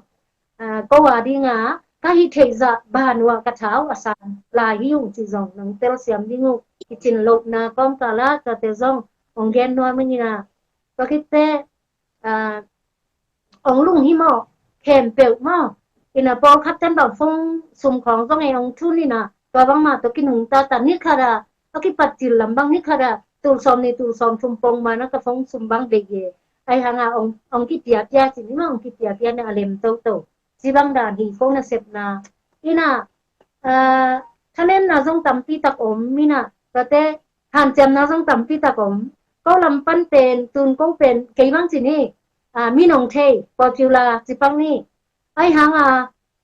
ko a dinga ka hi theih zah ban uh a ka thau a san lai hi ung ci zong nang tel siam ding uh kicin lohna kawmkala tate zong ong gen nuam ing ina tua khitte ong lung hi maw khempeuh maw ina pawlkhat ten bang fong sum khawng zong e ong thun ina tua bangmah tua kinungta ta ni khat a a kipat cil lam bang ni khat a tul sawm ni tul sawm thum pong mana ka fong sum bang bei e ai hanga ong kipiapia ci ni maw ong kipiapia na a lem toto ci bang dan hi fong nasepna ina thanemna zong tampi tak om ina tate hanciamna zong tampi tak om ko lam pan pen tun ko pen kei bang ci ni mi nong thei popular ci pang ni ai hanga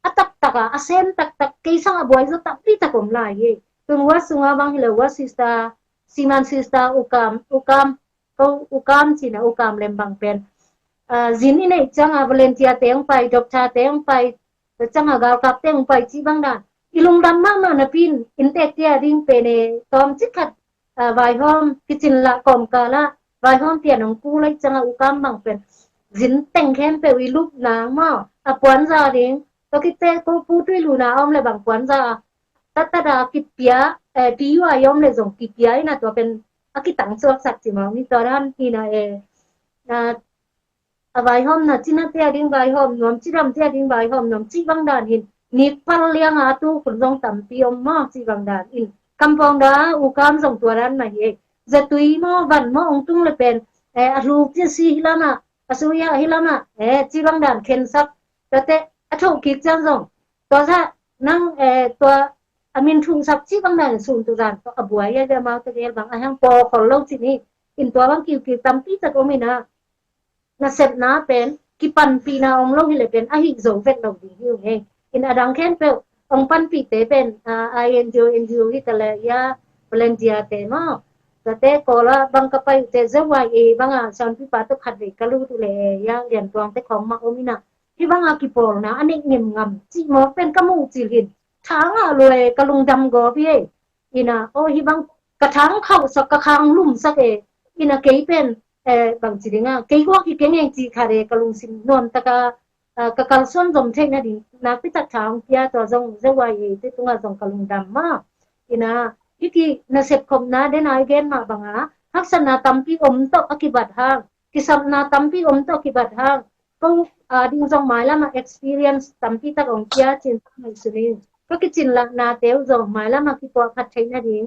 a taktak a a sem taktak kei sang a buai zaw tampi tak om lai hi. Tun wa sunga bang hi lo wa sister siman sister ukam ukam ko ukam cina ukam lem bang pen zin i neih cianga volunteer te ong pai doctor te ong pai cianga galkap te ong pai ci bang dan i lungdam mahmah napin inntek tia ding pen e tawm ci khat vaihawm kicin lah kawmkala vaihawm pian ong pu lai cianga ukam bang pen zin teng khempeuh i lup nang maw a puanza ding tua kitte ko pu tui luna om le bang puanza tatada kipia piua i om le zong kipia ina tua pen a kitang suaksak ci maw mi tua dan hina e a vaihawmna cina tia ding vaihawm nuam cidam tia ding vaihawm nuam ci bang dan hin nik pal lianga a tu khun zong tampi om maw ci bang dan in kampawng da ukam zong tua dan mah hi ei zatui maw van maw ong tung le pen a hluk ci si hi lama a suya hi lama ci bang dan khensak tate a thoh kik ciang zong tua za nang tua a min thuhsak ci bang dan sun tu zan a buai a dia mau tegel bang a hang paw khol lo ci ni in tua bang kiukiu tampi tak om ina nasepna pen kipanpihna om lo hi le pen a hih zo vet lo ding hi ung e in a dang khempeuh ong panpihte pen a ngo ngo hi ta le ia volunteer te maw tate kawla bang ka pai uh te zia banga sanpipa tuk khat vei ka lut uh le ia liantuang te khawng mah om ina hi banga kipawlna a neih ngem ngam cih mawk pen ka muh cil hin thanga lua e ka lungdam gawp hi e ina aw hi bang ka thang khauhsak ka khang lumsak e ina kei pen bang ci dinga kei guak hi keng eng cih khat e ka lungsim nuam taka ah, ka kalsuan zom theih nading nakpi tak tha hong pia, tua zong Z Y A te tungah zong ka lungdam mah. Ina, hih ki nasep khopna den a i gen mah banga haksatna tampi om tawh a kibat hang, kisapna tampi om tawh kibat hang, ko, ah, ding zong mailam ah experience tampi tak hong pia cin mai sunin, ka kicin lahnate uh zong mailam ah kipuah khat theih nading,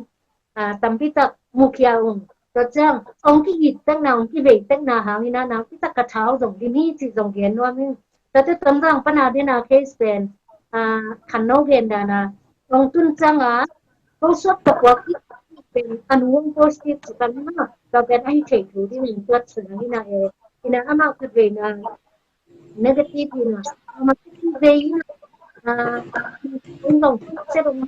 ah, tampi tak mukhia ung. Tua ciang hong ki-it tekna, hong kivei tekna hangin ah nakpi tak ka thau zong dim hi cih zong gen nuam ing. Tate Tonzang pana den a case pen, ah, khan no gen dana hong tun cianga ko suak ka puak pen a nu hong positive ci pan ma, tua pen a hi thei thu ding in tuat sun a hi na e. Ina amah khat veina negative ina, amah khat veina, ah, hong dong se dong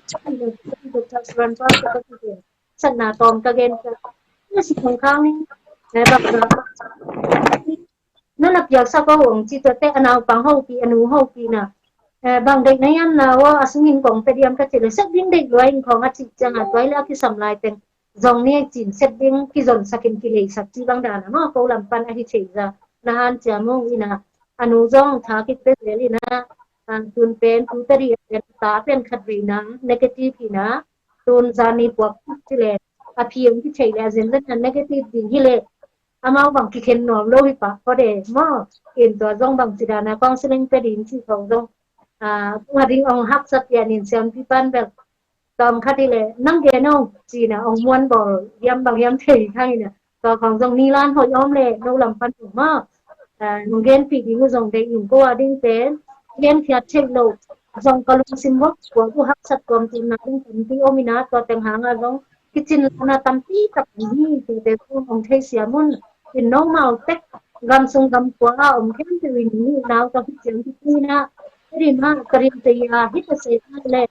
Doctor Suran Tuan ka ka ki gen satna tawm ka gen ka. Na si khong khang ni, eh, bak na na na piak sa ko hong ci tua te a naupang hopi, a nu hopi na, eh, bang deih na hiam na aw, a sungin kong pe diam ka ci le, sep ding deih lua in khong a ci cianga tua i le a kisam lai teng zong ni cin sep ding kizonsak in kileisak ci bang dana maw, ko lam pan a hi thei za na han cia mong ina, a nu zong tha kit pe zel ina, ah, tun pen tu tari a pen ta pen khat veina negative ina, tun zani puak ci le, a phi hong ki thei le a zen zen a negative ding hi le, amau bang kikhen nuam lo hi pah ko de maw. In tua zong bang ci dana counseling pe ding ci khong zong, ah, tua ding hong haksa pian in siampi pan bel tawm khat hi le nang gen hong ci na hong muan bawl hiam bang hiam thei khang ina, tua khong zong ni lan hoih om le no lam pan hong maw. Ah, nong genpih ding uh zong deih in ko a ding pen genkhiat theih lo zong ka lungsim vok kua uh haksat tuam tuamna ding tampi om ina, tua teng hanga zong kicin lana tampi tak hi hi, tete kong ong thei siam un. In no mau tek gam sung gam kua a om khempeuh in ni nau ka hi ciang ki pui na, ri ma ka rin te ya hi ta se na le,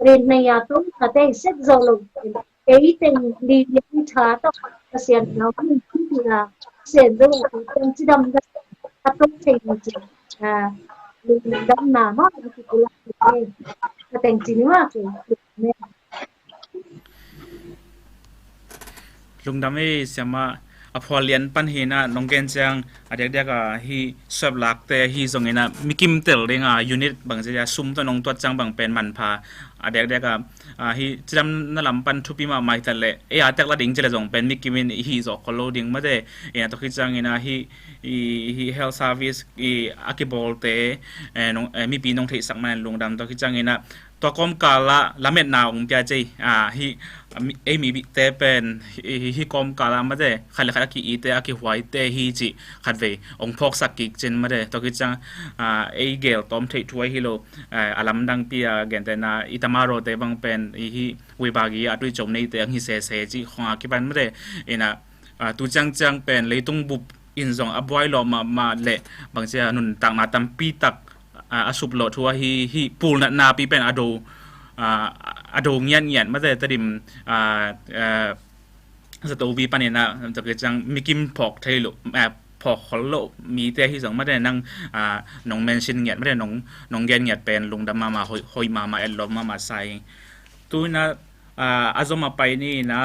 rin na ya tong ka te sek zo lo. Ei teng li li tha ta ka sian nau min ki ya sen zo ka tong ci dam da a tong thei ni ci. Ah, lungdam na ma ki kula ki. Ka teng ci ni ma ki. Lungdam ei siama, a phual lian pan hi na nong gen ciang a diakdiak a hi suap lakte hi zong ina mikim tel ding a unit bang zia sum tawh nong tuat ciang bang pen manpha a diakdiak a, a, hi cidam na lam pan thupi mahmah hi ta le ei a tek la ding ci le zong pen mikim in i hi zawh khol lo ding mate. Ina tua khit ciang ina hi, i, hi health service i a kibawlte, eh, nong, eh, mipi nong theihsak man lungdam. Tua khit ciang ina tua kawmkal ah lametna ong pia cei, ah, hi, ah, mi, ei mipite pen hi, hi, hi kawmkal ah mate khat le khat a ki-ite a kihuaite hi cih khatvei ong phawksak kik cin mate. Tua khit ciang, ah, ei gel tawm theih thu ahi lo, ah, a lamdangpi a gentehna i tamarote bang pen i hi wibagi a tuichom neite ang hi sese cih khong a kipan mate. Ina, ah, tu ciangciang pen leitung bup in zong a buai lawh mahmah le bangcia nuntakna tampi tak, ah, a sup lawh thu ahi hi. Pulnatna pi pen a do, ah, a do ngiatngiat mate. Tedim, ah, ah, zato vi panin ah tua khit ciang mikim phawk thei lo, ah, phawk khol lo mite hi zong mate nang, ah, nong mention ngiat mate nong, nong gen ngiat pen lungdam mahmah, hoih, hoih mahmah, etlawm mahmah sa hi. Tu ina, ah, a zom a pai ni ina,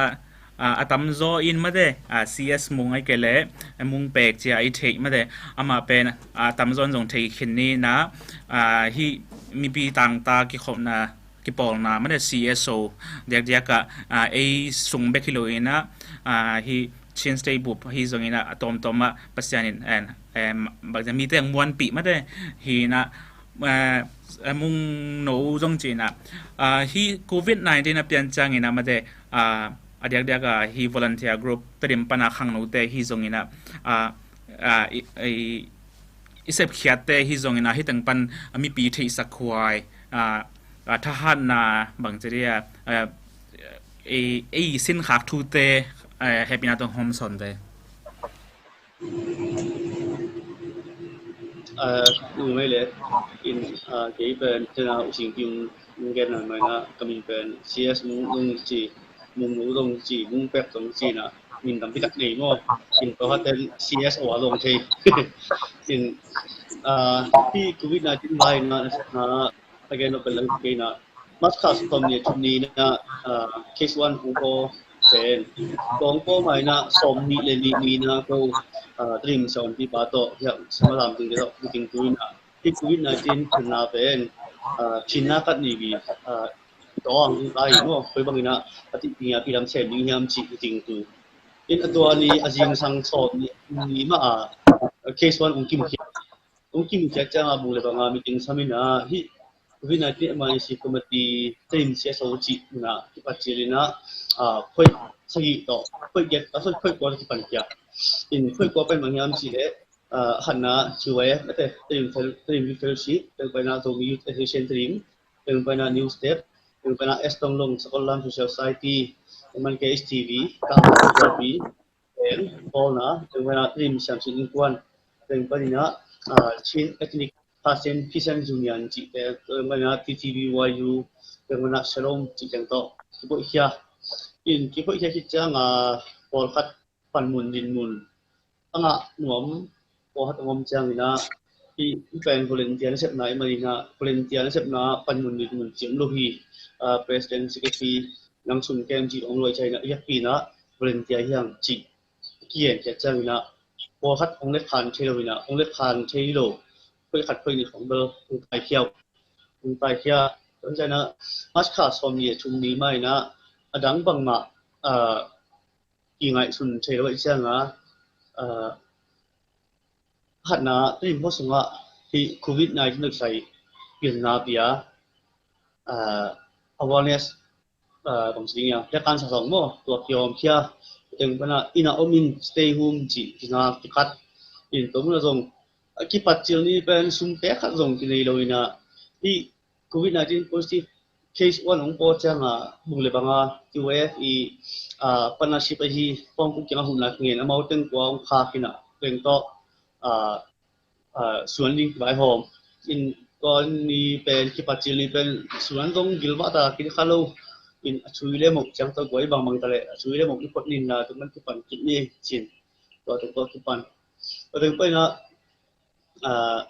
ah, a tamzaw in mate, ah, C S Mung ai kei le, eh, Mung Pek cia i theih mate, amah pen, ah, a tamzaw in zong thei khin ni ina, ah, hi mipi tangta kikhopna, kipawlna mate C S O diakdiak ah, ah, ei sung bek hi lo ina, ah, hi Chin State bup hi zong ina a tawmtawm ah Pasian in, en, em, bangcia mite ang muanpih mate hi ina, eh, eh, Mung no zong ci ina, ah, hi covid nineteen a pian ciang ina mate, ah, a diakdiak ah hi volunteer group Tedim pana khangnote hi zong ina, ah, ah, i, i, i sepkhiatte hi zong ina hi teng pan, ah, mipi theihsak huai, ah, ah, thahatna bangci dia, ah, ei, ei sinkhak thute, ah, hehpihna tawh hawm sawn ve. Ah, u mai le in, ah, kei pen tena u sing kim gen na mai na ka min pen C S Mung Mung ci, Mung Mung Mung ci, Mung Pek Mung ci na min tampi tak nei maw. In tua khat ten C S O a lawng thei. In, ah, hi covid nineteen vai na, na, again, open lang kei na. March kha sawm ni thum ni na, ah, case one hong ko pen. Kong ko mai na sawm ni le ni ni na ko, ah, Tedim sawm pi pa to, ya, sama lam ting de to, ting tu na. Hih Covid nineteen thunna pen, ah, Chin na khat ni vi, ah, tawh ang tung tai maw, koi bangin ah a tih ding a pi lam sem ding hiam cih i ding tu. In a tua ni a zingsang sawm ni, ni mah a, ah, case one ong kimu khiat. Ong kimu khiat ciang a bung le bang a meeting sam in ah hih Covid nineteen emergency committee team C S O cih na kipat cil in ah, ah, khoih sagih tawh, khoih giat, ah, sorry, khoih kua kipan khiat. In khoih kua pen bang hiam cih leh, ah, khatna Q Y F, ate, Tedim Fel-, Tedim Youth Fellowship, teng paina Zomi Youth Association Tedim, teng paina New Step, teng paina S Tonglong Sakol Lam Social Society, teng paina K S T V, teng paina P, teng paina Tedim Siamsin Innkuan, teng paina, ah, Chin Ethnic Christian Peasant Union cih teng, teng paina T T B Y U, teng paina Shalom cih teng tawh kibuaikhia. In kibuaikhia khit ciang a, pawlkhat panmun dinmun a ngah nuam, pawlkhat a ngom ciangin ah, hih pen volunteer nasepna i manin ah, volunteer nasepna panmun dinmun cih om lo hi. Ah, president, secretary, nang sung kem cih om lo i ciangin ah, i hakpi in ah volunteer hi hang cih kigen khiat ciangin ah, pawlkhat hong letkhan thei lo in ah, hong letkhan thei lo, khoih khat khoih nih khong bel hong taikhia uh, hong taikhia. Tua ciangin ah March kha sawmnih le thum ni mah in ah, a dang bangmah, ah, kingaihsun thei lo ahih ciang a, ah, khatna Tedim khua sungah hih Covid nineteen dot sai pilna pia, ah, awareness, ah, bang ci ding hiam, lekan sa sawng maw, tua kiawmkhia, teng paina inn ah om in, stay home cih, tina kikat. In tua mun ah zong, ah, kipat cil ni pen sum pek khat zong kinei lo in ah, hih Covid nineteen positive case one hong pawl ciang a, bung le bang a Q Y F i, ah, partnership ahi Pawngkuk kiang a huhna kingen amau teng kua hong khak in ah, teng tawh, ah, ah, suan ding kivaihawm. In tua ni pen, kipat cil ni pen, suan zong gilvah ta kidikha lo. In a cui le mok ciang tawh guai bangbang ta leh, a cui le mok i phot ni in ah, tua man kipan kik ni ci-in, tua teng tawh kipan. Tua teng paina, ah,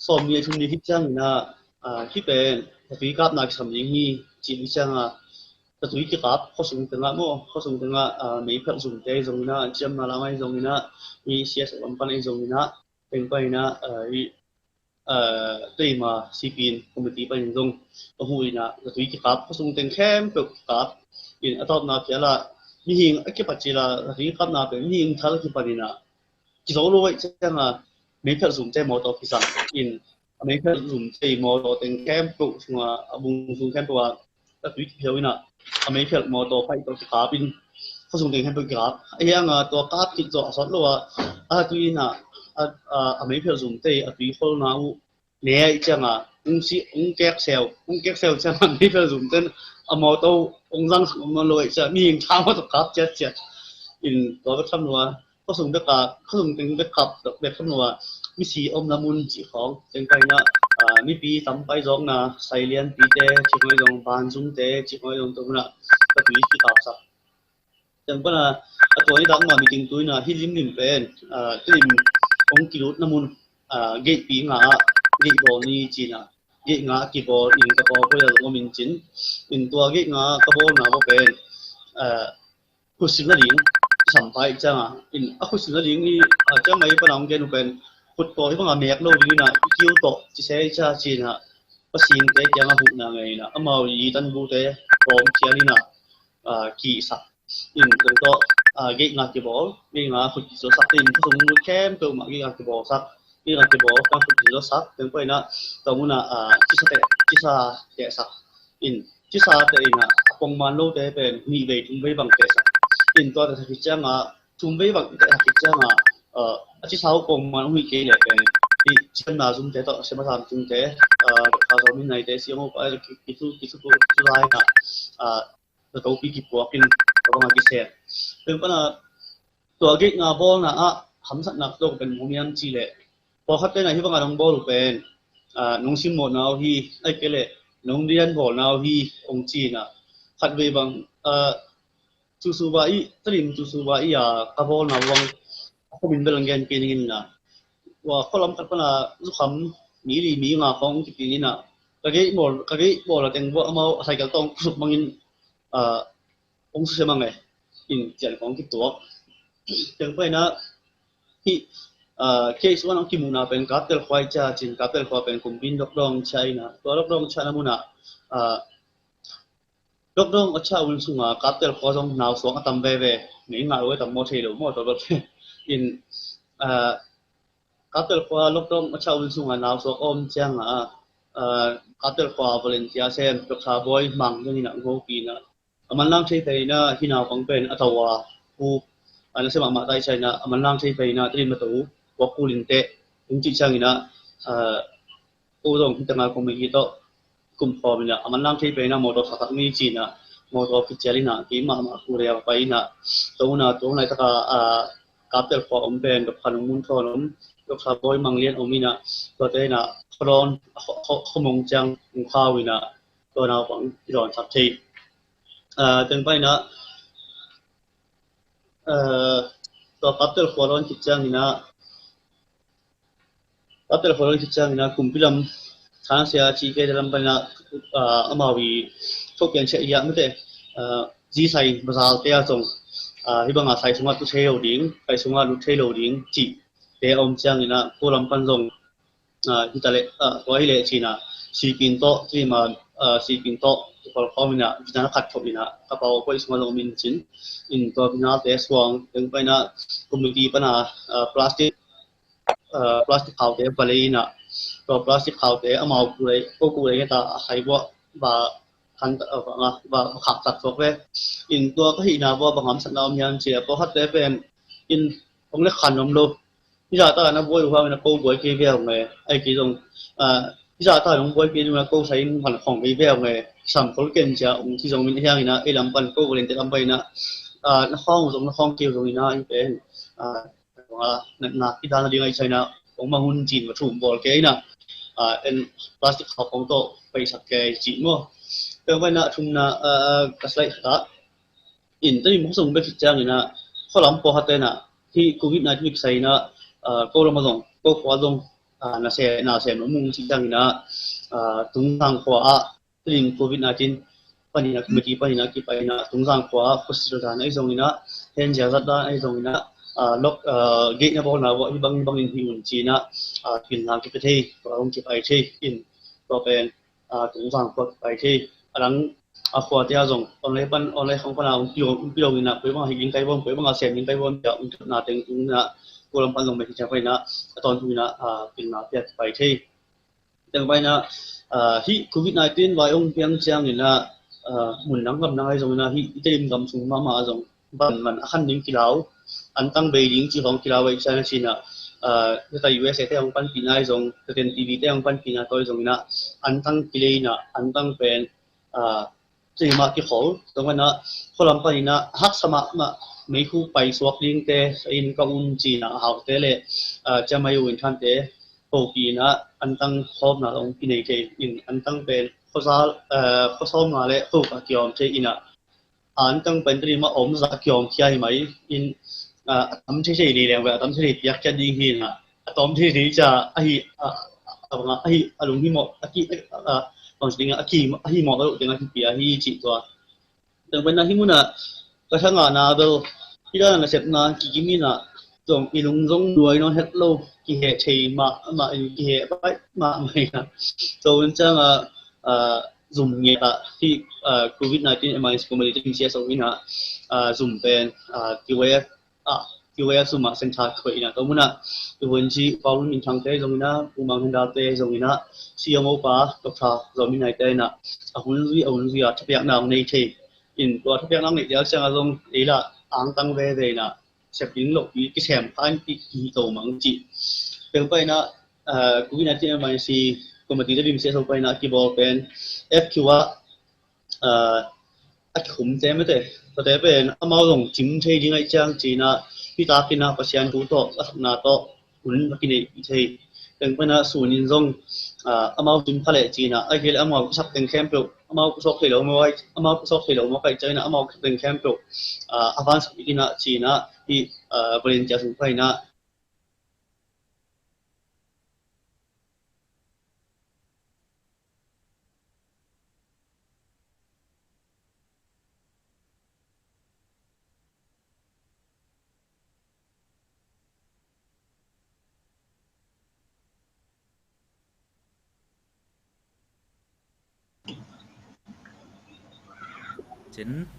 sawmnih le thum ni khit ciangin ah, ah, hih pen zatui kapna kisam ding hi, cih ni ciang a, zatui kikap, khuasung tengah maw, khuasung tengah, ah, meiphelh zumte ahi zongin ah, ciamna lam ahi zongin ah, mi C S O lam pan ahi zongin ah, teng paina, ah, i, ah, Tedim a C P in committee panin zong ka huh in ah, zatui kikap, khuasung teng khempeuh kikap. In a tawpna phial ah, mihing a kipat cil a, zatui kikapna pen mihing thal kipan in ah, kizo lo ahih ciang a, meiphelh zumte mawtaw kisam in, a meiphelh zumte mawtaw teng khempeuh sung a, a bung sung khempeuh ah, a tui kiphio in ah, a meiphelh mawtaw paih tawh kikap in, khuasung teng khempeuh kikap. Ahi hang a, tua kap khit zawh a sawt lo a, a tui in ah, a, a, a meiphelh zumte a tui kholna uh ne ahih ciang a, ung si, ung kekseu, ung kekseu ciang a, meiphelh zumte in a mawtaw ung zang sak om lo ahih ciang, mihing thal mawtaw kap ciatciat. In tua bek tham lo a, khuasung bek a, khuasung teng bek kap bek tham lo a, misi omna mun cih khawng, teng paina, ah, mipi tam pai zawkna, sailianpite cih khawng ahi zong, banzumte cih khawng ahi zong, tua mun ah ka tui kikapsak. Teng paina, a tua ni dak mah meeting tu in ah, hih limlim pen, ah, Tedim hong kilutna mun, ah, gate pi nga ah, gate bawl ni ci-in ah, gate nga kibawl in ka pawlkhat a zong om in cin. In tua gate nga ka bawlna mah pen, ah, khutsil nading sam pai ciang a, in a khutsil nading i, ah, ciang mai pana hong gen uh pen, khut tawh hih bang a mek lo ding in ah, i kiu tawh ci se i cia ci-in ah, Pasian te kiang a huhna ngei in ah, amau i tanbute pawm khial in ah, ah, kisak. In tua tawh, ah, gate nga kibawl, gate nga khut kibawl sak, in khuasung khempeuh mah gate nga kibawl sak, gate nga kibawl, kan khut kibawl sak, teng paina, tua mun ah, ah, cisa teh, cisa teh sak. In cisa teh in ah, a pongman lote pen nih vei thum vei bang teh sak. In tua teh sak khit ciang a, thum vei bang teh sak khit ciang a, ah, a cisa uh pongman uh hi kei leh pen, hih ciamna zumte tawh, sema sam zumte, ah, Doctor Zawmin Naite, siang uh pa, ki, ki, ki, ki, ki, lai na, ah, na topi kipuak in, ka bang a kisel. Pen pana, tua gate nga bawlna ah hamsatna tawh pen mu miam ci leh, pawlkhat pen ah hih bang a nong bawl uh pen, ah, nong simmawhna uh hi, ahih kei leh nong lian bawlna uh hi, hong ci-in ah, khat vei bang, ah, Tusuba i, Tedim Tusuba i a ka bawlna uh bang, a khuamin bel hong gen kei ning in ah, tua khualam khat pana zukham mi li mi nga khawng kipi in ah, ka gate bawl, ka gate bawl a teng bua amau a cycle tawh hong kusuk bangin, ah, hong susia mang e, in cian khawng kituak. Teng paina, hih, Case one a kimuhna pen Kaptel khua i ciah cin, Kaptel khua pen kumpi in lockdown ciah ina, tua lockdown ciahna munah lockdown a ciah hun sunga Kaptel khua zong nausuak a tam veve. Mei ngah lo a tam maw, thei lo maw, tua bel in Kaptel khua lockdown a ciah hun sunga nausuak a om cianga Kaptel khua volunteer sem Doctor Bawi Mang zong ina ngopi ina a manlang thei pei ina hi naupang pen a to a pu a na se mahmah tai ciah ina a manlang thei pei ina Tedim a to puak kul in teh tung cih ciang ina ko zong hi tanga committee tawh kumkhawm ina a manlang thei pei ina motor saksak ni ci ina motor kicial ina keimah mah kul a pai ina to una to nai taka Kaptel khua om pen Doctor Nung Mun Thawn om, Doctor Bawi Mang Lian om ina tuate ina khuadawn a khuamong ciang ung khau ina tua naupang i dawn sak thei. Teng pai ina tua Kaptel khua dawn khit ciang ina Kaptel khua dawn khit ciang ina kumpi lam thana sia ci ke lam pai ina amau i thok pian sia i ah mate zi sai bazar te a zong hi banga sai sunga tu thei lo ding, sai sunga lut thei lo ding ci te om ciang ina ko lam pan zong hi ta leh tua hi leh cina sipin tawh cima sipin tawh kipal khawm ina vina khat thop ina ka pau poi sunga zong min cin in tua vina te suang teng pai ina committee pana plastic plastic khaute va lei ina tua plastic khaute amau kulei ko kulei ngeta a khai buah va khan va khak tak suak ve in tua ka hihna buah bang hamsatna om hiam cia pawhatte pen in ong le khan om lo. Hi zah ta na buai uh hangin a ko buai kei ve hong e. Ai kei zong hi zah ta nong buai kei zong a ko sai in van khong kei ve hong e. Sam khol ken cia ong ci zong min hiang ina ei lam pan ko valen te lam pan ina na khong zong na khong kei zong ina i pen na na ki dan a ding ai china ong ma hun cin ma thum bol kei ina en plastic khau kong to paisak kei ci mo. Peng pai na thumna ka slide khata in tani mo song bek ciang ina kholam pawh hatena hi covid nineteen mik sai ina ko lama zong ko pawh zong na se na se no mung ci ciang ina tung sang khua a ring covid nineteen panina committee panina kipaina tungzang khua hospital dan ai zongina hen zia zat dan ai zongina lok gate na bawlna bawh hi bang hi bangin hi un cina pilna kipe thei tua hong kipai thei in tua pen tungzang khua kipai thei a dang a khua tia zong online pan online khang pana hong pilong hong pilong ina koi bang hi ging kai bawm koi bang a sem ging kai bawm tia hong tutna teng tungina kualam pan zong mai hi tia paina a tawn tungina pilna pia kipai thei. Teng paina hi covid nineteen vai ong piang ciang ina mun nang gam nang ai zong ina hi i tedim gam sung mama a zong ban man a khan ding kilau an tang bei ding ci hong kilau ai ciang a cina tata U S A te hong panpina ai zong tata T V te hong panpina toi zong ina an tang kileina an tang pen cima kikhol tong ina kholam panina haksa mahmah meikhu paisuak dingte in ka un cina haute le ciamai u in thante hopina antang khawmna ong kinei thei in antang pen khosal khosawmna le khoka kiawm thei ina antang pen tani ma om za kiawm khia hi mai in a tam thei thei lei leng ve a tam thei thei piak khia ding hi ina a tom thei thei ca ahi a banga ahi a lung hi mawh a ki a bang ding a ki ahi mawh a lo ding a ki pia hi ci tua. Tang pen a hi muna ka thangahna bel hi dan a nasepna kikimina zong i lung zong nuai nawn het lo kiheh thei mah mah in kiheh pai mah mah ina. So in cianga zum nge ta hi covid nineteen emergency committee te in sia so ina zum pen kiwek ah kiwek zum ah center khuai ina to muna i hun ci pau min thang te zong ina umang henda te zong ina siamo pa tokha zong min nai te ina a hun zui a hun zui a thapiak nang nei thei in tua thapiak nang nei te cianga zong ei la ang tang ve ve ina sep ding lo pi kisem khan pi ki to mang ci. Peng pai ina covid nineteen emergency committee te lim sia so pai ina kibol pen F Q a a kikhum te mete tate pen amau zong cim thei ding ai ciang cina hi takina Pasian thu tawh a sakna tawh hun a kinei thei. Teng pen a sunin zong amau cim pha leh cina ai kei le amau kisak teng khempeuh amau kisawk thei lo maw ai amau kisawk thei lo maw kai ciangina amau kisak teng khempeuh a van sak ina cina hi volunteer sung paina Tin,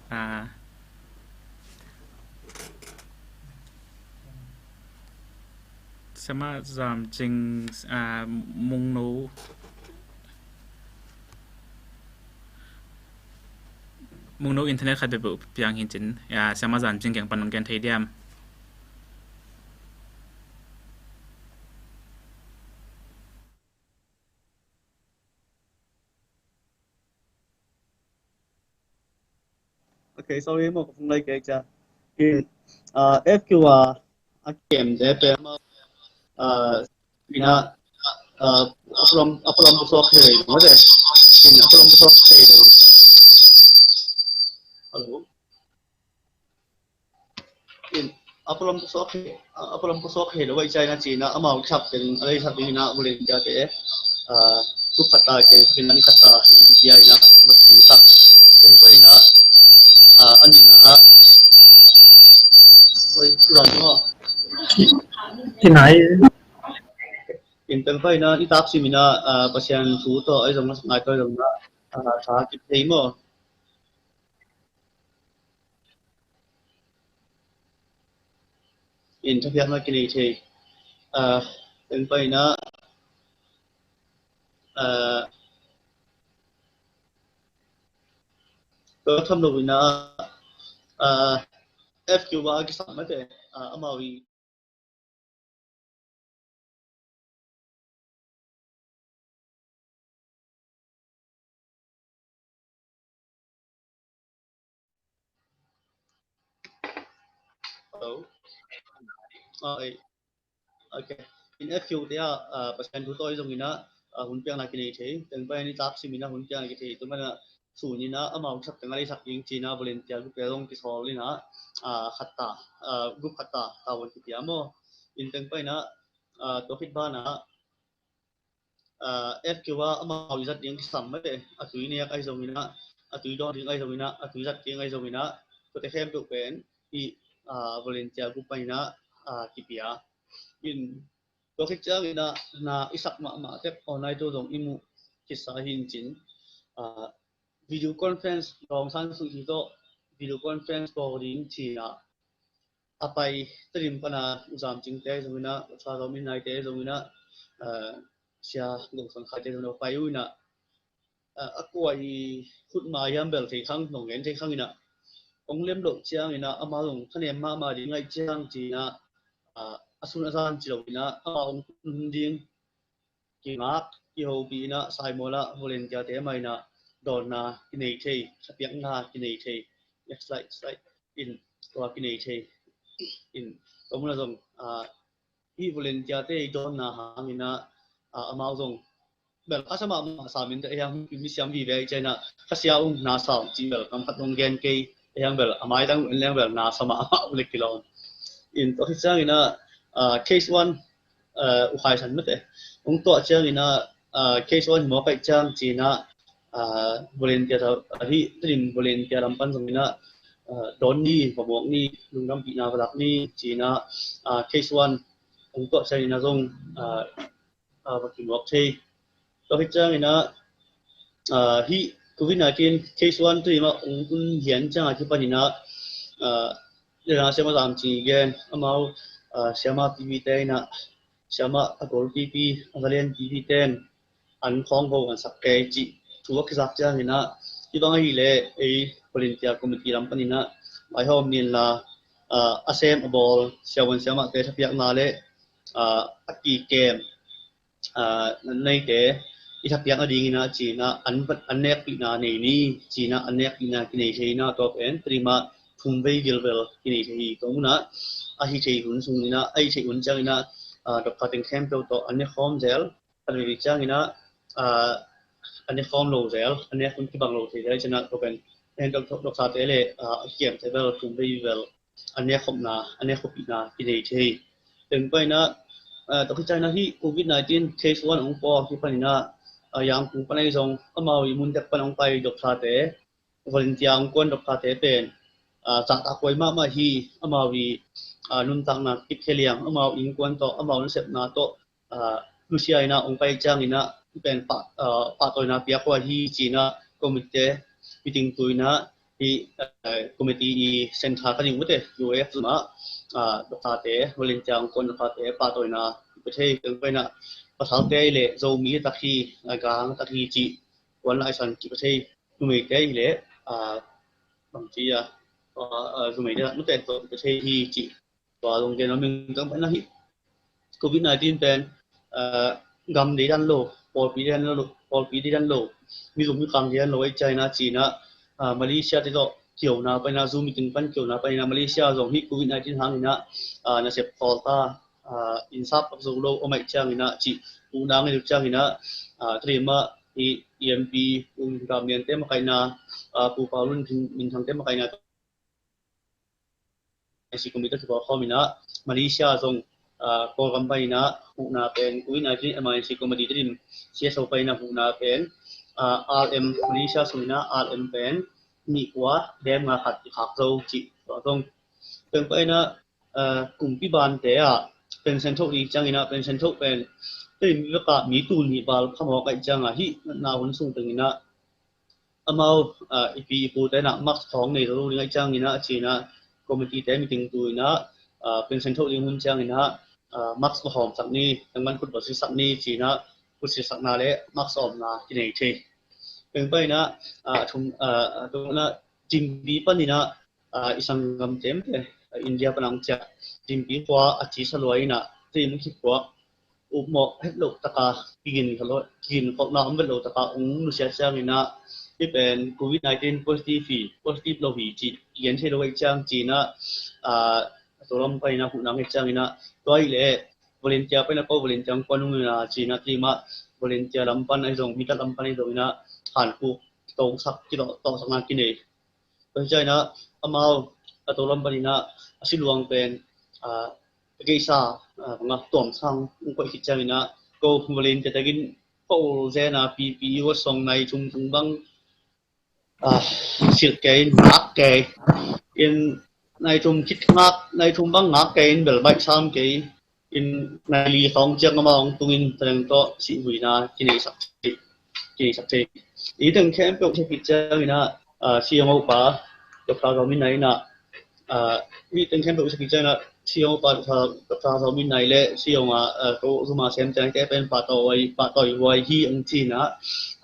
ah, Siamah Zam Cing, ah, Mungno, Mungno internet khat bek piang hi cin, ah, Siamah Zam Cing kiang pan hong gen thei diam? Okay, sorry, mo kung lai kek cha. In, ah, F Q a, a kem de pe ma, ah, ina, ah, a problem, a problem ko sok hei mo de. In, a problem ko sok hei lo. Hello. In, a problem ko sok hei, a problem ko sok hei lo vai chai na cina, amau kisap teng, a lei sak ding ina, volunteer te, ah, tu khat ta ke, ina ni khat ta, sia ina, mat kin sak. Ken pa ina, ah, anina, ah, oi, ulan mo. Kinai. In ken pa ina, i tak sim ina, ah, Pasian thu to, ai zong na, ngai to zong na, ah, sa kip thei mo. In thapiakna kinei thei. Ah, ken pa ina, ah, tua tham lo ina, ah, F Q a kisam mate, ah, amau i Hello. Ah, eh. Okay. In F Q te ah, ah, Pasian thu to i zong ina, ah, hun piakna kinei thei. Ken pa ina i tak sim ina hun piakna kinei thei. Tu mana sun ina amau sak teng a lei sak ding cina volunteer group te zong kisawl ina, ah, khat ta, ah, group khat ta, ta von kipia mo. In ken pa ina, ah, tua khit bana, ah, F Q a amau i zat ding kisam mate, a tui nek ai zong ina, a tui dawn ding ai zong ina, a tui zat ding ai zong ina, tua te khempeuh pen i, ah, volunteer group pan ina, ah, kipia. In tua khit ciang ina na i sak mahmah tek online tu zong i muh kisa hi in cin, ah, video conference, Aung San Suu Kyi tawh video conference bawl ding cina a pai Tedim pana U Zam Cing te zong ina, Sa Zom In Nai te zong ina, ah, Sia Gong San Khai te zong ina pai uh ina, ah, a kua i khut ma hiam bel thei khang, nong ngen thei khang ina, ong lem loh ciang ina, amau zong thanem mahmah ding ngaih ciang cina, ah, a sun a zan ci lo ina, amau ong hun ding, kingak, kihopih ina, Saimol ah volunteer te mah ina dawnna kinei thei, thapiakna kinei thei. Next slide, slide. In, tua kinei thei. In, tua muna zong, ah, i volunteer te i dawnna hang ina, ah, amau zong bel a sa mahmah sa min te hiang mi siam vive i china, ka sia ung na sa ung ci bel kam khat ong gen kei, hiang bel a mai tang en leng bel na sa mahmah ung le kilawm. In tua khit ciang ina, ah, case one, ah, u khai san mate. Ong tuah ciang ina, ah, case one hi mawk ai ciang cina, ah, volunteer ta, ah, hi Tedim volunteer lam pan zong ina, ah, dawn ni, va mawk ni, lungdampihna va lak ni cina, ah, case one ong tuah ciang ina zong, ah, ah, va kimawk thei. Tua khit ciang ina, ah, hi Covid nineteen case one Tedim ah ong tun hian ciang a kipan ina, ah, lena Siamah Zam Cing i gen, amau, ah, Siamah T V te ina, Siamah a gol pipi, a valen pipi ten an khawng ho an sak kei cih thu a kizak ciang ina, hi bang ahih leh ei volunteer committee lam pan ina vaihawm ni inla, ah, a sem a bawl siavuan siamah te thapiakna le, ah, a kikem, ah, neite i thapiak nading ina cina an, an nekpihna nei ni cina an nekpihna kinei thei ina, tua pen Tedim ah thum vei gil bel kinei thei hi. Tua muna a hi thei hun sung ina, a hi thei hun ciang ina, ah, doctor teng khempeuh tawh an ne khawm zel, a vei ciang ina, ah, an ne khawm lo zel, an nek hun kibang lo thei zel cina, tua pen en doctor, doctor te le, ah, a kiam te bel thum vei bel an nek khopna, an nek khopihna kinei thei. Ken pa ina, ah, tua khit ciang ina hi Covid nineteen case one ong paw kipan ina, ah, Yangon pan ai zong amau i mun tek pan ong pai doctor te, volunteer ong kuan doctor te pen, ah, zahtak huai mahmah hi, amau i, ah, nuntakna kip khia liang, amau innkuan tawh, amau nasepna tawh, ah, nusia ina ong pai ciang ina pen pah, ah, pahtawina piak huai hi cina committee te, meeting tu in ah, hi, eh, committee i centre ka ding mate, U F mah, ah, doctor te, volunteer angkuan doctor te pahtawina pia thei, teng paina pasalte le Zomi tak hi, ah, gang tak hi cih kuan laisan kipia thei, numeite le, ah, bangci a, ah, ah, numeite mate, pia thei hi cih tua zong gen a ming teng paina hi. Covid nineteen pen, ah, gam deidan lo, pawlpi deidan lo, pawlpi deidan lo, mi zong mi kang deidan lo, ei China China, ah, Malaysia te tawh kiona paina, Zoom meeting pan kiona paina, Malaysia zong hi Covid nineteen hangina, ah, nasep tawlta, ah, insap pak zo lo om ai ciangina cih u nang i ciangina, ah, tadima i E M P U Gam Lian te makaina, ah, Pu Pau Lun Min Thang te makaina, M I C committee kipawlkhawm in ah, Malaysia zong, ah, Kawlgam paina huhna pen, Covid nineteen M I C committee tedim C S O paina huhna pen, ah, R M Malaysia sungina R M pen nih kua dem nga khat i khak zo cih tua zong. Pen paina, ah, kumpi bante ah pension thoh ding ciangina, pension thoh pen tedim vekah mi tul nih val khamawk ai cianga hi na hun sung tengina, amau, ah, i pi i pu te na mask khawng nei zo ding ai ciangina, a cina committee te meeting tu ina, ah, pension thoh ding hun ciangina, ah, mask va hawm sak ni, tangman khut va si sak ni cina, khut si sakna le mask awmna kinei thei. Peng paina, ah, thum, ah, thumna, Jimbi panina, ah, i sanggam temte, ah, India panang cia, Jimbi khua a ci sa luai ina, tedim khit khua upmawh het loh taka kigin kholhna om vet loh taka ung nusia ciangina, i pen Covid nineteen positive hi, positive lo hi ci i gen thei lo ai ciang cina, ah, a tolam paina huhna ngai ciangina, tua i le volunteer paina ko volunteer ang kuan ungina cina tima volunteer lam pan ai zong, mi tat lam pan ai zongina, han kuk tawsak ki tawsakna kinei. Tua hi ciangina amau a tolam panina a siluang pen, ah, a keisa, ah, banga tuamsang ung koih khit ciangina ko volunteer takin ko zena P P E wa song nai thum thum bang, ah, silh kei, ngak kei. In nai thum khit ngak, nai thum bang ngak kei in bel baih sam kei. In nai li khawng ciang amau ang tungin tadeng tawh sihvuina kinei sak thei, kinei sak thei. I teng khempeuh sia khit ciangina, ah, siang opa Doctor Zomi Nai ina, ah, i teng khempeuh sia khit ciangina siang opa Doctor Zomi Nai le siang a, ah, ko zuma sem ciang te pen pahtawi, pahtawi huai hi ang cina,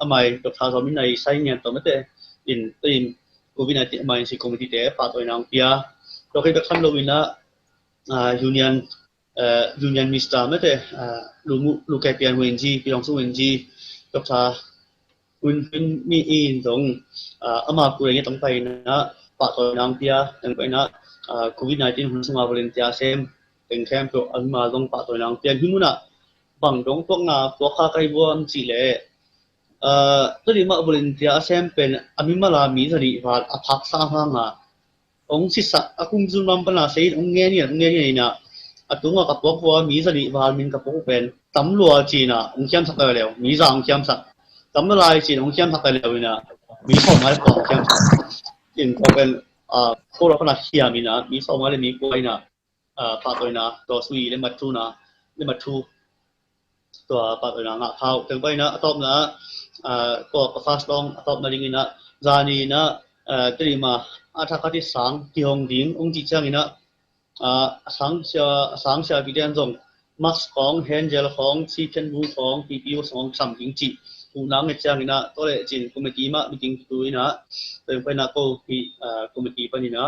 amai Doctor Zomi Nai sai ngian tawh mate in, in Covid nineteen M I C committee te pahtawina ang pia. Tua khit bek khan lo ina, ah, Union, eh, Union Minister mate, ah, Lu Mu, Lu Kei Pian Wen Ji, Pi Dong Su Wen Ji, Doctor Hun Hun Mi In zong, ah, ama kul nge tong paina pahtawina ang pia, teng paina, ah, Covid nineteen hun sunga volunteer sem teng khempeuh ama zong pahtawina ang pia. Hi muna bang dong tuakna tuak kha kai buam cih le, ah, tadima volunteer a sem pen a mimala mi zanih val a phaksa hanga ong sisak a kum zum lam pana sei ong ngen in, ong ngen in ina, a tunga ka puak hua mi zanih val min ka puak pen tam lua cina ong khiamsak leuleu, mi za ong khiamsak, tam lua lai cina ong khiamsak leuleu ina, mi sawm ngai le kua ong khiamsak. In ko pen, ah, ko la pana khiam ina mi sawm ngai le mi kua ina, ah, pahtawina tua sui le matthuna le matthu tua pahtawina ngah khau. Teng paina a tawpna, ah, tua ka fast long a tawpna dingina zani ina, ah, tadima a thakati sang kihong ding ong cih ciangina, ah, a sang sia, a sang sia pite an zong mask khawng, hand gel khawng, siphian bu khawng, P P E khawng sam ding cih huhna ngai ciangina, tua le cin committee mah meeting tu ina, teng paina ko hi, ah, committee panina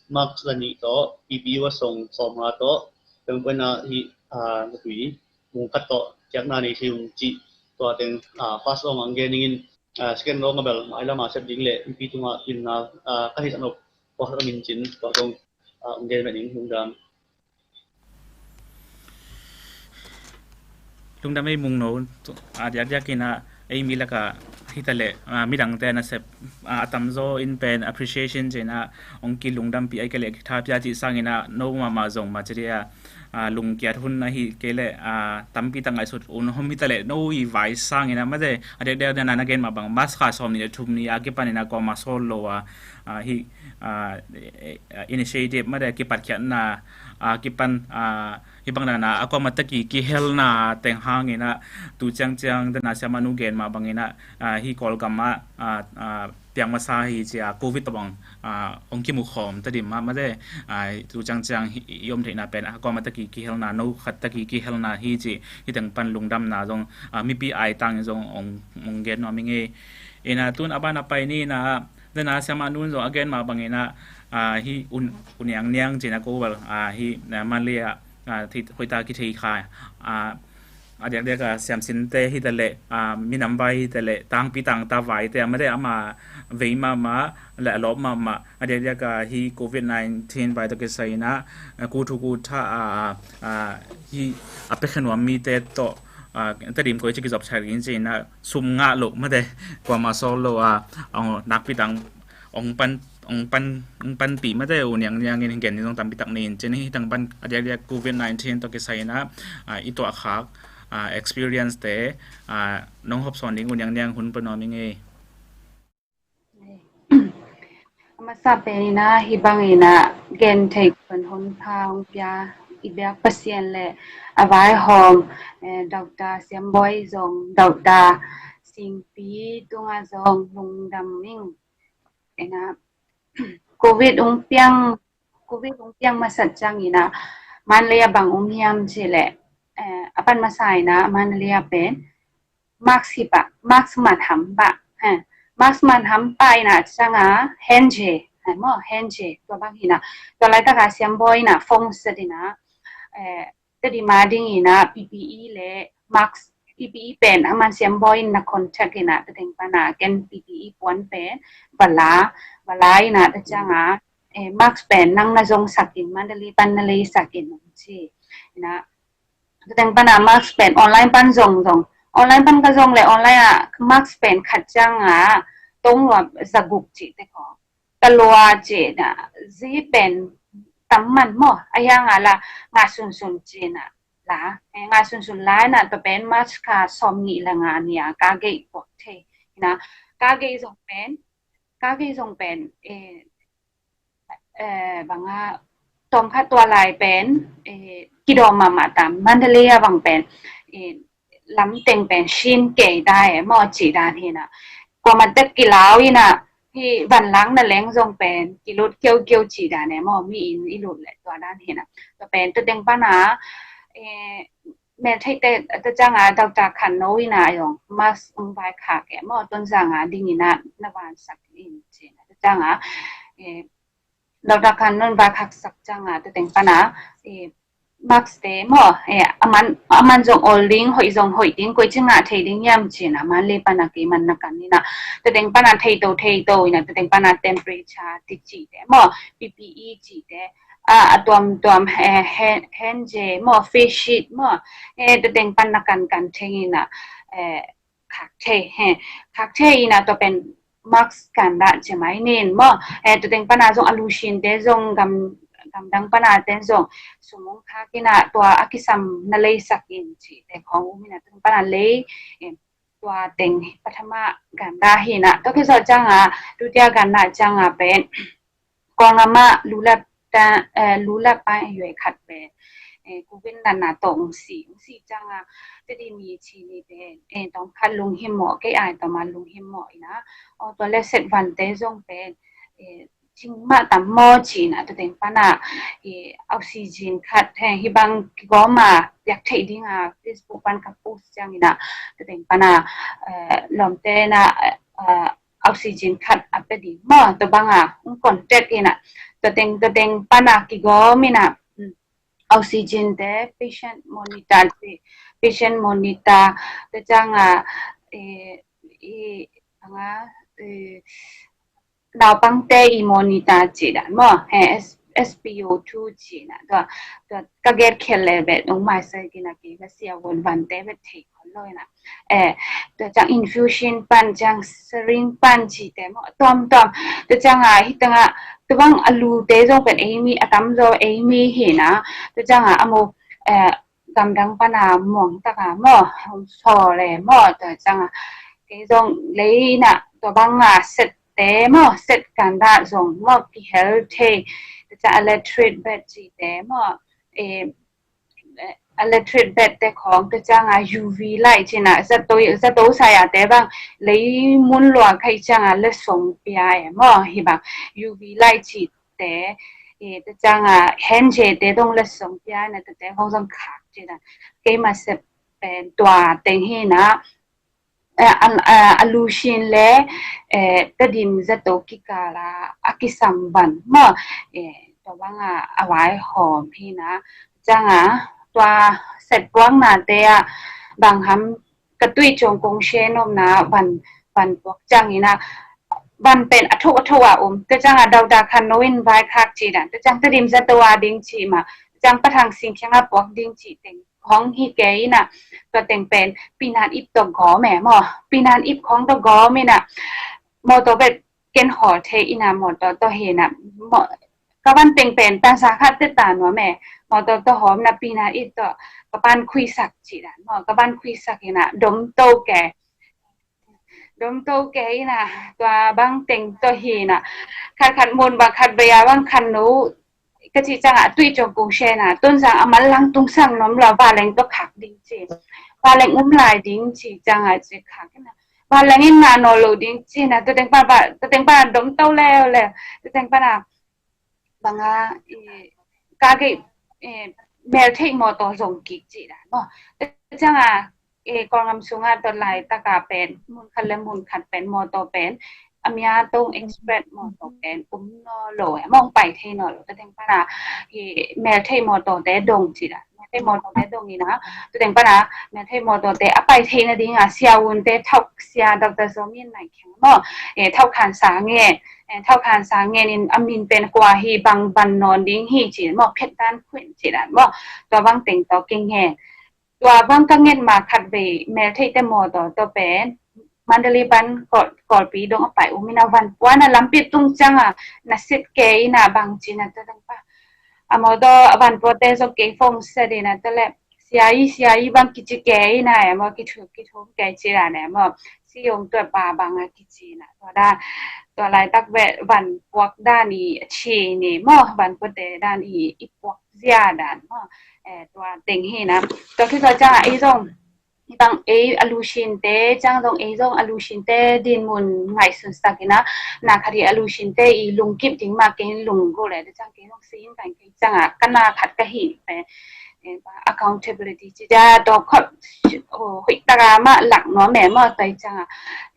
mask zanih tawh, P P E song sawm nga tawh, teng paina hi, ah, zatui mung khat tawh kiakna nei thei ung cih tua teng, ah, fast long ang gen dingin, ah, second long a bel mai lama sep ding le mipi tunga pilna, ah, ka hih sak nop tua khat a min cin tua tong, ah, ang gen ve ding lungdam. Lungdam ei Mung No, a diakdiak ina ei mi laka hitaleh, ah, midangte nasep, ah, a tamzaw in pen appreciation cina ong kilungdampi ai kei leh kitha pia cih sangina no mahmah zong ma ciri a, ah, lungkiat hun ahi kei leh, ah, tampi ta ngaihsut un hom hitaleh no i vai sangina mate a dekdek dena na gen mah bang mask kha sawm nih le thum nih a kipanina kawma sawl lo a, ah, hi, ah, eh, eh, initiative mate kipatkhiatna, a kipan a hibang dana a kuamah taki kihelna teng hangin ah tu ciangciang dana siamah nu gen mah bangin ah a hi Kawlgam ah a a piang masa hi ci a covid tawh bang a hong kimukhawm ta dim mah mate a tu ciangciang hi i om theihna pen a kuamah taki kihelna no khat taki kihelna hi ci hi teng pan lungdamna zong a mipi aitang zong hong hong gen nuam hi ngei. Ina tun a ban a pai ni na dana siamah nun zong a gen mah bangin ah a hi un uniang niang cina ko bal a hi na Manlei ah a thei hoita kithei kha a a diakdiak a siamsinte hi ta leh a minam vai hi ta leh tangpi tangta vaite a mate ama vei mahmah le a lawp mahmah a diakdiak a hi covid nineteen vai tawh kisai ina ku thu ku tha a a hi a pekhe nuam mite tawh a ta dim koi ci kizop thak in ci ina sum ngah loh mate kuama sawl lo a nakpi tang ong pan ong pan ong panpih mate uniang niangin gen ni zong tampi tak nei in cin hi tang pan a diakdiak covid nineteen tawh kisai ina a i tuah khak a experience te a nong hopsawn ding uniang niang hun pan nuam hi ngei. A masa pen ina hi bang ina gen thei pan hun pha hong pia i biak Pasian le a vaihawm eh, Dr. Siambawi zong Dr. Singpi tunga zong lungdam ing. Ina covid ung piang covid ung piang masat ciang ina Manlei a bang ung hiam ci le eh, a pan masa ina Manlei a pen mask hi pah mask man ham pah eh, mask man ham pah ina cianga henje eh, mo henje tua bang hina tua laitaka Siambawi ina fong sat ina eh, tadima ding ina P P E le mask P P E pen a man Siambawi in na contact ina ta teng pana ken P P E puan pen vala vala ina ta cianga eh, mask pen nang na zong sakin Mandalay pan na lei sakin ci ina ta teng pana mask pen online pan zong zong online pan ka zong le online a mask pen khat cianga tong lua zaguk ci te ko ka lua ci na zi pen tam man mo a hianga la nga sunsun ci na la eh, nga sunsun lai na to pen mask ka som ni la nga nia ka gei pok thei na ka gei zong pen ka gei zong pen eh, eh, banga tom khat tua lai pen eh, kidom mama tam Mandalay a bang pen eh, lam teng pen shin kei dai eh, mo ci dan hina kuamah tek kilau ina hi van lang na leng zong pen kilut kiau kiau ci dan eh, mo mi in i lut le tua dan hina tua pen tua teng pana eh, mel theite ta cianga Dr. Khan No ina yong mask ung vai khak eh, mo ton zanga ding ina na van sak in ci na ta cianga eh, Dr. Khan Non vai khak sak cianga ta teng pana eh, mask te mo eh, aman aman zong ol ding hoih zong hoih ding koi ci ngah thei ding yam ci na Manlei pana kei man na kan ina ta teng pana thei to thei to ina ta teng pana temperature ti ci te mo P P E ci te a a tuam tuam eh, hand hand je mo face sheet mo eh, ta teng pan na kan kan thei ina eh, khak thei he khak thei ina tua pen mask kan dah ci mai nin mo eh, tu teng pana zong a lusin te zong gam gamdang pana te zong sumung khak ina tua a kisam na lei sak in ci te khong um ina tu teng pana lei eh, tua teng pathama ganda hina tua kizawh cianga tutia ganda cianga pen Kawlgam ah lulap ta eh, lulap pa yuai khat pen eh, covid natna tawh ung si ung si cianga tedi mi ci ni pen eh, tawm khat lunghim mawh kei ai tawma lunghim mawh ina aw tua le set vante zong pen eh, cing mah tam maw ci ina tu teng pana eh, oxygen khat he hibang kigawma piak theih dinga Facebook pan ka post ciang ina tu teng pana eh, lawmte na eh, oxygen khat a pe ding maw tua banga hong contact ina tua teng tua teng pana kigawm ina oxygen te patient monitor te patient monitor te cianga eh, eh, anga eh, naupangte i monitor ci dan maw he S- SpO two ci na tua tua ka get khel le bet ung mai sai kina ki ka sia won vante bet thei khol lo ina eh tua ciang infusion pan ciang syringe pan ci te maw tuam tuam tua cianga hi tanga tua bang a lu te zong pen eimi a tam zo eimi hi na tua cianga a mo eh gamdang pana mong taka maw hong saw le maw tua cianga kei zong leina tua banga set te maw set kan dah zong maw kihel thei tua ciang electric bed ci te maw eh, eh, electric bat te khawng te ciang a U V light cih na, zato, zato saya te bang lei mun lua khai ciang a le song pia e maw, hi bang U V light cih te, eh, te ciang a henje te dong le song pia na te te khawng zong khak cih na. Keima sep pen tua teng hi na, eh, an, eh, a lusin le, eh, Tedim zato kikal a a kisam van maw, eh, tua bang a a vaihawm hi na, ciang a tua set puakna te ah bang ham ka tui cong kong share nopna van, van puak ciang hi na, van pen a tho a tho a um, te ciang a dauda khan no in vai khak cih dan, te ciang Tedim zato a ding cih ma, ciang Pathang Sing kiang a puak ding cih teng hong hi kei ina, tua teng pen Pinan Ip tawh gawm e maw, Pinan Ip khawng tawh gawm ina, mawtaw bet ken hawl thei ina, mawtaw tawh hi ina, maw, ka van teng pen tansa khat te ta nuam e, mawtaw tawh hawm na Pinan Ip tawh ka van khuisak cih dan maw, ka van khuisak ina, dom to ke, dom to ke ina, tua bang teng tawh hi ina, khat khat mun bang khat vei a bang khan no, ka cih ciang a tui cong kong share na, Tonzang a manlang tungsang nuam lo, vanleng tawh khak ding ci, vanleng um lai ding ci ciang a ci khak ina, vanleng in na naw lo ding ci na, tua teng pan, tua teng pan dom to leuleu, tua teng pan a bang a, eh, ka gei, eh, meltheih mawtaw zong kik cih dan maw. Te ciang a, eh, Kawlngam sung a tua laitak a pen mun khat le mun khat pen mawtaw pen a mia tong express mawtaw pen um naw lo e, mawng pai thei naw lo. Tua teng pan a, eh, meltheih mawtaw te dong cih dan, meltheih mawtaw te dong ina, tua teng pan a meltheih mawtaw te a pai thei na ding a sia un te thok sia Doctor Zomi Nai Kheng maw, eh, thok khan sa nge, eh, thok khan sa nge in a min pen kua hi, bang van nawn ding hi cih maw, phet dan khuin cih dan maw, tua bang teng tawh kingen. Tua bang ka ngen ma khat vei meltheih te mawtaw tawh pen Mandalay pan Kawl, Kawlpi dong a pai um ina, van puak na lampi tung ciang a na sit ke ina bang ci na, tua teng pan a mawtaw a van puak te zong kei phone set ina, tua le sia i, sia i bang kici ke ina e maw, kithu, kithum ke ci dan e maw, si ong tua pa bang a kici na, tua dan, tua laitak ve van puak dan i a ci ni maw, van puak te dan i, i puak zia dan maw, eh, tua teng hi na, tua khi tua ciang a i zong, i bang ei a lusin te ciang zong, ei zong a lusin te din mun ngaihsun sak ina, na khat hi a lusin te i lungkip ding ma kei lunggo le, te ciang kei zong sin kan kei ciang a, ka na khat ka hi pe, eh, accountability ci dia, tua khot, oh, hoih taka ma lak nuam e maw, tua i ciang a,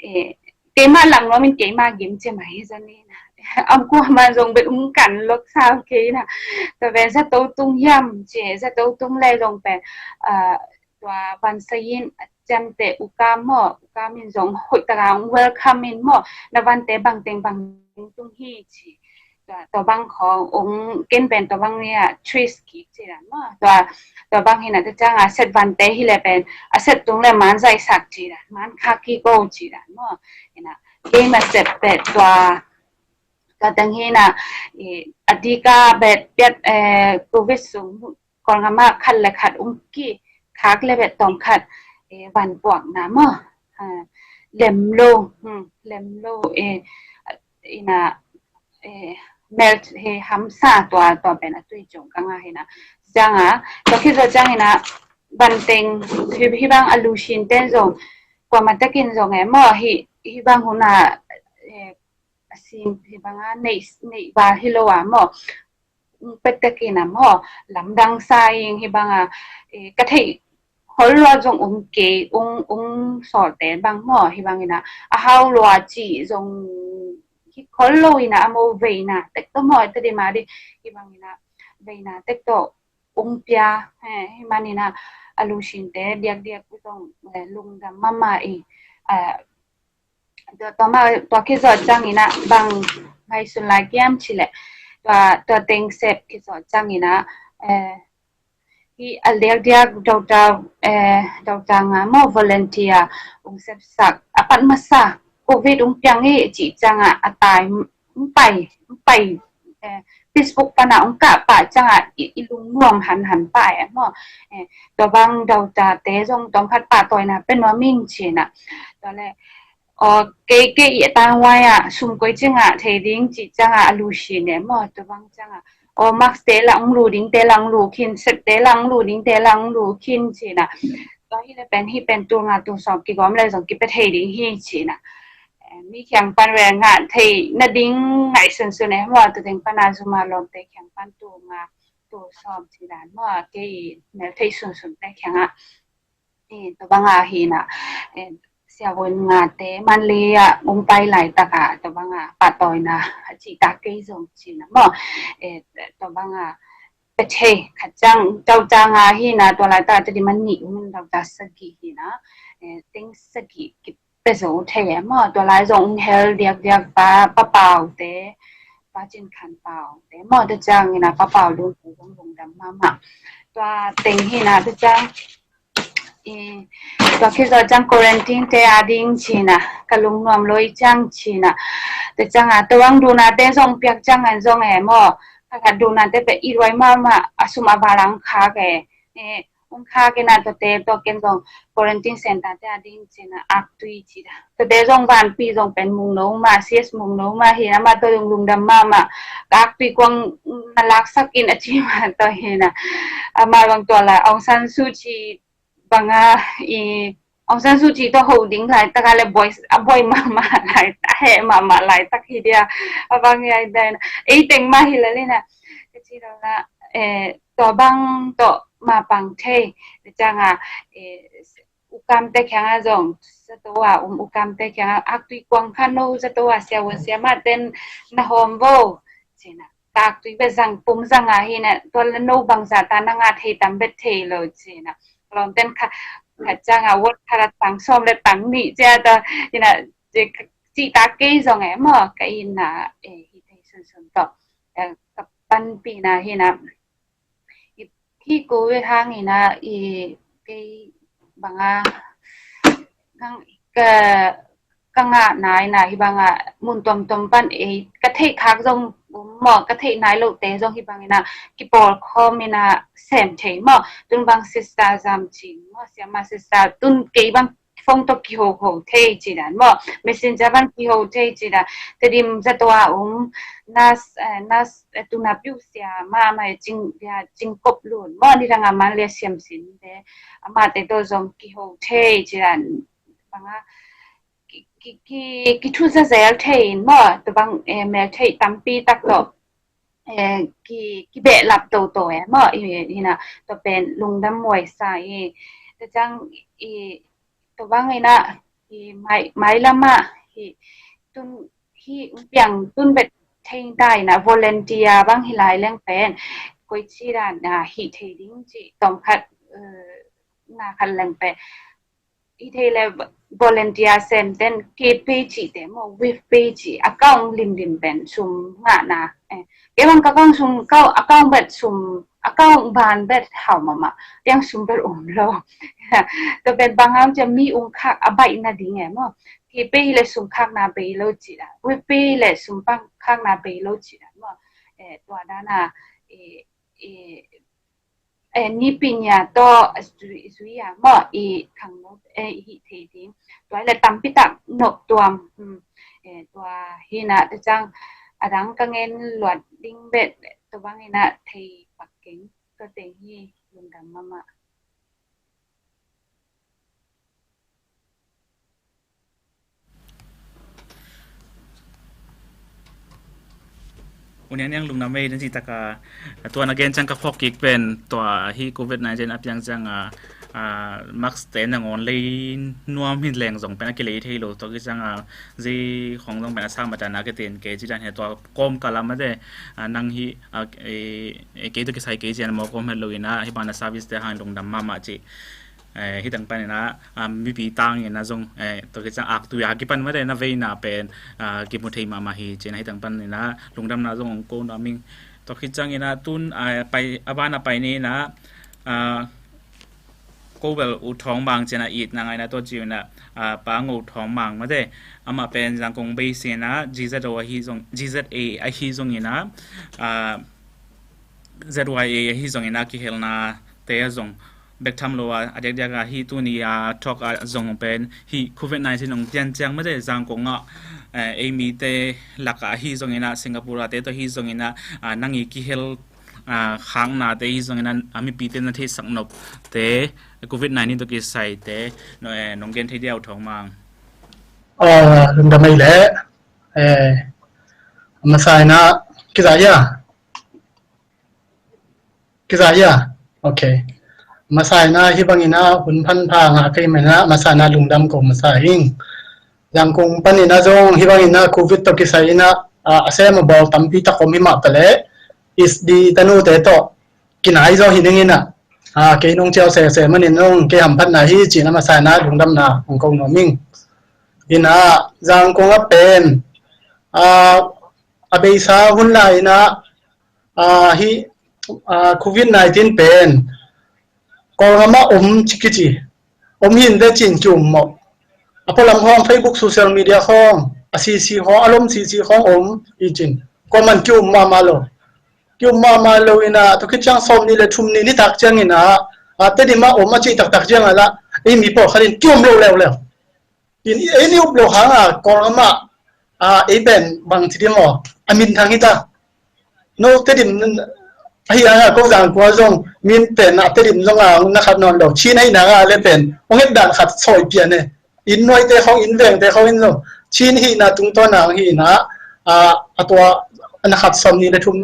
eh, keima lak nuam in keima gim ci ma hi zan ni na. Am kua ma zong bet um kan lok sau kei na. Tua ben zato tung hiam ci, zato tung le zong pen, ah, tua van sayin a ciamte ukam maw, ukam in zong hoih taka welcome in maw, na vante bang teng bang tung hi ci. Tua, tua bang khawng ong ken pen tua bang ni a twist kik ci dan maw. Tua, tua bang hi na, tua ciang a set vante hi le pen a set tung le man zaisak ci dan, man khak kik o ci dan maw. Hi na, keima sep pen tua, tua teng hi na, i, a dika bet piat, eh, Covid sung Kawlngam ah khat le khat um ki, khak le bet tawm khat, eh, van puakna maw. Ah, lem lo, hmm, lem lo, eh, ina, eh, melt he hamsa tua, tua pen a tui cong ka nga hi na. Ciang a, tua khi zaw ciang ina, van teng, hi, hi bang a lusin ten zong, kuamah tekin zong e maw, hi, hi bang hun a, eh, a sim, hi bang a neih, neih val hi lo a maw. Pet tekin a maw, lamdang sa ing hi bang a, eh, ka theih khol lua zong um kei, ung, ung sawlte bang maw, hi bang ina, a hau lua ci zong hi khol lo ina, a mo veina tek tawh maw, te di ma di, hi bang ina, veina tek tawh ung pia, eh, hi man ina, a lusinte diakdiak zong, eh, lungdam mahmah i, eh, tua, tua ma, tua khi zaw ciang ina, bang ngaihsun lai kiam ci le, tua, tua teng sep khi zaw ciang ina, eh, hi a diakdiak Doctor, eh, Doctor nga maw volunteer ung sepsak, a pat masa, Covid ung piang i ci ciang a, a tai, ung pai, ung pai, eh, Facebook pana ung kah pah ciang a, i, i lungnuam hanhan pah e maw, eh, tua bang Doctor te zong tawm khat pahtawina pe nuam ing ci na, tua le, Aw, kei, kei i a tanghuai ah sum koi ciangah thei ding cih ciangah a lu si ne maw, tua bang ciangah. Aw, mask te lah ong lu ding te lah ong lu khin, set te lah ong lu ding te lah ong lu khin cina. Tua hi le pen, hi pen tul nga tul sawm kigawm le zong kipia thei ding hi cina. Eh, mi kiang pan ve ngah thei na ding ngaihsun sun e maw, tua ding pan a zuma lawmte kiang pan tul nga tul sawm ci dan maw, kei mel thei sun sun te kiangah. Eh, tua banga hi na, eh, siavun ngate manli a ung pai laitaka tua banga pahtawina a cihtak kei zong cina maw. Eh, tua banga pia thei khat ciang, cau cianga hi na, tua laitaka cadi man nih ung dauta sagih hi na, eh, teng sagih kipia zo thei e maw. Tua lai zong ung hel diakdiak pa, pa Pau te, pa Cin Khan Pau te maw, tua ciang hi na, pa Pau lung te zong lungdam mahmah. Tua teng hi na, tua ciang I, tua khit zawh ciang quarantine te a ding cina, ka lungnuam loi ciang cina. Te cianga, tua ang duna te zong piak ciang an zong e maw. Ka khat duna te pe i ruai mahmah, a sum a balang khak e. E, ung khak e na tua te, tua ken zong quarantine center te a ding cina, aktui cina. Tua te zong vanpi zong pen mung no mah, C S mung no mah hi na, mah tua zong lungdam mahmah. Ka aktui kuang na laksak in a ci mah tua hi na. Amah bang tua la, Aung San Suu Kyi banga i Aung San Suu Kyi tawh ho ding laitaka le buai, a buai mahmah laitak, a heh mahmah laitak hi dia. A bang i ai daina ei teng mah hi lalina. Ka ci lo la, eh, tua bang tawh mapang thei. Cianga, eh, ukamte kianga zong, zato a um ukamte kianga, aktui kuang khan no zato a siavun siamah ten na hawm vo cina. Ka aktui bia zang pum zanga hi na, tua la no bangza ta na nga thei tam bet thei lo cina. Lawmten kha, khat cianga wot khat a tang sawm le tang nih cia ta hi na, cihtak kei zong e maw, ka inn na, eh, hi thei sunsun tawh, eh, ka panpihna hi na. I, hi ko ve hang hi na, i, kei banga, kang, ka, ka ngah nai na, hi banga mun tuamtuam pan ei, ka theih khak zong um maw, ka theih nai lote zong hi bangina, kipawl khawm ina sem thei maw, tun bang sister zam cing maw, siama sister, tun kei bang phone tawh kihoho thei ci dan maw, messenger bang kiho thei ci dan, Tedim zato a um, nas, eh, nas, eh, tuna piu sia ma, ma cing, ya cing kop lun maw, ni dang a man le siam sin le, ama te to zong kiho thei ci dan, banga, ki, ki, ki, ki thu za zel thei in maw, to bang, eh, mel thei tampi tak to, eh, ki, ki behlap toto e maw, i, ina, to pen lungdam muai sa i, to cang i, to bang ina, i mai, mai lama, i, tun, hi, piang, tun bet thei ta ina, volunteer bang hi lai leng pen, koi ci dan, a, hi thei ding ci, tom khat, eh, na khat leng pen, i thei le volunteer sem ten ke pei ci te maw, wave pei ci, account limlim pen sum ngahna. Eh, ke bang ka account sum, account, account bet sum, account ban bet hau mama, piang sum bet um lo. To pen bang hang cia mi ung khak a baih na ding e maw. Ke pei le sum khak na bei lo ci da. Wave pei le sum pang khak na bei lo ci da maw. Eh, tua dana, eh, eh, eh, ni pinya to zui, zui a maw i khang no, eh, hi thei ding. Tua le tampi tak nop tuam, hmm, eh, tua hina te cang adang ka ngen luat ding bet to bang ina thei pak keng to teng hi lungdam mama. Uni a niang lungna mei dan ci taka, tua na gen cang ka phawk kik pen tua hi covid nineteen a piang cang a, a, mask te nangawn lei nuam hin leng zong pen a kilei thei lo, tua ki cang a zi khong zong pen a sa mata na ki tin ke ci dan he tua kawm ka lam a de, a, nang hi, a, e, e, kei to kisai kei ci an maw kawm het lo ina hi bana service te hang lungdam mama ci. Eh, hi tang pan ina, ah, mipi tang ina zong, eh, to ki cang aktui a kipan mate na veina pen, ah, kimu thei mama hi cina hi tang pan ina lungdamna zong ong ko na ming. To ki cang ina tun, ah, pai, abana pai ni ina, ah, ko bel u thong mang cina it na ngai na to ci ina, ah, pa ngo thong mang mate. Ama pen zang kong bei si ina, G Z O ahi zong, G Z A ahi zong ina, ah, Z Y A ahi zong ina kihelna te zong Bek tham lo a, a diakdiak a hih tuni a talk a zong pen hih covid nineteen hong pian ciang mate Zangkong ah, eh, ei mite lak ah ahi zongin ah, Singapore ah te tawh ahi zongin ah, ah, nang i kihel, ah, khaknate ahi zongin ah, a mipite na theihsak nopte, covid nineteen tawh kisaite, no, eh, nong gen thei dia uh Thawng Mang? Ah, lungdam ei leh, eh, a masa in ah, kiza hia? Kiza hia? Ok. Masa in ah hih bangin ah hun phanpha ngah ka hih manin ah masa in ah lungdam ko masa ing. Zangkong panin ah zong hih bangin ah covid tawh kisai in ah, ah, a sem a bawl tampi tak om hi mah ta leh, S D tanute tawh kinai zaw hi ning in ah, ah, kei nong ciau sese manin zong kei hamphatna hi ci-in ah masa in ah lungdamna hong ko nuam ing. In ah Zangkong ah pen, ah, a beisa hun lai in ah, ah, hih, ah, covid nineteen pen Kawlgam ah om ci kici, om hi in ve ci-in ki-um mawh. A pualam khawng, Facebook, social media khawng, a sisi khawng, a lom sisi khawng om hi ci-in, kuaman ki-um mahmah lo. Ki-um mahmah lo in ah, tua khit ciang sawmnih le thum ni nitak ciangin ah, ah, Tedim ah om a cih taktak ciangah lah, ei mi pawlkhat in ki-um lo leuleu. In, ei ni up lo hang a, Kawlgam ah, ah, ei pen bang ci ding maw, a minthang hi ta. No Tedim ahi hang a, ko Zangkong ah zong min pen ah Tedim zong a na khat nawn lo. Chin ahi hang a le pen hong et dan khat sawi pian e. Inn nuaite khawng, inn vengte khawng in zong Chin hihna tungtawn hang hi in ah, ah, a tua a na khat sawmnih le thum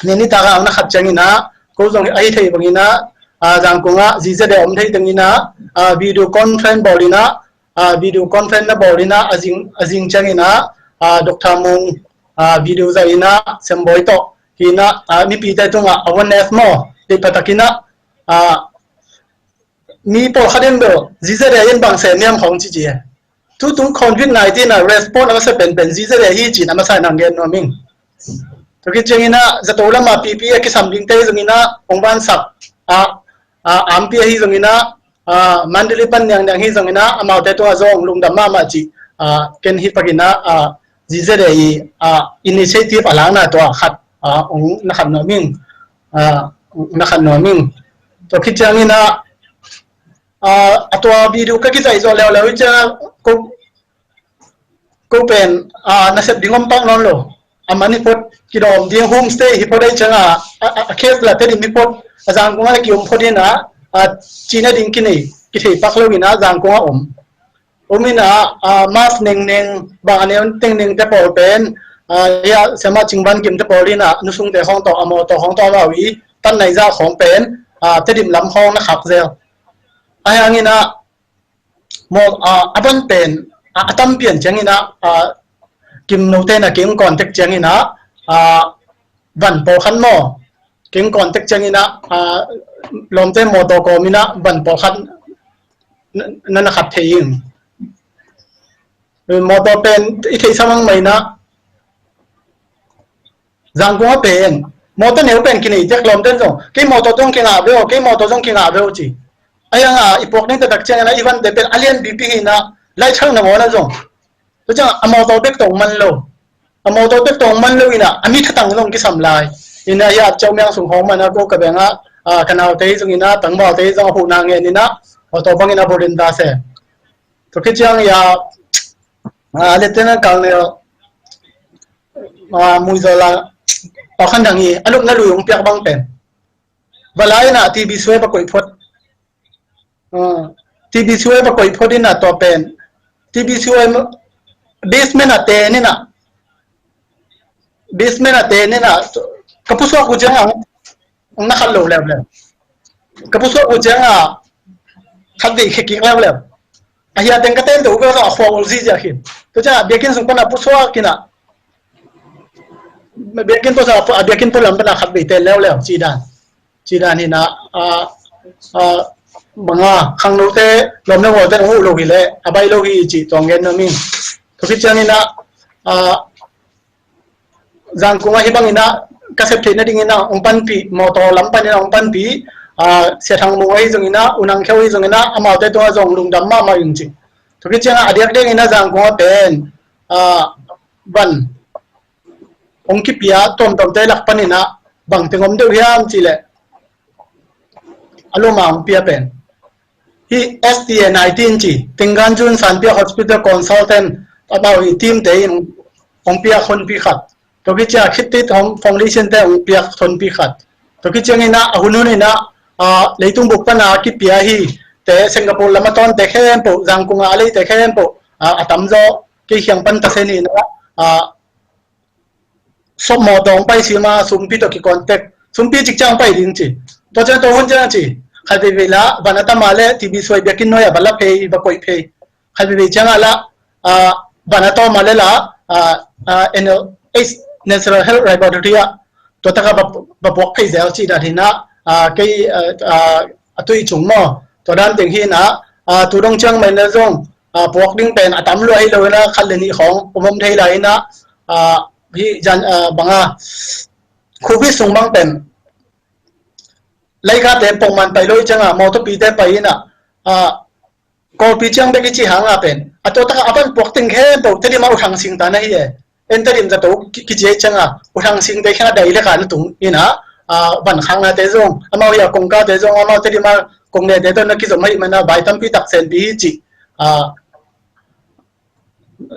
ni nitak a na khat ciangin ah, ko zong ahi thei bangin ah, ah, Zangkong ah Z Z A om thei dingin ah, ah, video conference bawl in ah, ah, video conference na bawl in ah, a zing, a zing ciangin ah, ah, Doctor Mung, ah, video zaih in ah, Sembawi tawh hi in ah, ah, mipite tungah awareness maw, deih pha takin ah, ah, mi pawlkhat in bel Z Z A in bang sem hiam khawng cici e. Tutung covid nineteen ah response a masa penpen Z Z A hi ci-in a masa in ah gen nuam ing. Tua khit ciangin ah zato lam ah P P E a kisam dingte hi zongin ah, hong vansak a, a, Ampi ahi zongin ah, ah, Mandalay pan niangniang hi zongin ah, amaute tungah zong lungdam mahmah cih, ah, ken hih pakin ah, ah, Z Z A i, ah, initiative a lakna tua khat, ah, hong na khat nuam ing, ah, hong na khat nuam ing. Tua khit ciangin ah, ah, a tua video ka kizaih zawh leuleu hi ciang ah, ko, ko pen, ah, nasep ding om pak nawn lo. A man hi phot, kidawm ding homestay hi phot, ahi ciang ah, a, a, a case lah Tedim hi phot, a Zangkong ah lah ki-um phot in ah, ah, cihna ding kinei, kithei pak lo in ah, Zangkong ah om. Om in ah, ah, mask nengneng, bang a neu tengneng te pawl pen, ah, hia, Siama Cing Van Kim te pawl in ah, nusungte khawng tawh, a mawtaw khawng tawh amau i tan nai zah khawng pen, ah, Tedim lam khawng na khak zel. Ahi hangin ah, maw, ah, a ban pen, ah, a tam pian ciangin ah, ah, Kim note na keng contact ciangin ah, ah, van pawlkhat maw, keng contact ciangin ah, ah, lawmte mawtaw kawmin ah van pawlkhat na, na, na khat thei ing. Mawtaw pen i theihsa mang mah in ah, Zangkong ah pen mawtaw neu pen kinei tek, lawmte zong, kei mawtaw zong kingah ve aw, kei mawtaw zong kingah ve aw ci. Ahi hang a, i puak ding taktak ciangin ah, i vante pen a lianpipi hi in ah, laithak nangawn ah zong, tua ciang a mawtaw bek tawh man lo. A mawtaw bek tawh man lo in ah, a mi thatang zong kisam lai. In ah, hia Ciau Miang sung khawng man ah, ko ka beng ah, ah, ka naute hi zongin ah, tangvalte hi zong a huhna ngen in ah, mawtaw bangin a bawlin ta se. Tua khit ciang hia, ah, Lieutenant Colonel, ah, Muizawl a, Pau Khan Thang hi, a lupna lui hong piak bang pen, va la in ah T B suai va koih phot. Ah, T B suai va koih phot in ah tua pen, T B suai basement ah ten in ah, basement ah ten in ah, ka pusuak uh ciang ah, na khat lo leuleu. Ka pusuak uh ciang ah, khat vei khe kik leuleu. A hia teng ka ten deuh bel a khua ol ziahziah khin. Tua ciang ah biakinn sung pan a pusuak in ah, biakinn pusuak, a biakinn pualam pan a khat vei ten leuleu, ci dan. Ci dan hi in ah, ah, ah, bang a, khangnote, lawm le gualte hong uh lo hi leh, a baih lo hi cih tua hong gen nuam ing. Tua khit ciangin ah, ah, Zangkong ah hih bangin ah, ka sep theih nadingin ah hong panpih, mawtaw lam panin ah hong panpih, ah, Sia Thang Mung ahi zongin ah, U Nang Kheu ahi zongin ah, amaute tungah zong lungdam mahmah ing ci. Tua khit ciangah a diakdiakin ah Zangkong ah pen, ah, van hong kipia tuamtuamte lak panin ah bangteng om deuh hiam cih leh, a lum a hong pia pen. Hih S T A nineteen ci, Tingganjun Sanpia Hospital Consultant, amau i team te in hong pia honpi khat. Tua khit ciang Khittit Foundation te hong pia honpi khat. Tua khit ciangin ah, a hun hun in ah, ah, leitung bup pana kipia hi te Singapore lam a tawnte khempeuh, Zangkong a leite khempeuh, ah, a tamzaw kei kiang pan ta sen in ah, ah, sawpmaw tawng pai sima sumpi tawh ki contact. Sumpi cik ciang pai ding ci. Tua ciang tua hun ciang ci. Khat veivei la, van a tam a le, T B suai biakinn nuai a va la phei, va koih phei. Khat veivei ciang a la, ah, van a tawm a le la, ah, ah, N L H, National Health Laboratory ah, tua taka va, va puak phei zel ci dan hi na, ah, kei, ah, ah, a tui cung maw. Tua dan teng hi na, ah, tu dong ciang mai na zong, ah, puak ding pen a tam lua hi lo hi na, khat le nih khawng om om thei lai hi na, ah, hi jan, ah, banga, Covid sung bang pen, laika te pongman pai lo i ciang a, mawtaw pi te pai hi na, ah, Kawlpi ciang bek i ci hang a pen, a tua taka a van puak teng khempeuh Tedim a U Thang Sing ta na hi e. En Tedim zato ki, kici i ciang a, U Thang Sing te kheng a dai le ka na tung hi na, ah, van khang na te zong, amau hi a kongka te zong, amau Tedim a kong ne te to na kizom hi man a, vai tampi tak senpi hi ci. Ah,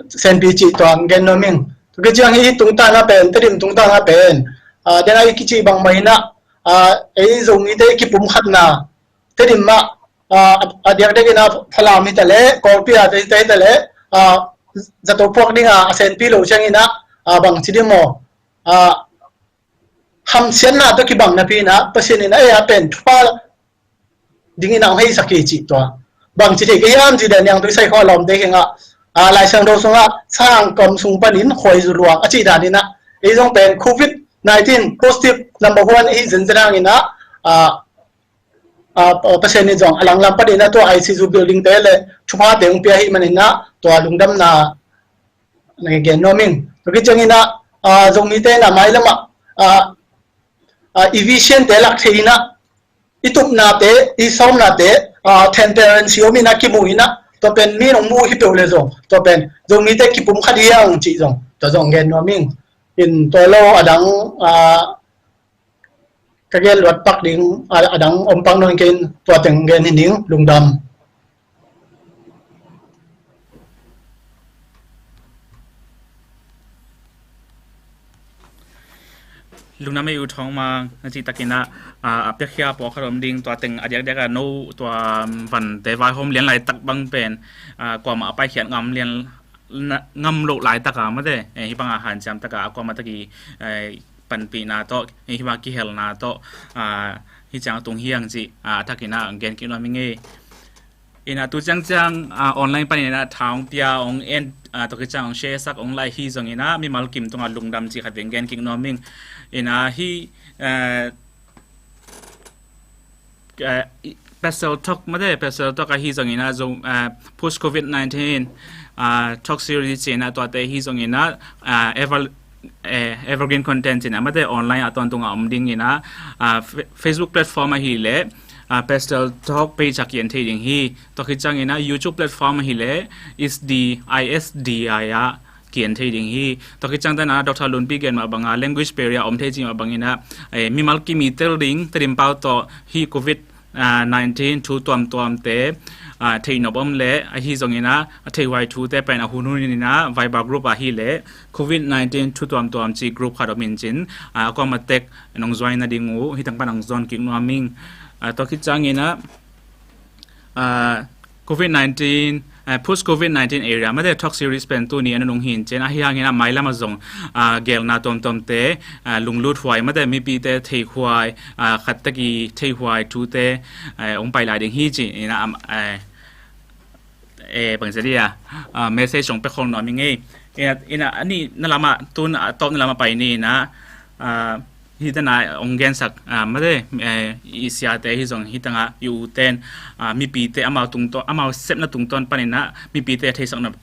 senpi ci tua gen nuam ing. Tua khit ciang hih tungtang a pen, Tedim tungtang a pen, ah, den a i kici bang mai na, ah, ei Zomite kipum khatna, Tedim ah, ah, a diakdiak in ah Falam hi ta le, Kawlpi a te hi ta le, ah, zato puak ding a, a senpi lo ciangin ah, ah, bang ci ding maw, ah, hamsiatna tawh kibang napi in ah, Pasian in ah, ei a pen thupha dingin a hong heisak hi cih tua. Bangci thei ka hiam cih dan niangtui sai khawng a lawmte kiangah, ah, Lai Siangtho sungah sang kam sung panin khuaizu luang a cih danin ah, ei zong pen Covid nineteen positive number one ahi zenzen hangin ah, ah, ah, Pasian in zong a langlam panin ah tua I C U building te le thupha te hong pia hi manin ah tua lungdamna na gen nuam ing. Tua khit ciangin ah, ah, Zomite in ah mailam ah, ah, ah, i vision te lak thei in ah, i tupnate, i sawmnate, ah, transparency om in ah kimu in ah, tua pen mi nong mu hi peuh le zong, tua pen Zomite kipum khat hi hang cih zong, tua zong gen nuam ing. In tua lo a dang, ah, ka gen luat pak ding, ah, a dang om pak nuam kei in, tua teng gen hi ning, lungdam. Lungdam ei U Thawng Mang, na cih takin ah, ah, a piakhia pawlkhat om ding, tua teng a diakdiak ah no tua, um, vante vaihawm lian laitak bang pen, ah, kuamah a paikhiat ngam lian na, ngam loh laitak ah mate, eh, hih bang a hanciam tak ah, a kuamah tak i, eh, panpihna tawh, eh, hih bang a kihelna tawh, ah, hih ciang a tung hi hang cih, ah, a thakin ah gen kik nuam ing ei. In ah tu ciangciang, ah, online panin ah tha hong pia, hong en, ah, tua khit ciang hong share sak, hong like hi zongin ah mimal kim tungah lungdam cih khat vei gen kik nuam ing. In ah hih, eh, eh, i, Pastel Talk mate, Pastel Talk ahi zongin ah zong, eh, post Covid nineteen, ah, talk series ci-in ah tuate hi zongin ah, ah, ever eh, evergreen content ci-in ah mate online a tawntung a om dingin ah, ah, Fe-, Facebook platform ahih leh, ah, Pastel Talk page ah ki-en thei ding hi. Tua khit ciangin ah YouTube platform ahih leh S D I S D I ah ki-en thei ding hi. Tua khit ciang dan ah Doctor Lunpi gen mah bang a language barrier om thei ci mah bangin ah, eh, mimal kim i tel ding, Tedim pau tawh hih Covid ah, nineteen thu tuamtuamte, ah, theihnop om leh ahi zongin ah, a theihhuai thute pen a hunhun in ah Viber group ahih leh Covid nineteen thu tuamtuam ci group khat om in cin, ah, a kuamah tek nong join nading uh hih teng pan hong zawn kik nuam ing. Ah, tua khit ciangin ah, ah, Covid nineteen, eh, post Covid nineteen era mate talk series pen tuni a nunung hi in cin, ahi hangin ah mailam ah zong, ah, gelna tuamtuamte, ah, lunglut huai mate mipite theihhuai, ah, khat tak i theihhuai thute, eh, hong pai lai ding hi ci-in ah, am, eh, eh, bangzia dia, ah, message hong pia khol nuam ing ei. In ah, in ah, a nihna lamah, tun a tawpna lamah pai ni in ah, ah, hih teng ah hong gensak, ah, mate, eh, i siate hi zong hih teng ah, i ute in, ah, mipite amau tungtawn, amau sepna tungtawn panin ah, mipite theisak nop,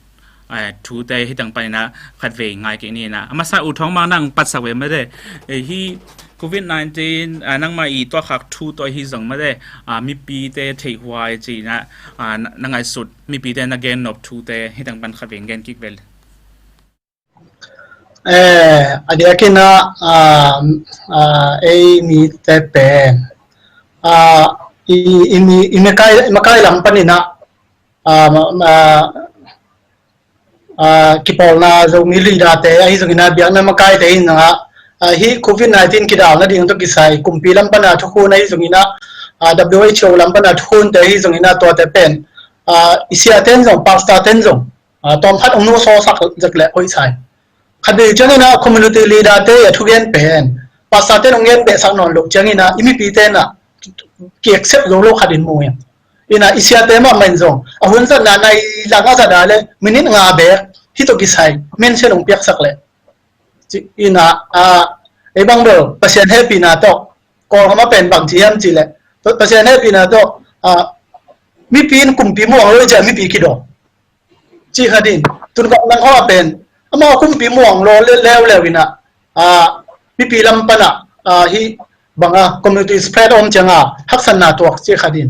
eh, thute hih teng panin ah, khat vei ngai kik ni in ah. A masa U Thawng Mang nang patsak ve mate, eh, hih Covid nineteen, ah, nangmah i tuahkhak thu tawh hi zong mate, ah, mipite theihhuai ci-in ah, ah, na, na ngaihsut, mipite na gennop thute hih teng pan khat vei gen kik ve. Eh, a diakin ah, ah, ah, ei mite pen, ah, i, i, mi, i makai, i makai lam panin ah, ah, ma, ma, ah, kipawlna Zomi leader-te ahi zongin ah biakna makaite in ah, ah, hih covid nineteen kidal nading tawh kisai kumpi lam pana thukhun ahi zongin ah, ah, W H O lam pana thukhunte ahi zongin ah tuate pen, ah, i siaten zong, pastor-ten zong, ah, tawm khat hong nusaw sak zek leh hoih sa hi. Khat vei ciangin ah community leader-te a thugen pen pastor-ten hong gen behsak nawn loh ciangin ah i mipite in ah ki-accept zo lo khat in mu hi. In ah i siate mahmah in zong a hun zatna nai lang a zat a leh minute nga bek hih tawh kisai mention hong piaksak leh, ci, in ah, ah, ei bang bel Pasian hehpihna tawh, Kawlgam ah pen bang ci hiam cih leh, Pa, Pasian hehpihna tawh, ah, mipi in kumpi muang lo i ciah mipi kidawm, ci kha ding. Tun ka nang khaw ah pen amau kumpi muang lo le, leuleu in ah, ah, mipi lam pan ah, ah, hih bang a community spread om ciang a haksatna tuak ci kha ding.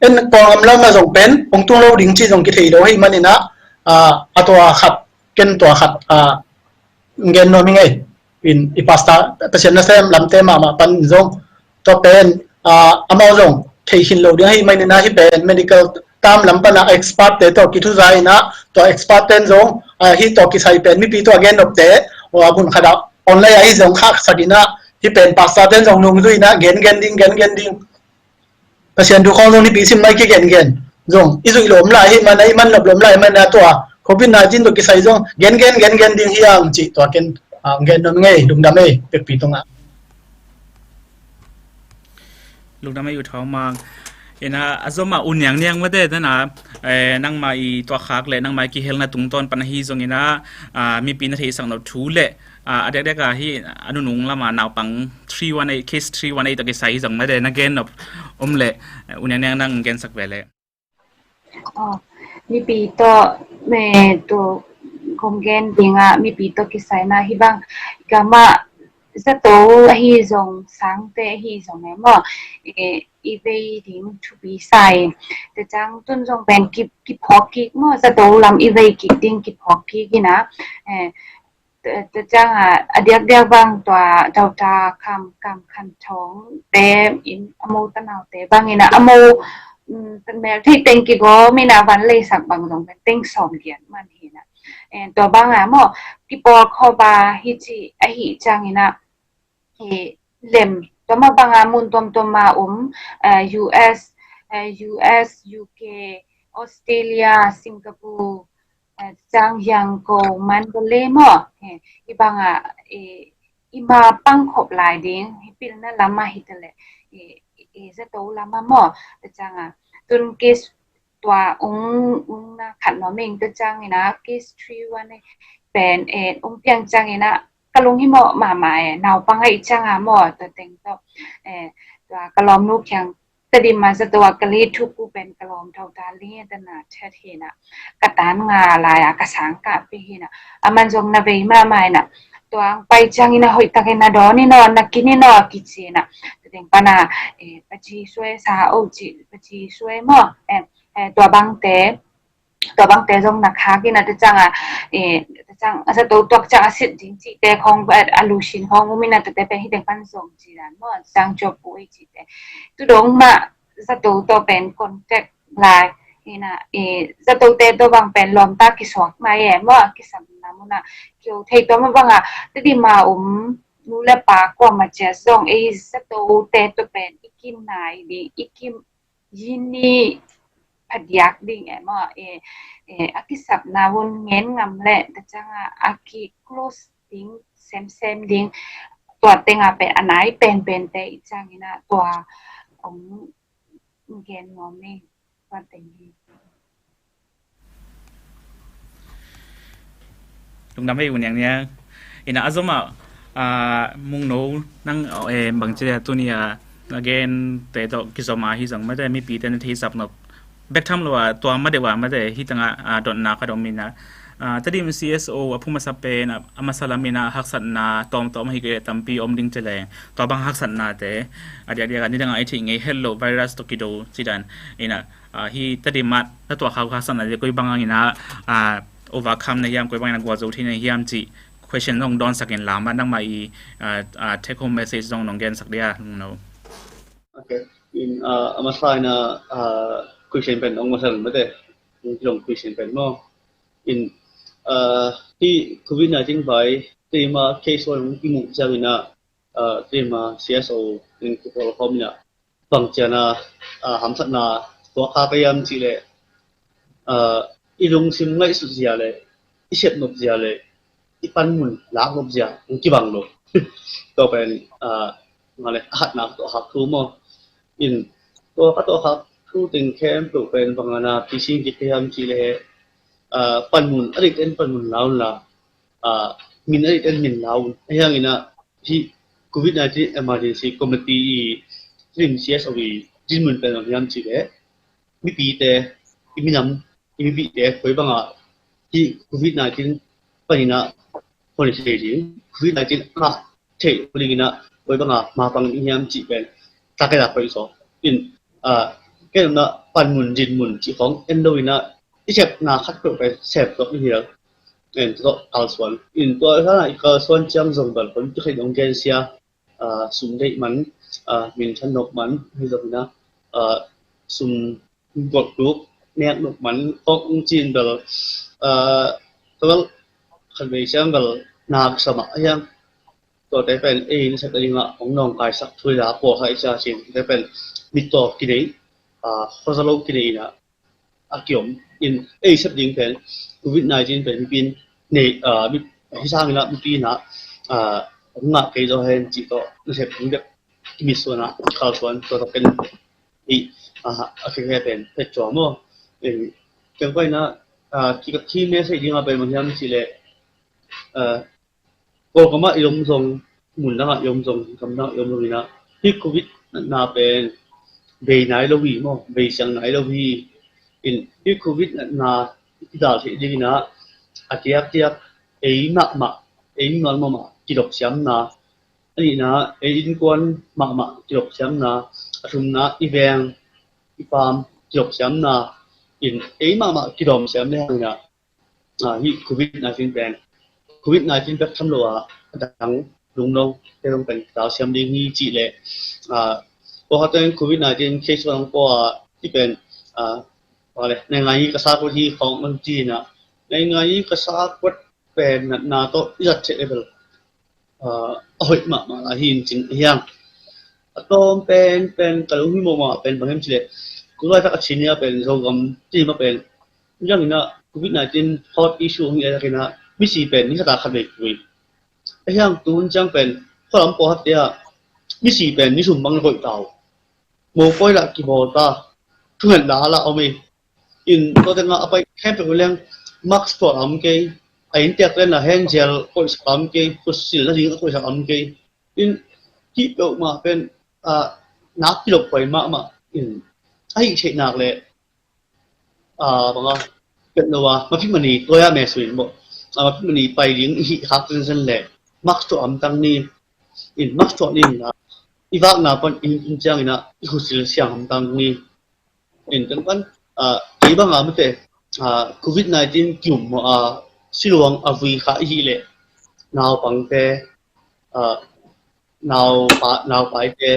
En Kawlgam lam ah zong pen hong tung lo ding ci zong kithei lo hi manin ah, ah, a tua khat, ken tua khat, ah, gen nuam hi ngei. In i pastor, Pasian nasem lamte mahmah pan zong tua pen, ah, amau zong thei khin lo ding ahi manin ah hih pen medical term lam pan ah expert-te tawh kithuza in ah tua expert-ten zong, ah, hih tawh kisai pen mipi tawh a gen nopte, ah, mun khat ah online ahi zong khaksak in ah hih pen pastor-ten zong nungzui in ah gen gen ding, gen gen ding. Pasian thu khawng zong nipi sim mai kigengen zong i zuih lawm lai hi man a, i man nop lawm lai man a, tua covid nineteen tawh kisai zong gengen gengen ding hi ang cih tua ken, ah, gen nuam ngei, lungdam ei, pekpi tungah. Lungdam ei U Thawng Mang. Ina a zom a U Niang Niang mate tana, eh, nangma i tuakkhak le nangma i kihelna tungtawn pan ahi zongin ah, ah, mipi na theisak nop thu le, ah, a dekdek ah hih a nunung lam a naupang three one eight, case three one eight tawh kisai hi zong mate na gen nop om le, eh, U Niang Niang nang gensak ve le. Oh, mipi tawh, eh, tu kong gen ding ah mipi tawh kisai na hih bang gam ah zato ahi zong, sangte ahi zong e maw, eh, i vei ding thupi sa hi. Tua ciang tun zong pen ki, kiphawk kik maw, zato lam i vei kik ding kiphawk kik in ah, eh, tua, tua ciang a, a diakdiak bang tua Doctor Kam, Kam Khan Thawng te in a mo tanaute bang in ah a mo, mm, mel thei teng kigawm in ah van leisak bang zong pen teng sawm giat man hi in ah. Eh, tua bang a maw, kipawl khawm a hi ci ahi ciangin ah, eh, lem tua mah bang a mun tuamtuam a om, eh, U S, eh, U S, U K, Australia, Singapore, eh, ciang Yangon, Mandalay maw, eh, hih bang a, eh, i ma pang khop lai ding, hih pilna lam ah hi ta leh, eh, eh, zato lam ah maw, tua ciang a, tun case tua ung, ung na khat nuam ing, tua ciangin ah case three one eight pen, eh, ung piang ciangin ah ka lunghimawh mahmah e, naupang ahih ciang a maw, tua teng tawh, eh, tua ka lawmnu kiang Tedim ah zato a ka lei thuk uh pen ka lawm Doctor Lee tana Tet hi in ah, ka tan nga lai a ka sang kah pih hi in ah, aman zong na vei mahmah in ah, tua ang pai ciangin ah hoih takin na dawn in aw, na kin in aw kici in ah, tua teng pan a, eh, paci suai sa o ci, paci suai maw, eh, eh, tua bangte, tua bangte zong na khak in a, tua ciang a, eh, tua ciang a zato tuak ciang a sit ding cihte khawng, eh, a lusin khawng um in a, tuate pen hih teng pan zong ci dan maw, ciang cuap pu ei cihte. Tu dong mah zato tawh pen contact lai in a, eh, zatote tawh bang pen lawmta kisuak mai e maw, kisam na mun a kio thei tua mah bang a, Tedim a om nu le pa kuamah ciat zong ei zatote tawh pen i kim nai ding, i kim yini phadiak ding e maw, eh, eh, a kisapna vun ngen ngam le, tua ciang a, a ki close ding semsem ding, tua teng a pen a nai penpente i ciangin ah tua ong gen nuam ing, tua teng hi. Lungdam ei U Niang Niang. Ina a zom a, ah, Mungno nang, eh, bangci a tuni a na gente tawh kizom a hi zong mate mipite na theisap nop bek tham lo a tua mate ua mate hih teng a, ah, dotna ka dom ina, ah, Tedim C S O a phu masa pen a, a masa lam ina haksatna tawmtawm hi kei tampi om ding ci leng tua bang haksatnate a diakdiak a nidang a i theih ngei het lo virus tawh kido ci dan ina, ah, hih Tedim ah na tuak khak haksatnate koi bang ina, ah, overcome na hiam, koi bang ina gualzo thei na hiam cih question nong dawnsak in lam ah nangmah i, ah, ah, take home message zong nong gensak dia, Mungno. Ok. In, ah, a masa in ah, ah, question pen hong masa mate. Hong kilong question pen maw. In, ah, hih covid nineteen vai, tema case hong kimuh ciangin ah, ah, tema C S O in kipawl khawm in ah, bang ciang ah, ah, hamsatna tuak kha ka hiam cih leh, ah, i lungsim ngaihsut zia le i sep nop zia le i panmun lak nop zia hong kibang lo. Tua pen, ah, male, a hatna ka tawh hak thu maw. In, tua ka tawh hak thu teng khempeuh pen bang a na picing kik ka hiam cih leh, ah, panmun a dik ten panmun la un la, ah, min a dik ten min la un. Ahi hangin ah hih covid nineteen emergency committee i lim C S O i dinmun pen bang hiam cih leh mipite, i minam, i mipite koi bangah hih covid nineteen panin ah hon i thei ding, covid nineteen a ngah theih dingin ah koi bangah mapang ding hiam cih pen tak a koi zaw. In, ah, ken na panmun dinmun cih khawng en lo in ah i sepna khat peuh pen sem tuak ding hi lo. En, tua kalsuan. In, tua i kalsuan ciang zong bel hong kikhai dong gensia, ah, sum deih man, ah, min than nop man, hi zong in ah, ah, sum golh tuk nek nop man, hong cin bel, ah, tua bel khat vei ciang bel nak sa mah hiam. Tuate pen ei nasep a dingah hong nawngkaisak thu hi la, pawlkhat i cia cin, tuate pen mittaw kinei, ah, khuazalo kinei in ah a kiom. In, ei sep ding pen covid nineteen pen mipi in nei, ah, mi, hi sangin ah mipi in ah, ah, hong ngah kei zaw hen cih tawh nasep ding bek kimisuan ah kalsuan tua tawh ken i, ah, a khe pen phet cuam maw. In, ken pai in ah, ah, kikap thim message ding ah pen bang hiam cih leh, ah, Kawlgam ah i om zong, mun dang ah i om zong, gam dang ah i om zong in ah, hih covid natna pen bei nai lo hi maw, bei siang nai lo hi. In, hih covid natna i kidal theih ding in ah, a diakdiak ei mahmah, ei mimal mahmah kidop siamna, a nihna ei innkuan mahmah kidop siamna, a thumna i veng i paam kidop siamna, in, ei mahmah kidawm siam le hang in ah, ah, hih covid nineteen pen, covid nineteen bek tham lo ah a dang lungno te zong pen kitaw siam ding hi cih leh, ah, pawlkhat in covid nineteen case hong pua ah, hih pen, ah, pale, naingngan hi ka sa kut hi khawng hong ci in ah, naingngan hi ka sa kut pen natna tawh i zat theih leh bel, ah, a hoih mahmah lai hi in cin ahi hang. A tawm pen, pen ka lunghimawh mahmah pen bang hiam cih leh, kum laitak a Chin ah pen, Zogam cih mah pen, niang in ah covid nineteen hot issue hong hi a, tak in ah misi pen ni khat a khat vei kui. Ahi hang tun ciang pen khualam pawlkhatte ah misi pen ni thum bang na koih ta uh. Mopawi lah kibawl ta, thunget la lah om hi. In, tua tengah a pai khempeuh uh leng mask tuah a om kei, a innteekte in ah hand gel koihsak a om kei, khut sil nading a koihsak a om kei. In, hih peuhmah pen, ah, nak kilop huai mahmah in, a hih theih nak leh, ah, bang a, pet lo a, maphi mani tuai a me suin bawh, ah, maphi mani pai ding i hih khak zenzen leh mask tuah a om tang ni. In, mask tuah ni in ah, i vakna pan i hing tung ciangin ah i khut sil siang a om tang ni. In, tua pan, ah, kei bang a mate, ah, covid nineteen kium maw, ah, siluang a vui kha i hih leh, naupangte, ah, naupa, naupaite,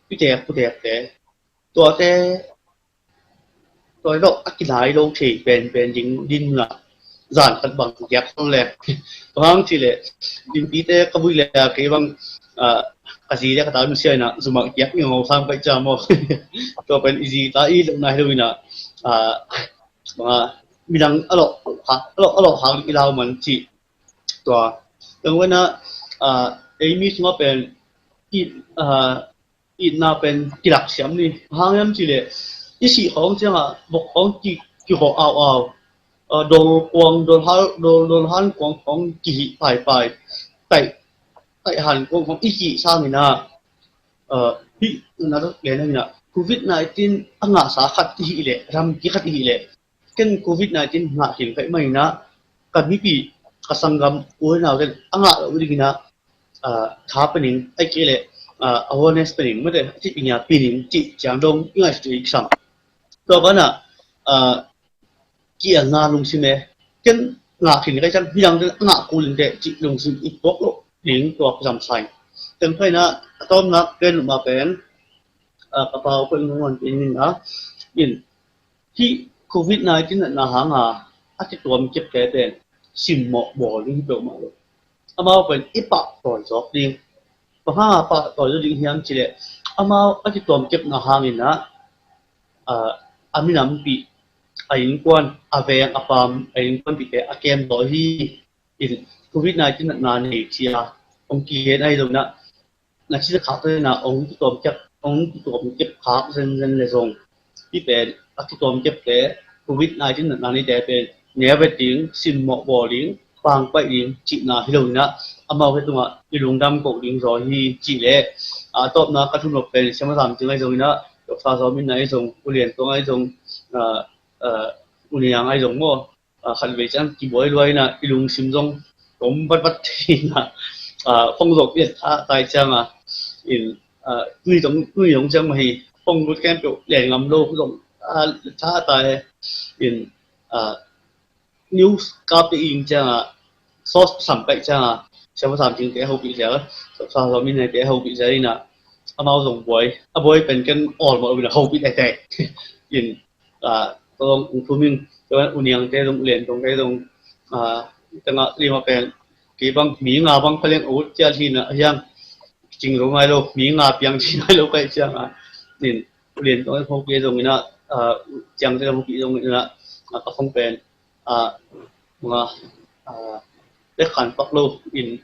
pitek putekte, tuate, tua tawh a kinai lo thei penpen ding, ding na zan khat bang kiak le. Bang hang cih leh, innpite ka vui leh kei bang, ah, ka zi le ka ta nusia in ah, zumah kiak ni ngau sam pai cia maw. Tua pen i zi ta i lo nai lo in ah, ah, bang a, midang a lawh, a lawh, a lawh hang i lau man cih. Tua, tua in ah, ah, ei mi sungah pen, i, ah, itna pen kilak siam ni. Hang hiam cih leh, i sih khawng ciangah vok khawng ki, kihawh au au. Ah, dol kuang, dol hal, dol, dol han kuang khawng kihih paipai. Taih, taih han kuang khawng i kih sangin ah, ah, hih na len in ah, covid nineteen a ngahsa khat i hih leh, ramki khat i hih leh, ken covid nineteen ngah khin ka hih manin ah, ka mipi, ka sanggam u le naute in a ngah loh dingin ah, ah, tha pe ning, ahih kei leh, ah, awareness pe ning, mate, a cih pi nia pi ning cih ciang dong i ngaihsut i kisam. Tua banah, ah, kielna lungsim e, ken ngah khin ka hih ciang midangte in a ngah kul inteh cih lungsim i puak loh ding tua kisam sa ing. Teng paina a tawmna ken mah pen, a, ka pau pen ngon pen in a, in, hih covid nineteen natna hanga a kituam kepte pen simmawh bawl ding hi peuhmah lo. Amau pen i pahtawi zawk ding. Bang hanga pahtawi zawk ding hiam cileh, amau a kituam kepna hangin a, a, a minampih, a innkuan, a veng, a pam, a innkuanpihte a kem zaw hi. In covid nineteen natna nei cia hong kigen ahi zongin a, na cih khak zenzen a hong kituam kep, hong kituam kep khak zenzen le zong, hih pen a kituam kepte, covid nineteen natna neite pen neu vet ding, simmawh bawl ding, pangpaih ding cihna hi lo in a, amau he tungah i lungdam koh ding zaw hi cih leh, a tawpna ka thunop pen siamah Zam Cing ahi zongin a, Dr. Zawm In ahi zong, U Lian Tuang ahi zong, a, a, U Niang ahi zong maw, a, khatvei ciang kibuai luai in a, i lungsim zong tom vatvat thei in a, a, phong zawh pian tha tai ciang a, in, a, tui zong, tui zong ciang mah hi, phong lut khempeuh lian ngam lo zong, a, tha tai in, a, news kapte ing ciang a, source sam kaih ciang a, siamah Zam Cingte a hopih zel, Dr. Zawm In Naite a hopih zel in a, amau zong buai, a buai pen ken awlmawh lo in a hopih tete in, a, tawng ung thum ing, U Niangte zong, U Lian Tuangte zong, a, tengah lima pen, kei bang mi nga bang phaleng a ut ciat hi in a, a hiang, cing zo ngai lo, mi nga piang ci ngai lo kaih ciang a, in, U Lian Tuang hopih zong in a, a, Ciangte hopih zong in a, a, ka phong pen, a, nga, a, pek khan pak lo in,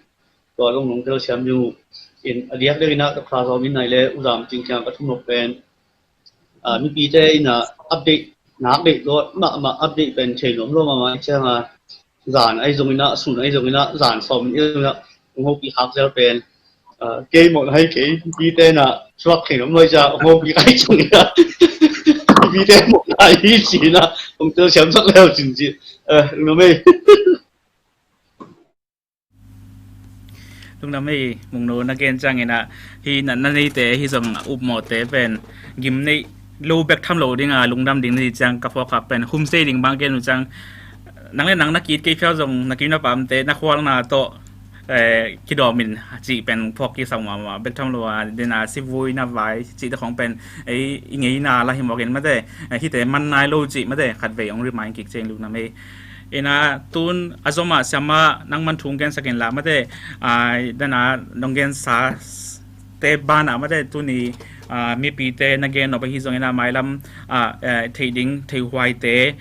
tua zong nong telsiam ding uh in, a diak deuh in a, Dr. Zawm In Nai le U Zam Cing kiang ka thunop pen, a, mipite in a update, nak deih zaw mahmah update pen thei nuam lo mahmah ciang a, zan ahi zongin a, sun ahi zongin a, zan sawm in a, hong hopih khak zel pen, a, kei mawhna hi kei, mipite in a suak thei nuam lo ciang hong hopih khai zongin a, mipite mawhna hi ci in a, hong telsiam sak leu cin ci, a, lungdam ei. Lungdam ei, Mungnu, na gen ciangin a, hih natna neite, hih zong upmawhte pen gim neih lo bek tham lo ding a, lungdam ding na hi ciang ka phawk khak pen, hum sei ding bang gen uh ciang, nang le nang na ki-it kei phial zong, na ki-it na pamte, na khualna tawh, eh, kidawm in cih pen phawk kisa mahmah bek tham lo a, den a sivui na vai cih te khong pen, ei, i ngeina la hi mawk in mate, eh, hihte man nai lo cih mate, khatvei hong remind kik ciang lungdam ei. In a, tun a zom ah siamah nangman thu hong gensak inla mate, a, den a nong gensa te banah mate, tuni, a, mipite na gen nop ahi zongin a, mailam, a, eh, theih ding, theihhuaite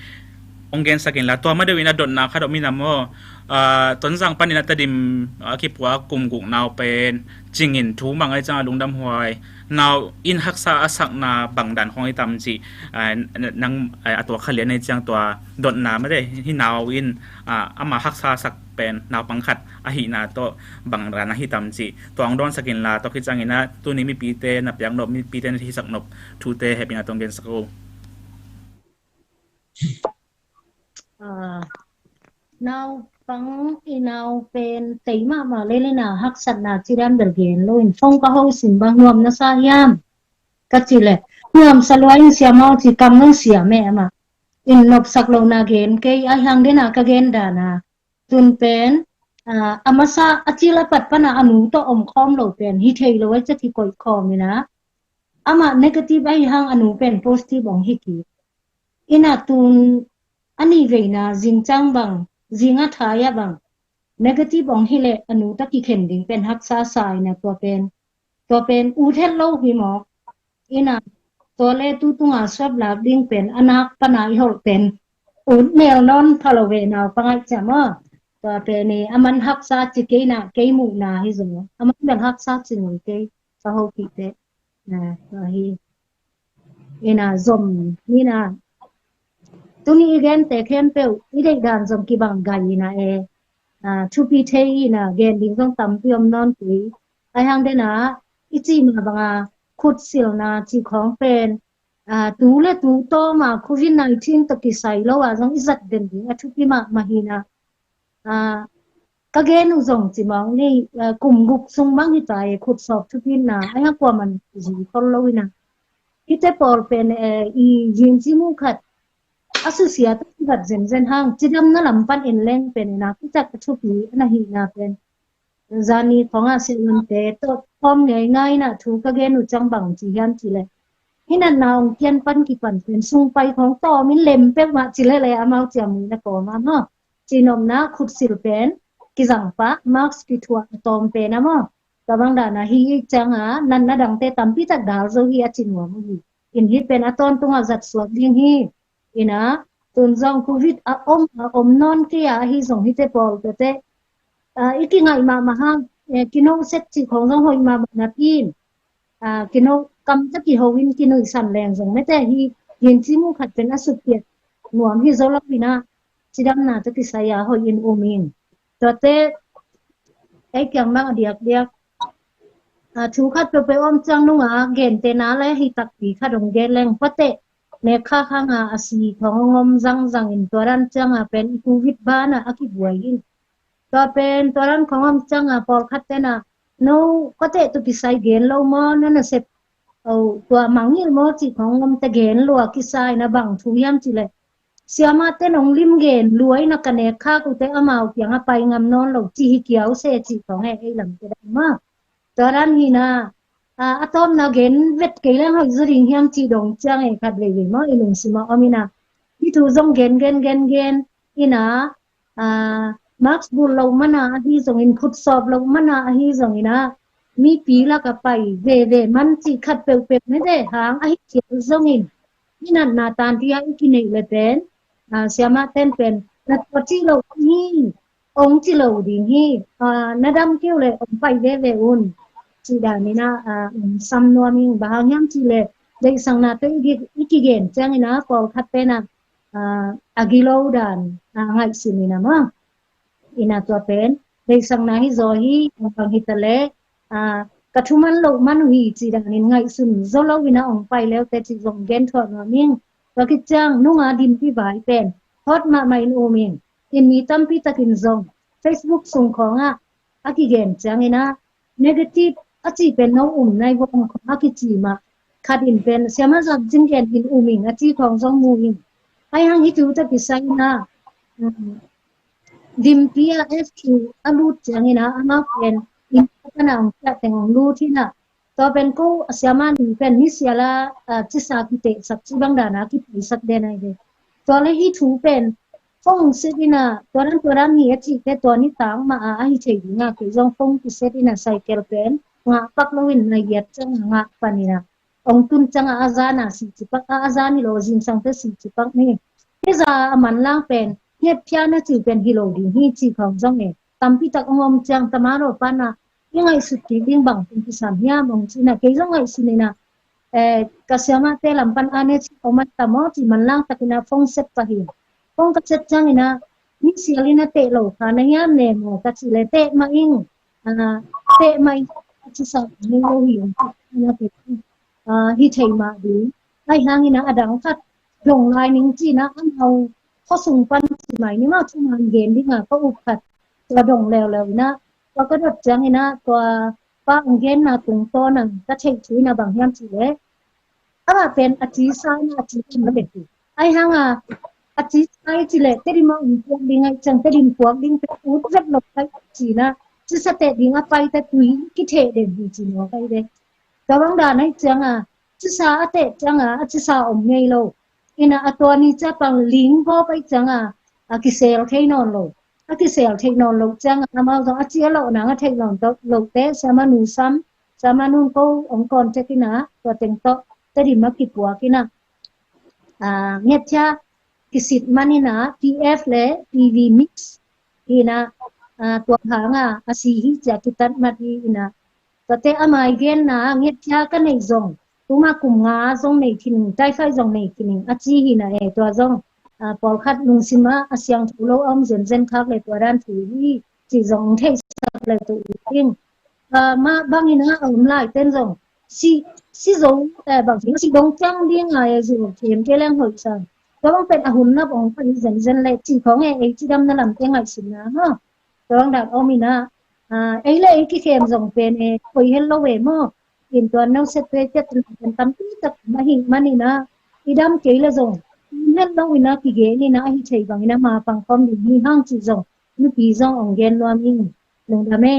hong gensak inla, tua ma deuh in a dotna khat om in a maw, a, Tonzang panin a Tedim a kipuak kum guk nau pen cingin thu mang ahi ciang a lungdamhuai, nau in haksa a sakna bangdan khong hi tam cih, a, nang, a, a tua kha lian ahi ciang tua dotna mate, hih nau in, a, ama haksa a sak pen naupang khat ahihna tawh bangdan ahi tam cih tua hong dawnsak inla, tua khit ciangin a tuni mipite na piak nop, mipite na hisak nop thute hehpihna tawh hong gensak o. A, naupang i nau pen tei mahmah lel in a, haksatna cidam bel gen lo in, phong ka ho sim bang nuam na sa hiam ka ci leh, nuamsa lua in siamah ci, kam nong siam e amah. In nopsak lohna gen kei, a hiang den a ka gen dan a, tun pen, a, a masa a cil a pat pan a a nu tawh om khawm lo pen hi thei lo a, ciat hi koih khawm in a, amah negative ahi hang a nu pen positive hong hi kik. In a tun a nih veina zingciang bang, zing a thai ah bang, negative hong hi leh a nu tawh kikhen ding pen haksa sa in a, tua pen, tua pen ut het lo hi mawk. In a, tua le tu tunga suap lak ding pen a nak pan a i holh pen ut mel nawn pha lo ve, naupang ahih ciang maw. Tua pen i a man haksa ci kei in a, kei muhna hi zong a man bel haksa ci ngei kei, ka hopih teh. A, tua hi. In a, zom ni in a, tuni i gente khempeuh i deih dan zong kibang gai in a e. A, thupi thei in a, gen ding zong tampi om nawn kei. A hiang den a, i cih mah bang a, khutsilna cih khawng pen, a, tu le tu tawm a covid nineteen tawh kisai lo a zong i zat den ding a thupi mahmah hi in a. A, ka gen uh zong ci mawk ni, a, kum guk sung bang hi ta e, khut sawp thupitna, a hiang kuaman zi khol lo in a. Hihte pawl pen, eh, i gym ci mu khat a susia tawh kibat zenzen hang, cidamna lam pan en leng pen in a, kicak a thupi a na hihna pen. Zani khawng a siavuante tawh khawm ngeingai in a, thu ka gen uh ciang bang ci hiam cih leh, Minatna hong kian pan kipan pen sung pai khawng tawm in lem peuhmah ci lele amau ciamui na kawm a maw. Cihnopna khutsil pen kizang pah, mask kithuah a tawm pen a maw. Tua bang dana hi i cianga natna dangte tampi tak dal zo hi a ci nuam uh hi. In hih pen a tawntung a zat suak ding hi. Ina tun zong covid a om a om nawn kei a ahi zong hite pawl tete, ah, i kingaih mahmah hang, eh, kino set cih khawng zong hoih mahmah napi in, ah, kino kamta kiho in kinuihsan leng zong mete hi. Hin ci mu khat pen a sukpiat nuam hi zo lo ina cidamna tawh kisai a hoih in um in. Tuate ei kiang bang a diakdiak, ah, thu khat peuhpeuh om ciang nunga gente na le hi takpi khat hong gen leng pate nek khak hanga a si khawng hong om zangzang in tua dan cianga pen i covid bana a kibuai in. Tua pen tua dan khawng om cianga pawlkhat tena no kate tu kisai gen lo maw, na nasep, oh, tua mangil maw cih khawng om te gen lua kisai na bang thu hiam cih leh siama ten hong lim gen lua ina ka nek khak uh te amau kianga pai ngam nawn lo cih hi kiau se cih khawng e ei lam te dan maw. Tua dan hina, ah, a tawpna gen vet kei leng hoih zaw ding hiam cih dong ciang e khat veivei maw i lungsim a om ina. Hih thu zong gen gen gen gen ina, ah, mask bul loh mana ahi zongin khut sawp loh mana ahi zongina mipi laka pai veve man cih khat peuhpeuh mete hang ahi khial zongin. Minatna tantia i kineih le pen, ah, siama ten pen na tua cih loh hi. Ong ci lo ding hi, ah, na dam keu le ong pai veve un. Ci dan ina, ah, ong sam nuam ing bang hang hiam ci le deihsakna te i kigen ciang ina pawlkhat pen a, ah, a gilo dan, ah, ngaihsun ina maw. Ina tua pen deihsakna hi zaw hi, bang hi ta le, ah, ka thuman loh man uh hi ci dan in ngaihsun zaw lo ina ong pai leu te ci zong gen thuah nuam ing. Tua khit ciang nunga dimpi vai pen hot mahmah in um ing. In mi tampi takin zong Facebook sung khawngah a kigen ciangina negative a ci pen no um nai vong khawng a kici mah khat in pen siama zam cing gen in um ing a ci khawng zong mu ing. Ai hang hi tu ta kisai ina, um, dimpi a F Q a lut ciangina amau pen in kana ong kia teng ong lut hina. Tua pen ko a siama ning pen ni siala, ah, cisa kitehsak ci bang dana kipaisak den ai ve. Tua le hi thu pen phone set ina tua dan tua dan hi a cihte tua ni tang ma a ahi thei dinga kei zong phone kiset ina cycle pen ngah pak lo in na yat ciang ngah pan ina ong tun cianga a zana si cipak a, a zani lo zingsangte si cipak ni. Hiza a manlang pen hiat phiana ci pen hi lo ding hi ci khawng zong e. Tampi tak ong om ciang tamaro pana i ngaihsut kik ding bang tung kisam hiam ong cina kei zong ngaihsun ina, eh, ka siama te lam pan a ne ci khawng mat tamo ci manlang takina phone set pahin. Phone ka set ciang ina ni sial ina teh lo kha na hiam ne mo ka ci le teh ma ing, ah, teh ma ing ka ci sa ni lo hi ong ci ina teh, ah, hi thei ma ding. Ai hangina a dang khat dong lai ning cina amau khosung pan ci mai ni ma thuman gen dinga ka up khat tua dong leuleu ina tua ka dot ciang ina tua pa ang genna tungtawn ang ka theih thu ina bang hiam ci le. Amah pen a ci sa ina a ci pen na bet hi. Ai hanga a ci sa i ci le Tedim a um puak ding ai ciang Tedim puak ding pen ut vet lo kai cina cisa teh ding a pai ta tui kitheh den hi ci no kai de. Tua bang dan ai cianga cisa a teh cianga a cisa om ngei lo. Ina a tua ni cia pang ling vawp ai cianga a kisel thei nawn lo. A kisel thei nawn lo cianga amau zong a cia lo nang a thei nawn lo te siama nu sam siama nun ko ong contact ina tua teng tawh Tedim a kipuak ina, ah, ngetthia kisit man ina P F le P V mix hina, ah, tua hanga a si hi cia kitat mat hi ina. Tuate a mai genna ngetthia ka neih zong tuma kum nga zong nei khin ing, typhoid zong nei khin ing a ci hina e tua zong, ah, pawlkhat lungsima a siangtho lo a om zenzen khak le tua dan thu hi ci zong theisak le tu ing. Ah, ma bangin a om lai ten zong si, si zo, eh, bang si dong ciang ding a e zu khem ke leng hoih sang. Tua bang pen a hun nap ong pai zenzen le ci khawng e ei cidamna lamte ngaihsutna ha. Tua bang dak om ina, ah, ei le ei kikhem zong pen e koi hel lo e maw. In tua no set pe tet pen tampi tak ma hing man ina i dam kei le zong hel lo ina kigen ina ahi thei bang ina ma pang khawm ding hi hang ci zong nupi zong ong gen nuam ing. Lungdam e.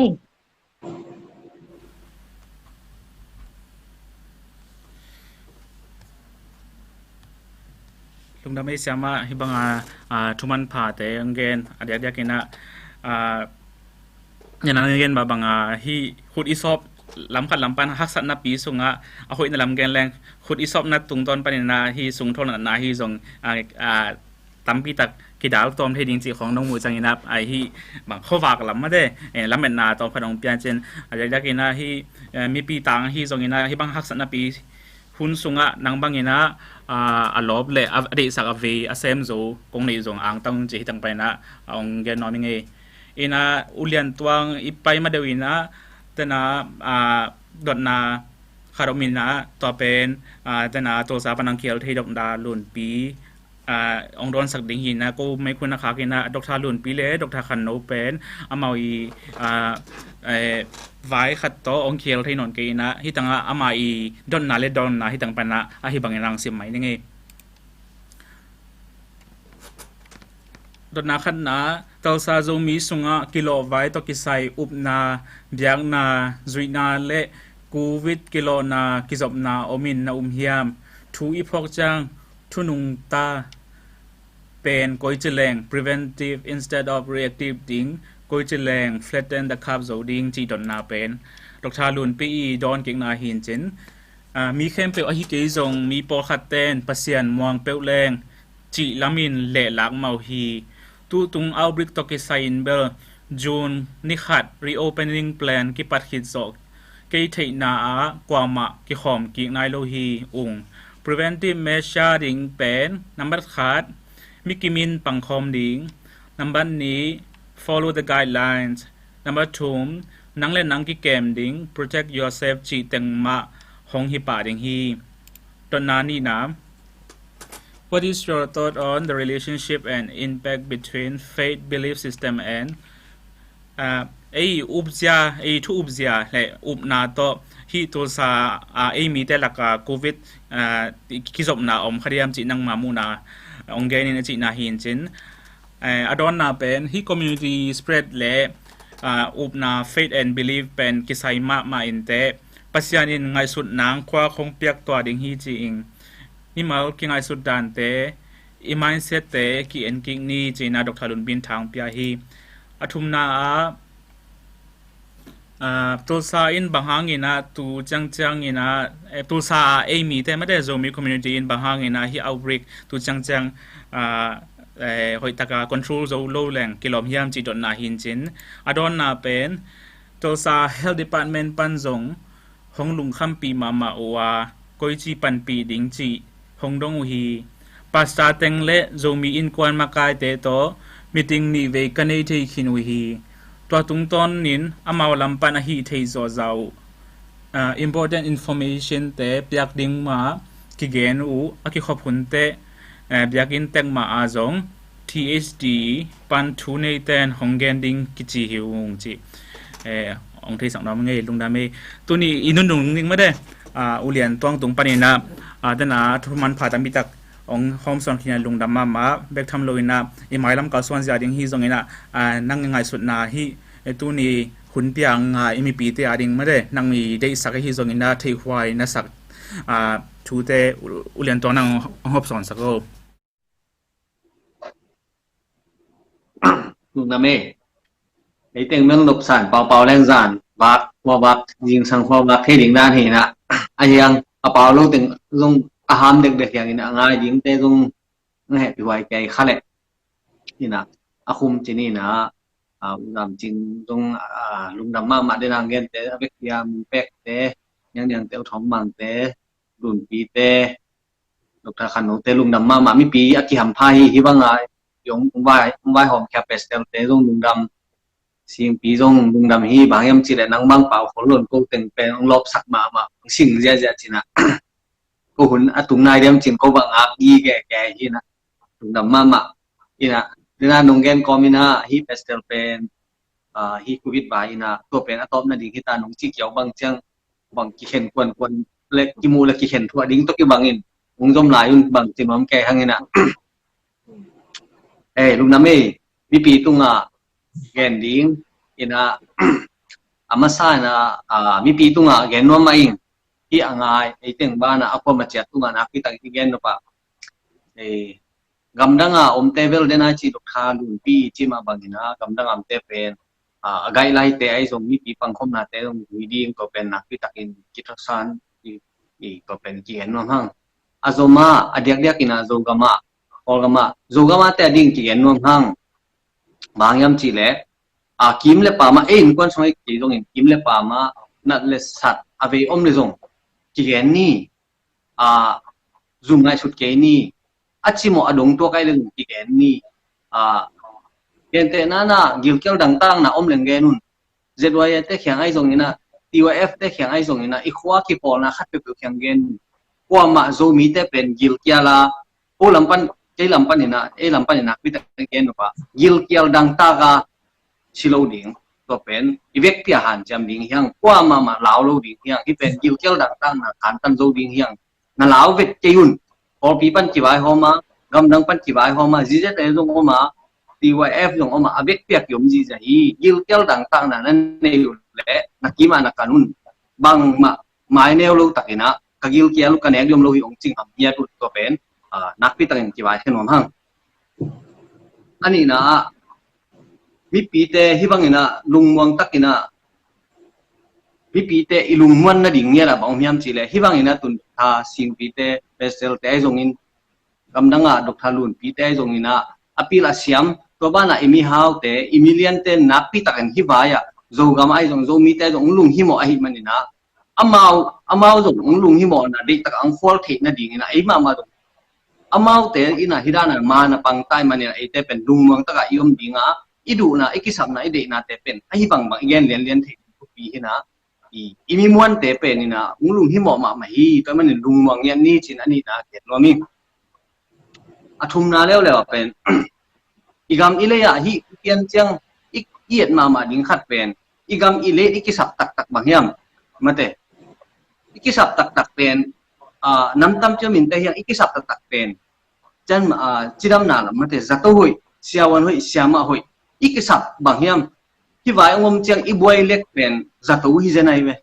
Lungdam ei siamah, hih banga, ah, thuman phate hong gen, a diakdiak inah, ah, nyan ang gen ba banga, hih khut i sawp lam khat lam pan haksatna pi sungah, a hoihna lam gen leng, khut i sawpna tungtawn paninah, hih sungthawl natna hi zong, ah, ah, tampi tak kidal tawm thei ding cih khong nong muh cianginah, ah, hih bang khuavak lam mate, eh, lametna tawm khat hong pian cin, a diakdiak inah hih, eh, mipi tang hi zonginah, hih bang haksatna pi hun sungah nang banginah, ah, a lawp le a, a deihsak a vei a sem zo kong neih zong angtang ci hi tang paninah, ah, hong gen nuam i ngei. Inah U Lian Tuang i pai ma deuh inah, tenah, ah, dotna khat om inah, tua pen, ah, tenah Tulsa pan ang kial thei Doctor Lunpi, ah, hong dawnsak ding hi inah, ko meikhun a khak inah Doctor Lunpi le Doctor Khanno pen amau i, ah, eh, vai khat tawh hong khial thei nawn kei inah, hih tangah amah i dotna le dawnna hih tang panah a hih bangin ang sim mai ning ei. Dotna khatna, Tulsa Zomi sungah kilawhvai tawh kisai upna, biakna, zuihna le Covid kilawhna kizopna omin na um hiam? Thu i phawk ciang, thu nungta pen koici leng, preventive instead of reactive ding, koici leng, flatten the curve zo ding cih dotna pen Doctor Lunpi i dawn kikna hi in cin, ah, mi khempeuh ahi kei zong mi pawlkhat ten Pasian muang peuh leng cih lamin lehlak mah uh hi. Tutung outbreak tawh kisai in bel June ni khat reopening plan kipat khit zawh kei theihna ah kuamah kikhawm kik nai lo hi ung. Preventive measure ding pen, nambat khat, mi kimin pangkhawm ding. Nambat nih, follow the guidelines. Nambat thum, nang le nang kikem ding, protect yourself cih teng mah hong hi pah ding hi. Dotna nihna, what is your thought on the relationship and impact between faith belief system and, ah, ei upzia, ei thu upzia le upna tawh hih Tulsa, ah, ei mite laka Covid, ah, kizopna om kha diam cih nangma muhna hong genin a cihna hi in cin, eh, a dawnna pen hih community spread le, ah, upna, faith and belief pen kisai mahmah inteh, Pasian in ngaihsut nang khuak hong piak tua ding hi ci-in mimal kingaihsut dante, i mindset te ki-en kik ni ci-in ah Doctor Lunpi in thang pia hi. A thumna ah, ah, Tulsa in bang hangin ah tu ciangciang in ah, eh, Tulsa ah ei mite mate Zomi community in bang hangin ah hih outbreak tu ciangciang, ah, eh, hoihtaka control zo lo leng kilawm hiam cih dotna hi in cin. A dawnna pen Tulsa Health Department pan zong hong lungkhampih mahmah uh a, koici panpih ding cih hong dong uh hi. Pastor teng le Zomi innkuan makaite tawh meeting nih vei ka nei thei khin uh hi. Tua tungtawnin amau lam pan a hih theih zawhzah uh, ah, important information te piak ding mah kigen uh a, kikhop hun teh, eh, biakinn tek mah ah zong T H D pan thu neiten hong gen ding kici hi ung ci. Eh, hong theisak nuam ngei, lungdam ei. Tuni i nunung ning mate, ah, U Lian Tuang tung panin ah, ah, dena thu manpha tampi tak hong hawmsawn khin a lungdam mahmah, bek tham loin ah i mailam kalsuan zia ding hi zongin ah, ah, nang i ngaihsutna hi, eh, tuni hun piang ah i mipite a ding mate, nang i deihsak hi zongin ah theihhuai na sak, ah, thute U, U Lian Tuang nang hong hawmsawnsak o. Lungdam ei. Ei teng mel nopsan, paupau leng zan vak, khua vak, zingsang khua vak thei ding dan hi na. A hiang, a pau lo teng zong a ham dekdek hiangin a ngai dingte zong na hehpih huai kei kha leh. Hi na, a khum cin hi na, a, U Zam Cing zong, a, lungdam mahmah den ang gente, a bek hiam pekte, niangniangte, U Thawng Mangte, Lunpite, Doctor Khannote lungdam mahmah, mipi a kihampha hi, hi banga, hong vai, hong vaihawm khia Pastorte zong lungdam, Singpi zong lungdam hi, bang hiam cih leh nang bang pau khol lon ko teng pen hong lawpsak mahmah, hong sing ziahziah cin ah. Ko hun a tung nai diam cin ko bang ak i keke hi na, lungdam mahmah. Hi na, dena nong gen kawm in ah, hih Pastor pen, ah, hih Covid vai in ah, tua pen a tawpna ding hi ta, nong ci kiau bang ciang, bang kikhen kuankuan le kimuh le kikhen thuah ding tawh kibangin hong zom lai un bang ci nuam kei hang in ah. Eh, lungdam ei, mipi tungah gen ding in ah, a masa in ah, ah, mipi tungah gen nuam mah ing, hih a ngai, ei teng banah a kuama ciat tungah nakpi tak i gen nop ah, eh, gamdang a omte bel den a ci Doctor Lunpi i ci mah bangin a gamdang a omte pen a, a gaih laite ahi zong mipi pangkhawmnate zong zui ding, tua pen nakpi takin kithasan i, i tua pen kigen nuam hang. A zom a, a diakdiak in a Zogam a, Kawlgam a, Zogam a te a ding kigen nuam hang. Bang hiam cih leh a, kim le pam a, ei innkuan sung a i kei zongin kim le pam a, nat le sat a vei om le zong kigen ni. A, zum ngaihsut kei ni. A cimawh a dong tuak ai leng kigen ni. A, gentehna na gilkial dangtakna om leng gen un. Z Y A te khiang ai zongin a, T Y F te khiang ai zongin a, i khua kipawlna khat peuhpeuh khiang gen un. Kuamah Zomite pen gilkial a, ko lam pan, kei lam pan in a, ei lam pan in a, nakpi tak gen uh a, gilkial dangtak a si lo ding. Tua pen i vekpi a hanciam ding hi hang, kuamah mah lau lo ding hi hang, hih pen gilkial dangtakna kantan zo ding hi hang. Na lau vet kei un. Kawlpi pan kivaihawm a, gamdang pan kivaihawm a, Z Z A zong om a, T Y F zong om a, a vekpi a kiom zihziah hi. Gilkial dangtakna na nei uh leh na kim ah na kan un. Bangmah maineu lo takin a, ka gilkial uh ka nek diam lo hi ong cing ham hiat uh, tua pen a, nakpi takin kivaikhia nuam hang. A nihna ah mipite hih bangin a lungmuang takin a, mipite i lungmuan nading ngiat a bang om hiam cih leh, hih bangin a tun a, Singpite, Peselte ahi zongin, gamdang a Doctor Lunpite ahi zongin a, a pil a siam, tua banah i mihaute, i miliante nakpi takin hih vai ah Zogam ahi zong, Zomite ahi zong lunghimawh ahih manin a, amau, amau zong hong lunghimawhna deihtak a hong khual theih nadingin a, ei mahmah zong amaute in a hih dan a man a pang ta ahih manin a, eite pen lungmuang tak a i om ding a, i duhna, i kisapna, i deihnate pen ahi bangbang i gen lianlian thei ding thupi hi a, i, i mimuante pen in a hong lunghimawh mahmah hi. Tua ahih manin lungmuang ngiat ni ci-in a nihna gen nuam hi. A thumna leuleu ah pen i gam i lei ah hih i pian ciang i, i et mahmah ding khat pen, i gam i lei i kisap taktak bang hiam? Mate, i kisap taktak pen, a, nam tam cia minte hiang i kisap taktak pen, cian, a, cidamna lam mate, zato hoih, siavuan hoih, siamah hoih i kisap bang hiam? Hih vai hong om ciang i buai lek pen zato hi zen ahi ve.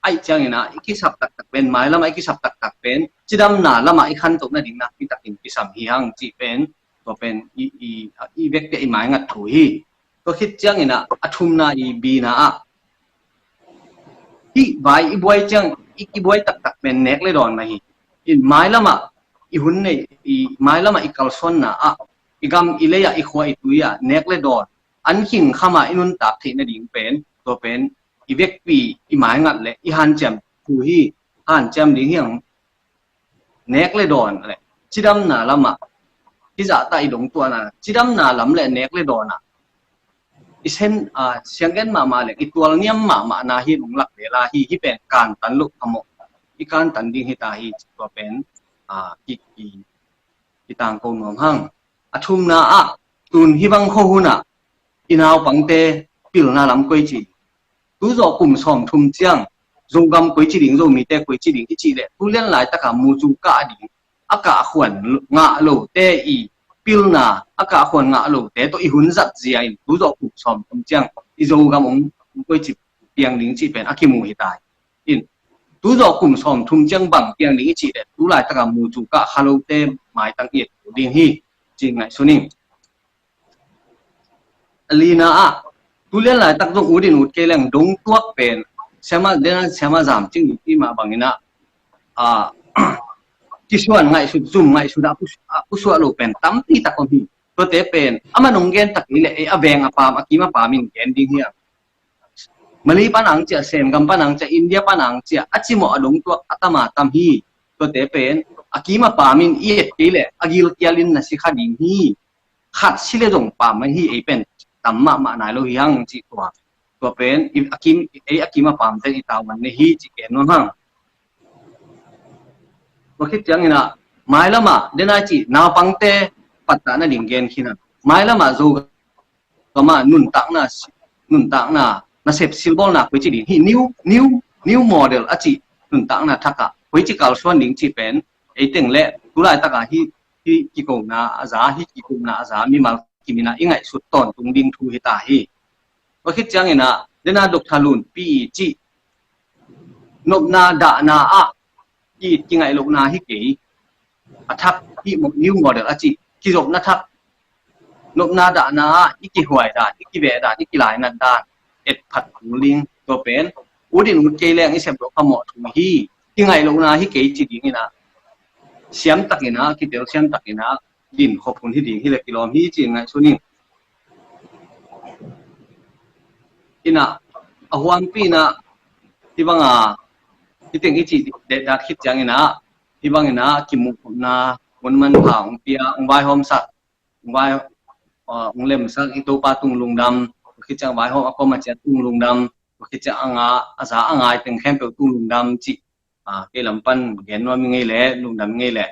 Aih ciangin a, i kisap taktak pen, mailam ah i kisap taktak pen cidamna lam ah i khantoh nading nakpi takin kisam hi hang cih pen, tua pen i, i, i vekpi a i maingat thu hi. Tua khit ciangin a, a thumna i bina ah, hih vai i buai ciang, i, i buai taktak pen nek le dawn mah hi. In mailam ah i hun nei, i mailam ah i kalsuanna ah, i gam i lei ah, i khua i tui ah nek le dawn, an khing kham a i nuntak theih nading pen, tua pen i vekpi i maingat le i hanciam thu hi. Hanciam ding hi hang. Nek le dawn le cidamna lam ah, hih zahta i dong tuahna, cidamna lam le nek le dawn ah i sen, a, sianggen mahmah le i tualniam mahmahna hi, nung lak lela hi. Hih pen kantan loh phamawh i kantan ding hi ta hi. Tua pen, a, ki, ki, kitangko nuam hang. A thumna ah, tun hih bang khua hun ah i naupangte pilna lam koici, tu zawh kum sawmthum ciang Zogam koici ding, Zomite koici ding i cih leh, tu lian laitak a mucu kah ding, a kahkhuan ngah lote i pilna, a kahkhuan ngah lote tawh i hun zat zia in, tu zawh kum sawmthum ciang i Zogam hong, hong koici piang ding cih pen a kimu hi ta hi. In, tu zawh kum sawmthum ciang bang piang ding i cih leh, tu laitak a mucu kah kha lote maitang i et ding hi, ci-in ngaihsun ing. A lina ah, tu lian laitak zong ut in ut kei leng dong tuak pen, siama, dena siama zam cing i mah bangin a, a, kisuan ngaihsut, zum ngaihsut a, a pusuah lo pen tampi tak om hi. Tuate pen, a man hong gen tak hi leh, ei a veng a pam, a kim a pam in gen ding hi a. Mali pan ang cia, Sem gam pan ang cia, India pan ang cia, a cimawh a dong tuak a tam a tam hi. Tuate pen, a kim a pam in i et kei leh, a gilkial in na si kha ding hi. Khat si le zong pam mah hi, ei pen tam mahmah nai lo hi hang cih tua. Tua pen, i, a kim, ei a kim a pamte i tau man ne hi cih ken nuam hang. Tua khit ciangin a, mailam ah, dena i cih, naupangte pattah nading gen khin a. Mailam ah Zogam ah nuntakna, nuntakna nasep silbawlna koici ding hi, new, new, new model a cih nuntakna thak ah koici kalsuan ding cih pen, ei teng le tu laitak a hih, hih kikona a za, hih kikupna a za mimal kimin a i ngaihsut tawntung ding thu hi ta hi. Tua khit ciangin a, dena Doctor Lunpi i cih nopna dahna ah i kingaih lohna hi kei. A thak hih mo-, new model a cih kizopna thak, nopna dahna ah i kihuai dan, i kiveh dan, i kilainat dan etphat kul ding. Tua pen ut in ut kei leng i seploh phamawh thu hi. I ngaih lohna hi kei ci ding in ah, siamtak in ah, kitel siamtak in ah, din khop hun hi ding hi leh kilawm hi ci-in ngaihsun ing. In ah, a huampi in ah, hih bang a, hih teng i cih detdat khit ciangin ah, hih bang in ah kimuh khopna hun manpha hong pia, hong vaihawmsak, hong vai, ah, hong lemsak i Topa tung lungdam, tua khit ciang vaihawm a kuamah ciat tung lungdam, tua khit ciang a nga, a za a ngai teng khempeuh tung lungdam cih, ah, kei lam pan gen nuam ing ei leh, lungdam ing ei leh.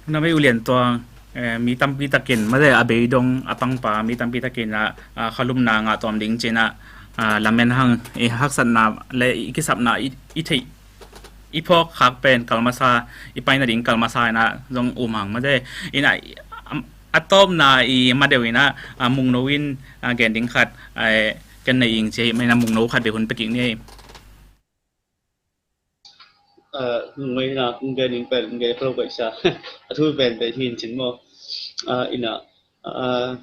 Na mei U Lian Tuang, eh, mi tampi takin, mate a bei dong a pangpa mi tampi takin ah, ah, khualumna ngah tawm ding ci-in ah, ah, lamen hang, i haksatna le i kisapna i, i theih, i phawk khak pen kal masa, i paina ding kal masa in ah zong um hang mate. In ah, a tawpna i ma deuh in ah, ah, Mungno in, ah, gen ding khat, eh, ken nei ing ci, mah in ah Mungno khat bek hun pia kik ni. Eh, nungei na, nungei ning pen, nungei palo kaisa. A thu pen pen hin cin maw. Ah, in ah, ah,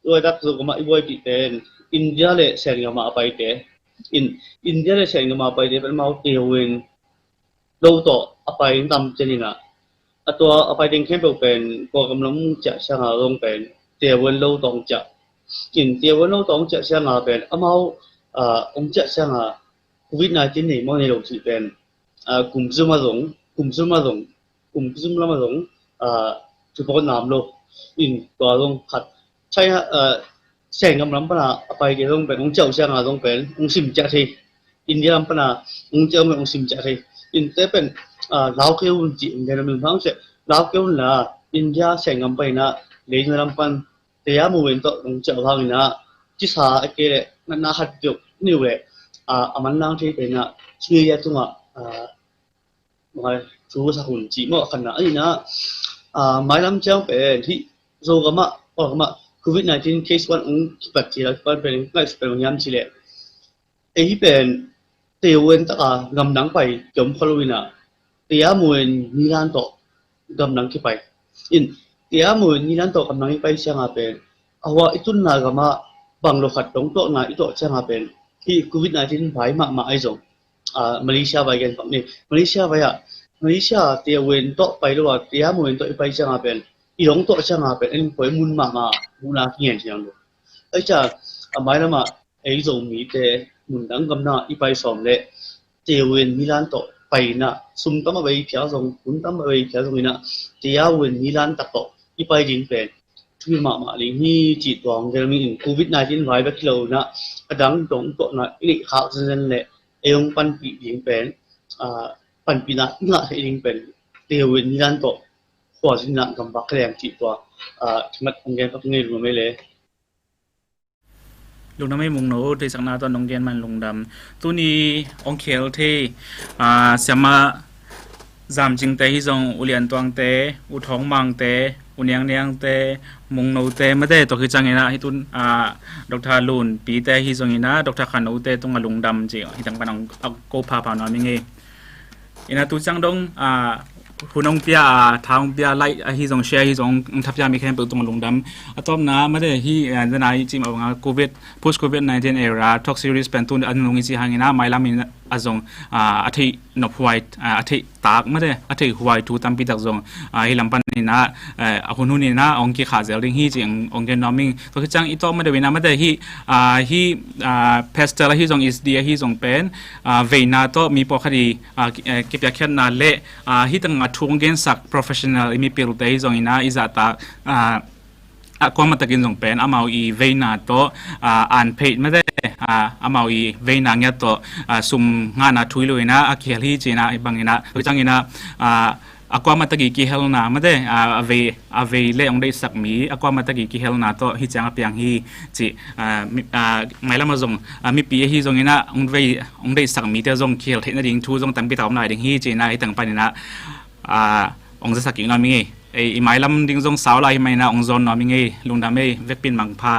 tua dak zo kama i buaipih pen, India le Sen gama a paite. In, India le Sen gama a paite pen amau tewen lo tawh a pai tam cian in ah. A tua a pai teng khempeuh pen, Kawlgam lam ciah siang a zong pen, tewen lo tawh ciah. In, tewen lo tawh ciah siang a pen, amau, ah, hong ciah siang a, Covid nineteen nei maw nei lo cih pen, ah, kum zum a zong, kum zum a zong, kum zum lam a zong, ah, thupawt nam lo. In tua zong khat. China, ah, Sen gam lam pana a paite zong pen, hong ciah uh siang a zong pen, hong sim ciah thei. India lam pana hong ciah uh pen, hong sim ciah thei. In te pen, ah, lau kei un cih, in te na min phang ciah, lau kei un la, India Sen gam paina, leina lam pan, tia mu wen tawh nong ciah vang in ah, cisa a kei leh, natna khat diok niu leh, ah, a manlang thei pen ah, sui a tungah, ah, ngai, thu sa hun cih maw a khan na. Ahi na, ah, mailam ciang pen, hih Zogam ah, Kawlgam ah, Covid nineteen case one ong kipat ci la, kipat pen, ngai su pen ong hiam ci leh. Ei pen, tewen taka gamdang pai kiom kha lo in ah, tia muen nilan tawh gamdang kipai. In, tia muen nilan tawh gamdang i pai siang a pen, a hua i tunna gam ah bang lo khat dong tuahna i tuah siang a pen, hih Covid nineteen vai mahmah ahi zong, ah, Malaysia vai gen pak ni. Malaysia vai ah, Malaysia tewen tawh pai lo a, tia muen tawh i pai siang a pen, i dong tuah siang a pen, en poi mun mahmah, muna kingen siang lo. Ahi ciang, a mailam ah, ei Zomite, mundang gamdang ah i pai sawm leh, tewen nilan tawh pai in ah, sum tam a bei phial zong, hun tam a bei phial zong in ah, tewen nilan tak tawh i pai ding pen, thupha mahmah ding hi cih tua hong gen nuam ing. Covid nineteen vai bek hi lo in ah, a dang dong tuahna i neih khak zenzen leh, ei hong panpih ding pen, ah, panpihna i ngah theih ding pen, tewen nilan tawh, khuazin ah gamvak kha leng cih tua, ah, kimat hong gen pak ngei lungdam ei le. Lungdam ei Mungno, theihsakna tawh nong gen man lungdam. Tuni ong khel thei, ah, siamah Zam Cingte hi zong, U Lian Tuangte, U Thawng Mangte, U Niang Niangte, Mungnote, mate tawh hi ciangin ah, hi tun, ah, Doctor Lun Pite hi zongin ah, Doctor Khan Note tungah lungdam ci, hi tang pan ong, ah, ko pha pha nuam ing ei. In ah tu ciang dong, ah, hun ong pia, ah, tha ong pia, like, ah, hi zong share, hi zong, ong tha pia mi khempeuh tungah lungdam. A tawpna, mate hi, ah, dana i cim a banga Covid, post Covid nineteen era, talk series pen tun an nung i ci hangin ah, mailam in a zong, ah, a theih nop huai, ah, a theih tak, mate, a theih huai thu tampi tak zong, ah, hi lam pan in ah, eh, a hun hun in ah, ong kikhah zel ding hi ci ong, ong gen nuam ing. Tua hi ciang i tawp ma deuh in ah, mate hi, ah, hi, ah, pastor ahi zong, S D ahi zong pen, ah, veina tawh mi pawlkhat i, ah, ki-, eh, kipiakkhiatna le, ah, hi tang a thu ong gensak professional i mipilte hi zongin ah, i zahtak, ah, a kuamah takin zong pen amau i veina tawh, ah, an pheih mate, ah, amau i veina ngiat tawh, ah, sum ngahna thu hi lo in ah, a kihel hi ci-in ah, hi bangin ah, tua ciangin ah, ah, a kuamah tak i kihelna mate, ah, a vei, a vei le ong deihsak mi, a kuamah tak i kihelna tawh hi ciang a piang hi ci, ah, mi, ah, mailam ah zong, ah, mipi ahi zongin ah, ong vei, ong deihsak mite zong kihel theih nading thu zong tampi tak om lai ding hi ci-in ah, hi tang panin ah, ah, ong zasak kik nuam ing ei. Ei, i mailam ding zong sau lai hi manin ah, ong zawn nuam ing ei, lungdam ei, vekpi in mangpha.